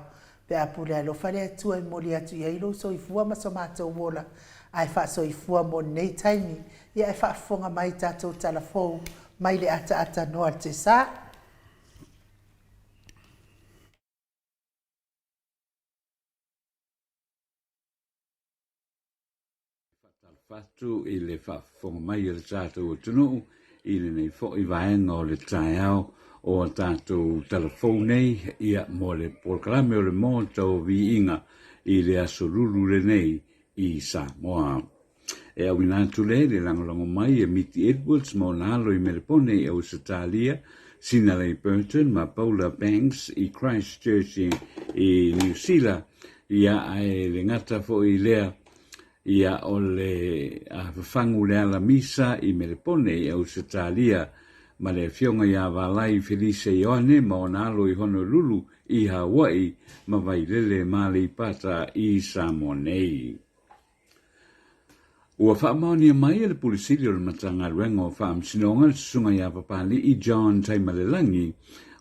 pe a pule alofa le Atua e momoli atu i ai lou soifua ma so matou ola. Ae faasoifua mo lenei taimi, ia e faafofoga mai i tatou tala fou mai le ataata noa te sa. Faatalofa atu i le faafofoga mai a le tatou atunuu i lenei foi vaega o le taeao o a tatou tala fou nei ia mo le polokalame o le Maota o Viiga i le Aso Lulu lenei i Samoa. E auina atu le le lagolago mai e Miti Edwards ma ona alo i Melepone i Ausetalia, Sinalei Burton ma Paula Banks i Christchurch i Niu Sila, ia ae le gata foi i lea Ia o le fafagu le ala misa i Melepone i Ausetalia ma le afioga ia Valai Felise Ioane ma ona alo i Honolulu i Hawaii ma Vailele ma Aleipata i Samoa nei. Ua faamaonia mai e le Pule Sili o le Matagaluega o Faamasinoga le Susuga ia Papali'i John Taimalelagi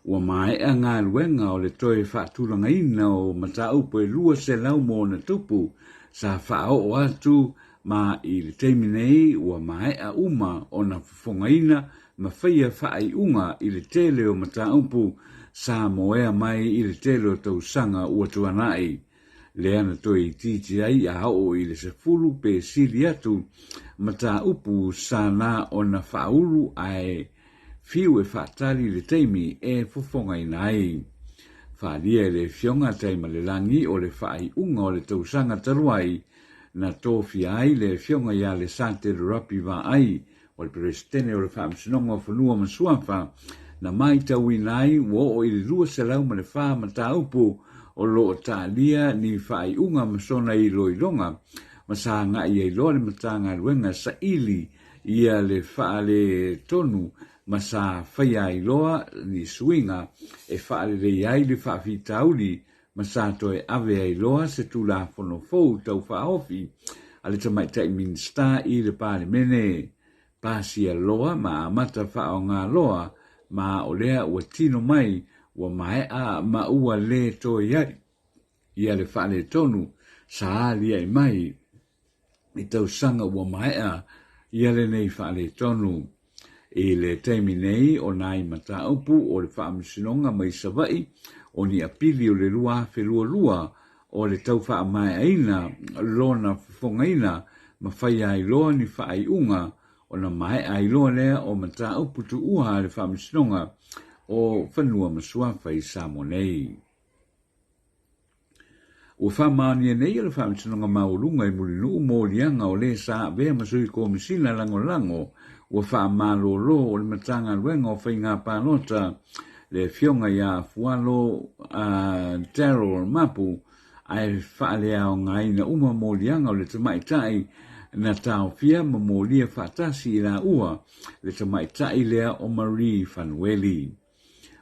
ua maea galuega o le toe faatulagaina o mataupu e 200 ma ona tupu sa faaoo atu ma i le taimi nei ua maea uma ona fofogaina ma faia faaiuga i le tele o mataupu sa moea mai i le tele o tausaga ua tuanai, lea na toe itiiti ai a oo i le 10 pe sili atu mataupu sa na ona faaulu ae fiu e faatali le taimi e fofogaina ai. Faaalia e le Afioga Taimalelagi o le faaiuga o le tausaga talu ai na tofia ai le Afioga ia Lesatele Rapi Vaai o le Peresetene o le Faamasinoga o Fanua ma Suafa na maitauina ai ua oo i le 204 mataupu o lo o taalia ni faaiuga ma sona iloiloga ma sa agai ai loa le Matagaluega saili ia le faaletonu ma sa faia ai loa ni suiga e faalelei ai le faafitauli ma sa toe ave ai loa se Tulafono fou tau faaofi a le Tamaitai Minisita i le Palemene. Pasia loa ma amata faaaoga loa ma o lea ua tino mai ua maea ma ua le toe i ai ia le faaletonu sa aliae mai i tausaga ua maea ia lenei faaletonu. I le taimi nei o nai mataupu o le Faamasinoga mai Savaii o ni apili o le 2022 o le tau faamaeaina lona fofogaina ma faia ai loa ni faaiuga ona maea ai loa lea o mataupu tuua a le Faamasinoga o Fanua ma Suafa i Samoa nei. Ua faamaonia nei e le Faamasinoga Maualuga i Mulinuu moliaga o le sa avea ma Sui Komesina Lagolago ua faamalolo o le Matagaluega o Faiga Palota le Afioga ia Afualo Darryl Mapu ae faaleaogaina uma moliaga o le tamaitai na taofia ma molia faatasi i laua le tamaitai lea o Marie Fanueli.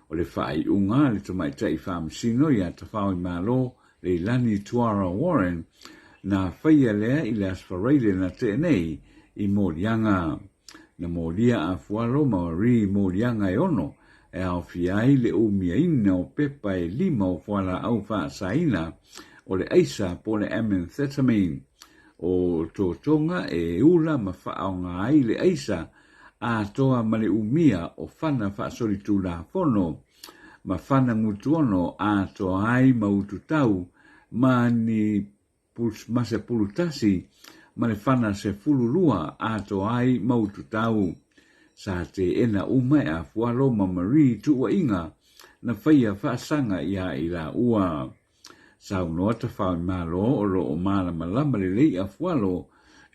O le faaiuga a le tamaitai faamasino ia Tafaoimalo Leilani Tuara Warren, na faia lea i le Aso Faraile na tea nei i Moliaga. Na molia a Fualo ma Marie moliaga e ono e aofia ai le umiaina o pepa e lima o fualaau faasaina o le aisa po o le amphetamine o totoga e ula ma faaaoga ai le aisa atoa ma le umia o fana faasolitulafono ma fana gutuono atoa ai ma ututau ma ni ma 11 ma le fana 12 atoa ai ma ututau. Sa teena uma e Afualo ma Marie tuuaiga na faia faasaga iā i laua. Saunoa Tafaoimalo o lo o malamalama lelei Afualo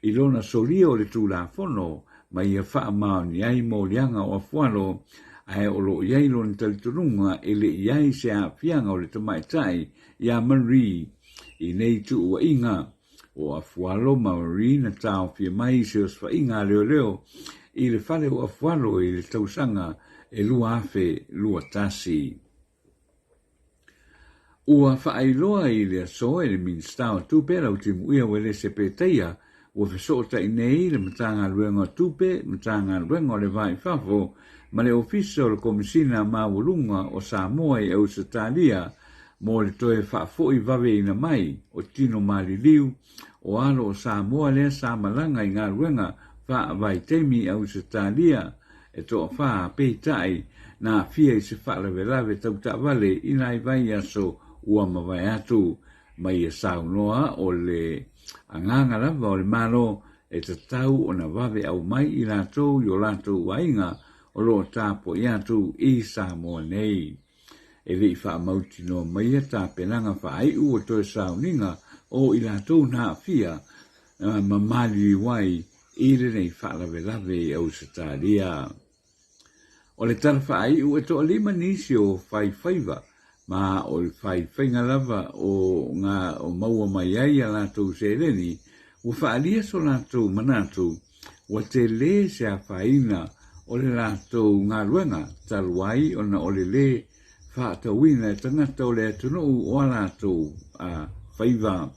i lona solia o le Tulafono ma ia faamaoni ai moliaga o Afualo, ae o lo o i ai lona talitonuga e le i ai se aafiaga o le tamaitai iā Marie i nei tuuaiga. O Afualo ma Marie na taofia mai i se osofaiga a leoleo i le fale o Afualo i le tausaga e 2021. Ua faailoa i le aso e le Minisita o Tupe Lautimuia Uelese Petaia ua fesootai nei le Matagaluega o Tupe, Matagaluega o le Va i Fafo ma le Ofisa o le Komesina Maualuga o Samoa i Ausetalia mo le toe faafoi vaveina mai o tino maliliu o alo o Samoa lea sa malaga i galuega faavaitaimi i Ausetalia e toafa, peitai, na aafia i se faalavelave tau taavale i nai vaiaso ua mavae atu. Ma ia saunoa o le agaga lava o le Malo e tatau ona vave aumai i latou i o latou aiga o lo o tapuai atu i Samoa nei. E le i faamautinoa maia tapenaga faaiu o toe sauniga o i latou na aafia ma maliliu ai i lenei faalavelave i Ausetalia. O le tala faaiu e toalima nisi o faifaiva, ma o le faifaiga lava o ga o maua mai ai a latou seleni, ua faaalia so latou manatu ua tele se afaina o le latou galuega talu ai ona o le lē faatauina e tagata o le atunuu o a latou faiva.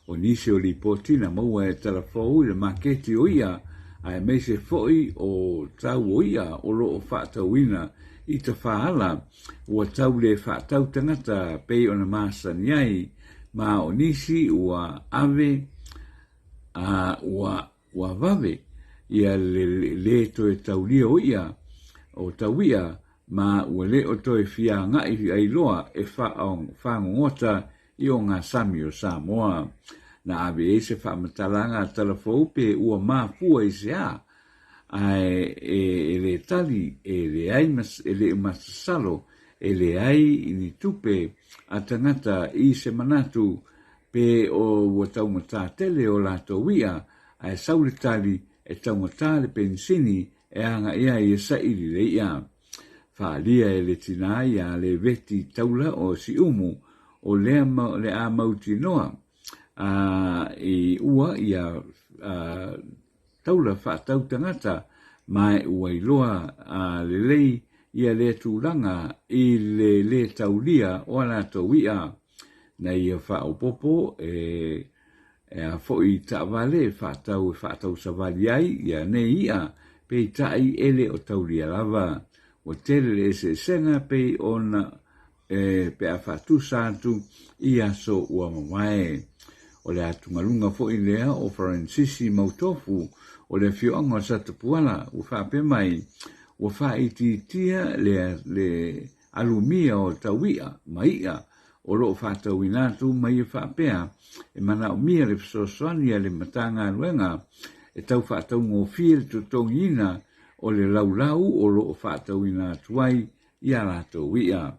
O nisi o lipoti na maua e Talafou i le maketi o i'a aemaise foi o tau o i'a o lo o faatauina i tafaala ua tau le faatau tagata pei ona masani ai, ma o nisi ua ave a ua Ua vave ia le lē toe taulia o i'a, o tau i'a, ma ua le o toe fia agaʻi ai loa e fagogota i ogasami o Samoa. Na ave ai se faamatalaga a Talafou pe ua mafua i se a, ae e le tali, e leai e le masasalo, e leai ni tupe a tagata i se manatu Pe o ua taugata tele o latou i'a, ae sau le tali e taugata le penisini e agaʻi ai e saili le i'a. Faaalia e le tinā iā Leveti Taula o Siumu, o lea le a mautinoa a i ua ia taula faatau tagata ma e ua iloa a lelei ia lea tulaga i le lē taulia o a latou i'a. Na ia faaopoopo e e a foi taavale e faatau e faatausavali ai ia nei i'a, peitai e le o taulia lava. Ua tele le eseesega pei ona e pe a faatusa atu i aso ua mavae. O le atugaluga foi lea o Faransisi Mautofu o le afioaga o Satapuala ua faapea mai, ua faaitiitia le le alumia o tau i'a ma i'a o lo o faatauina atu ma ia faapea e manaomia le fesoasoani a le Matagaluega e tau faataugofie le totogiina o le laulau o lo o faatauina atu ai i a latou i'a.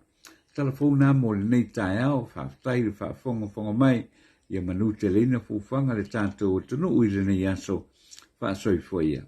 Tala fou na mo lenei taeao, faafetai le faafogafoga mai, ia manuteleina fuafuaga le tatou atunuu i lenei aso. Faasoifua ia.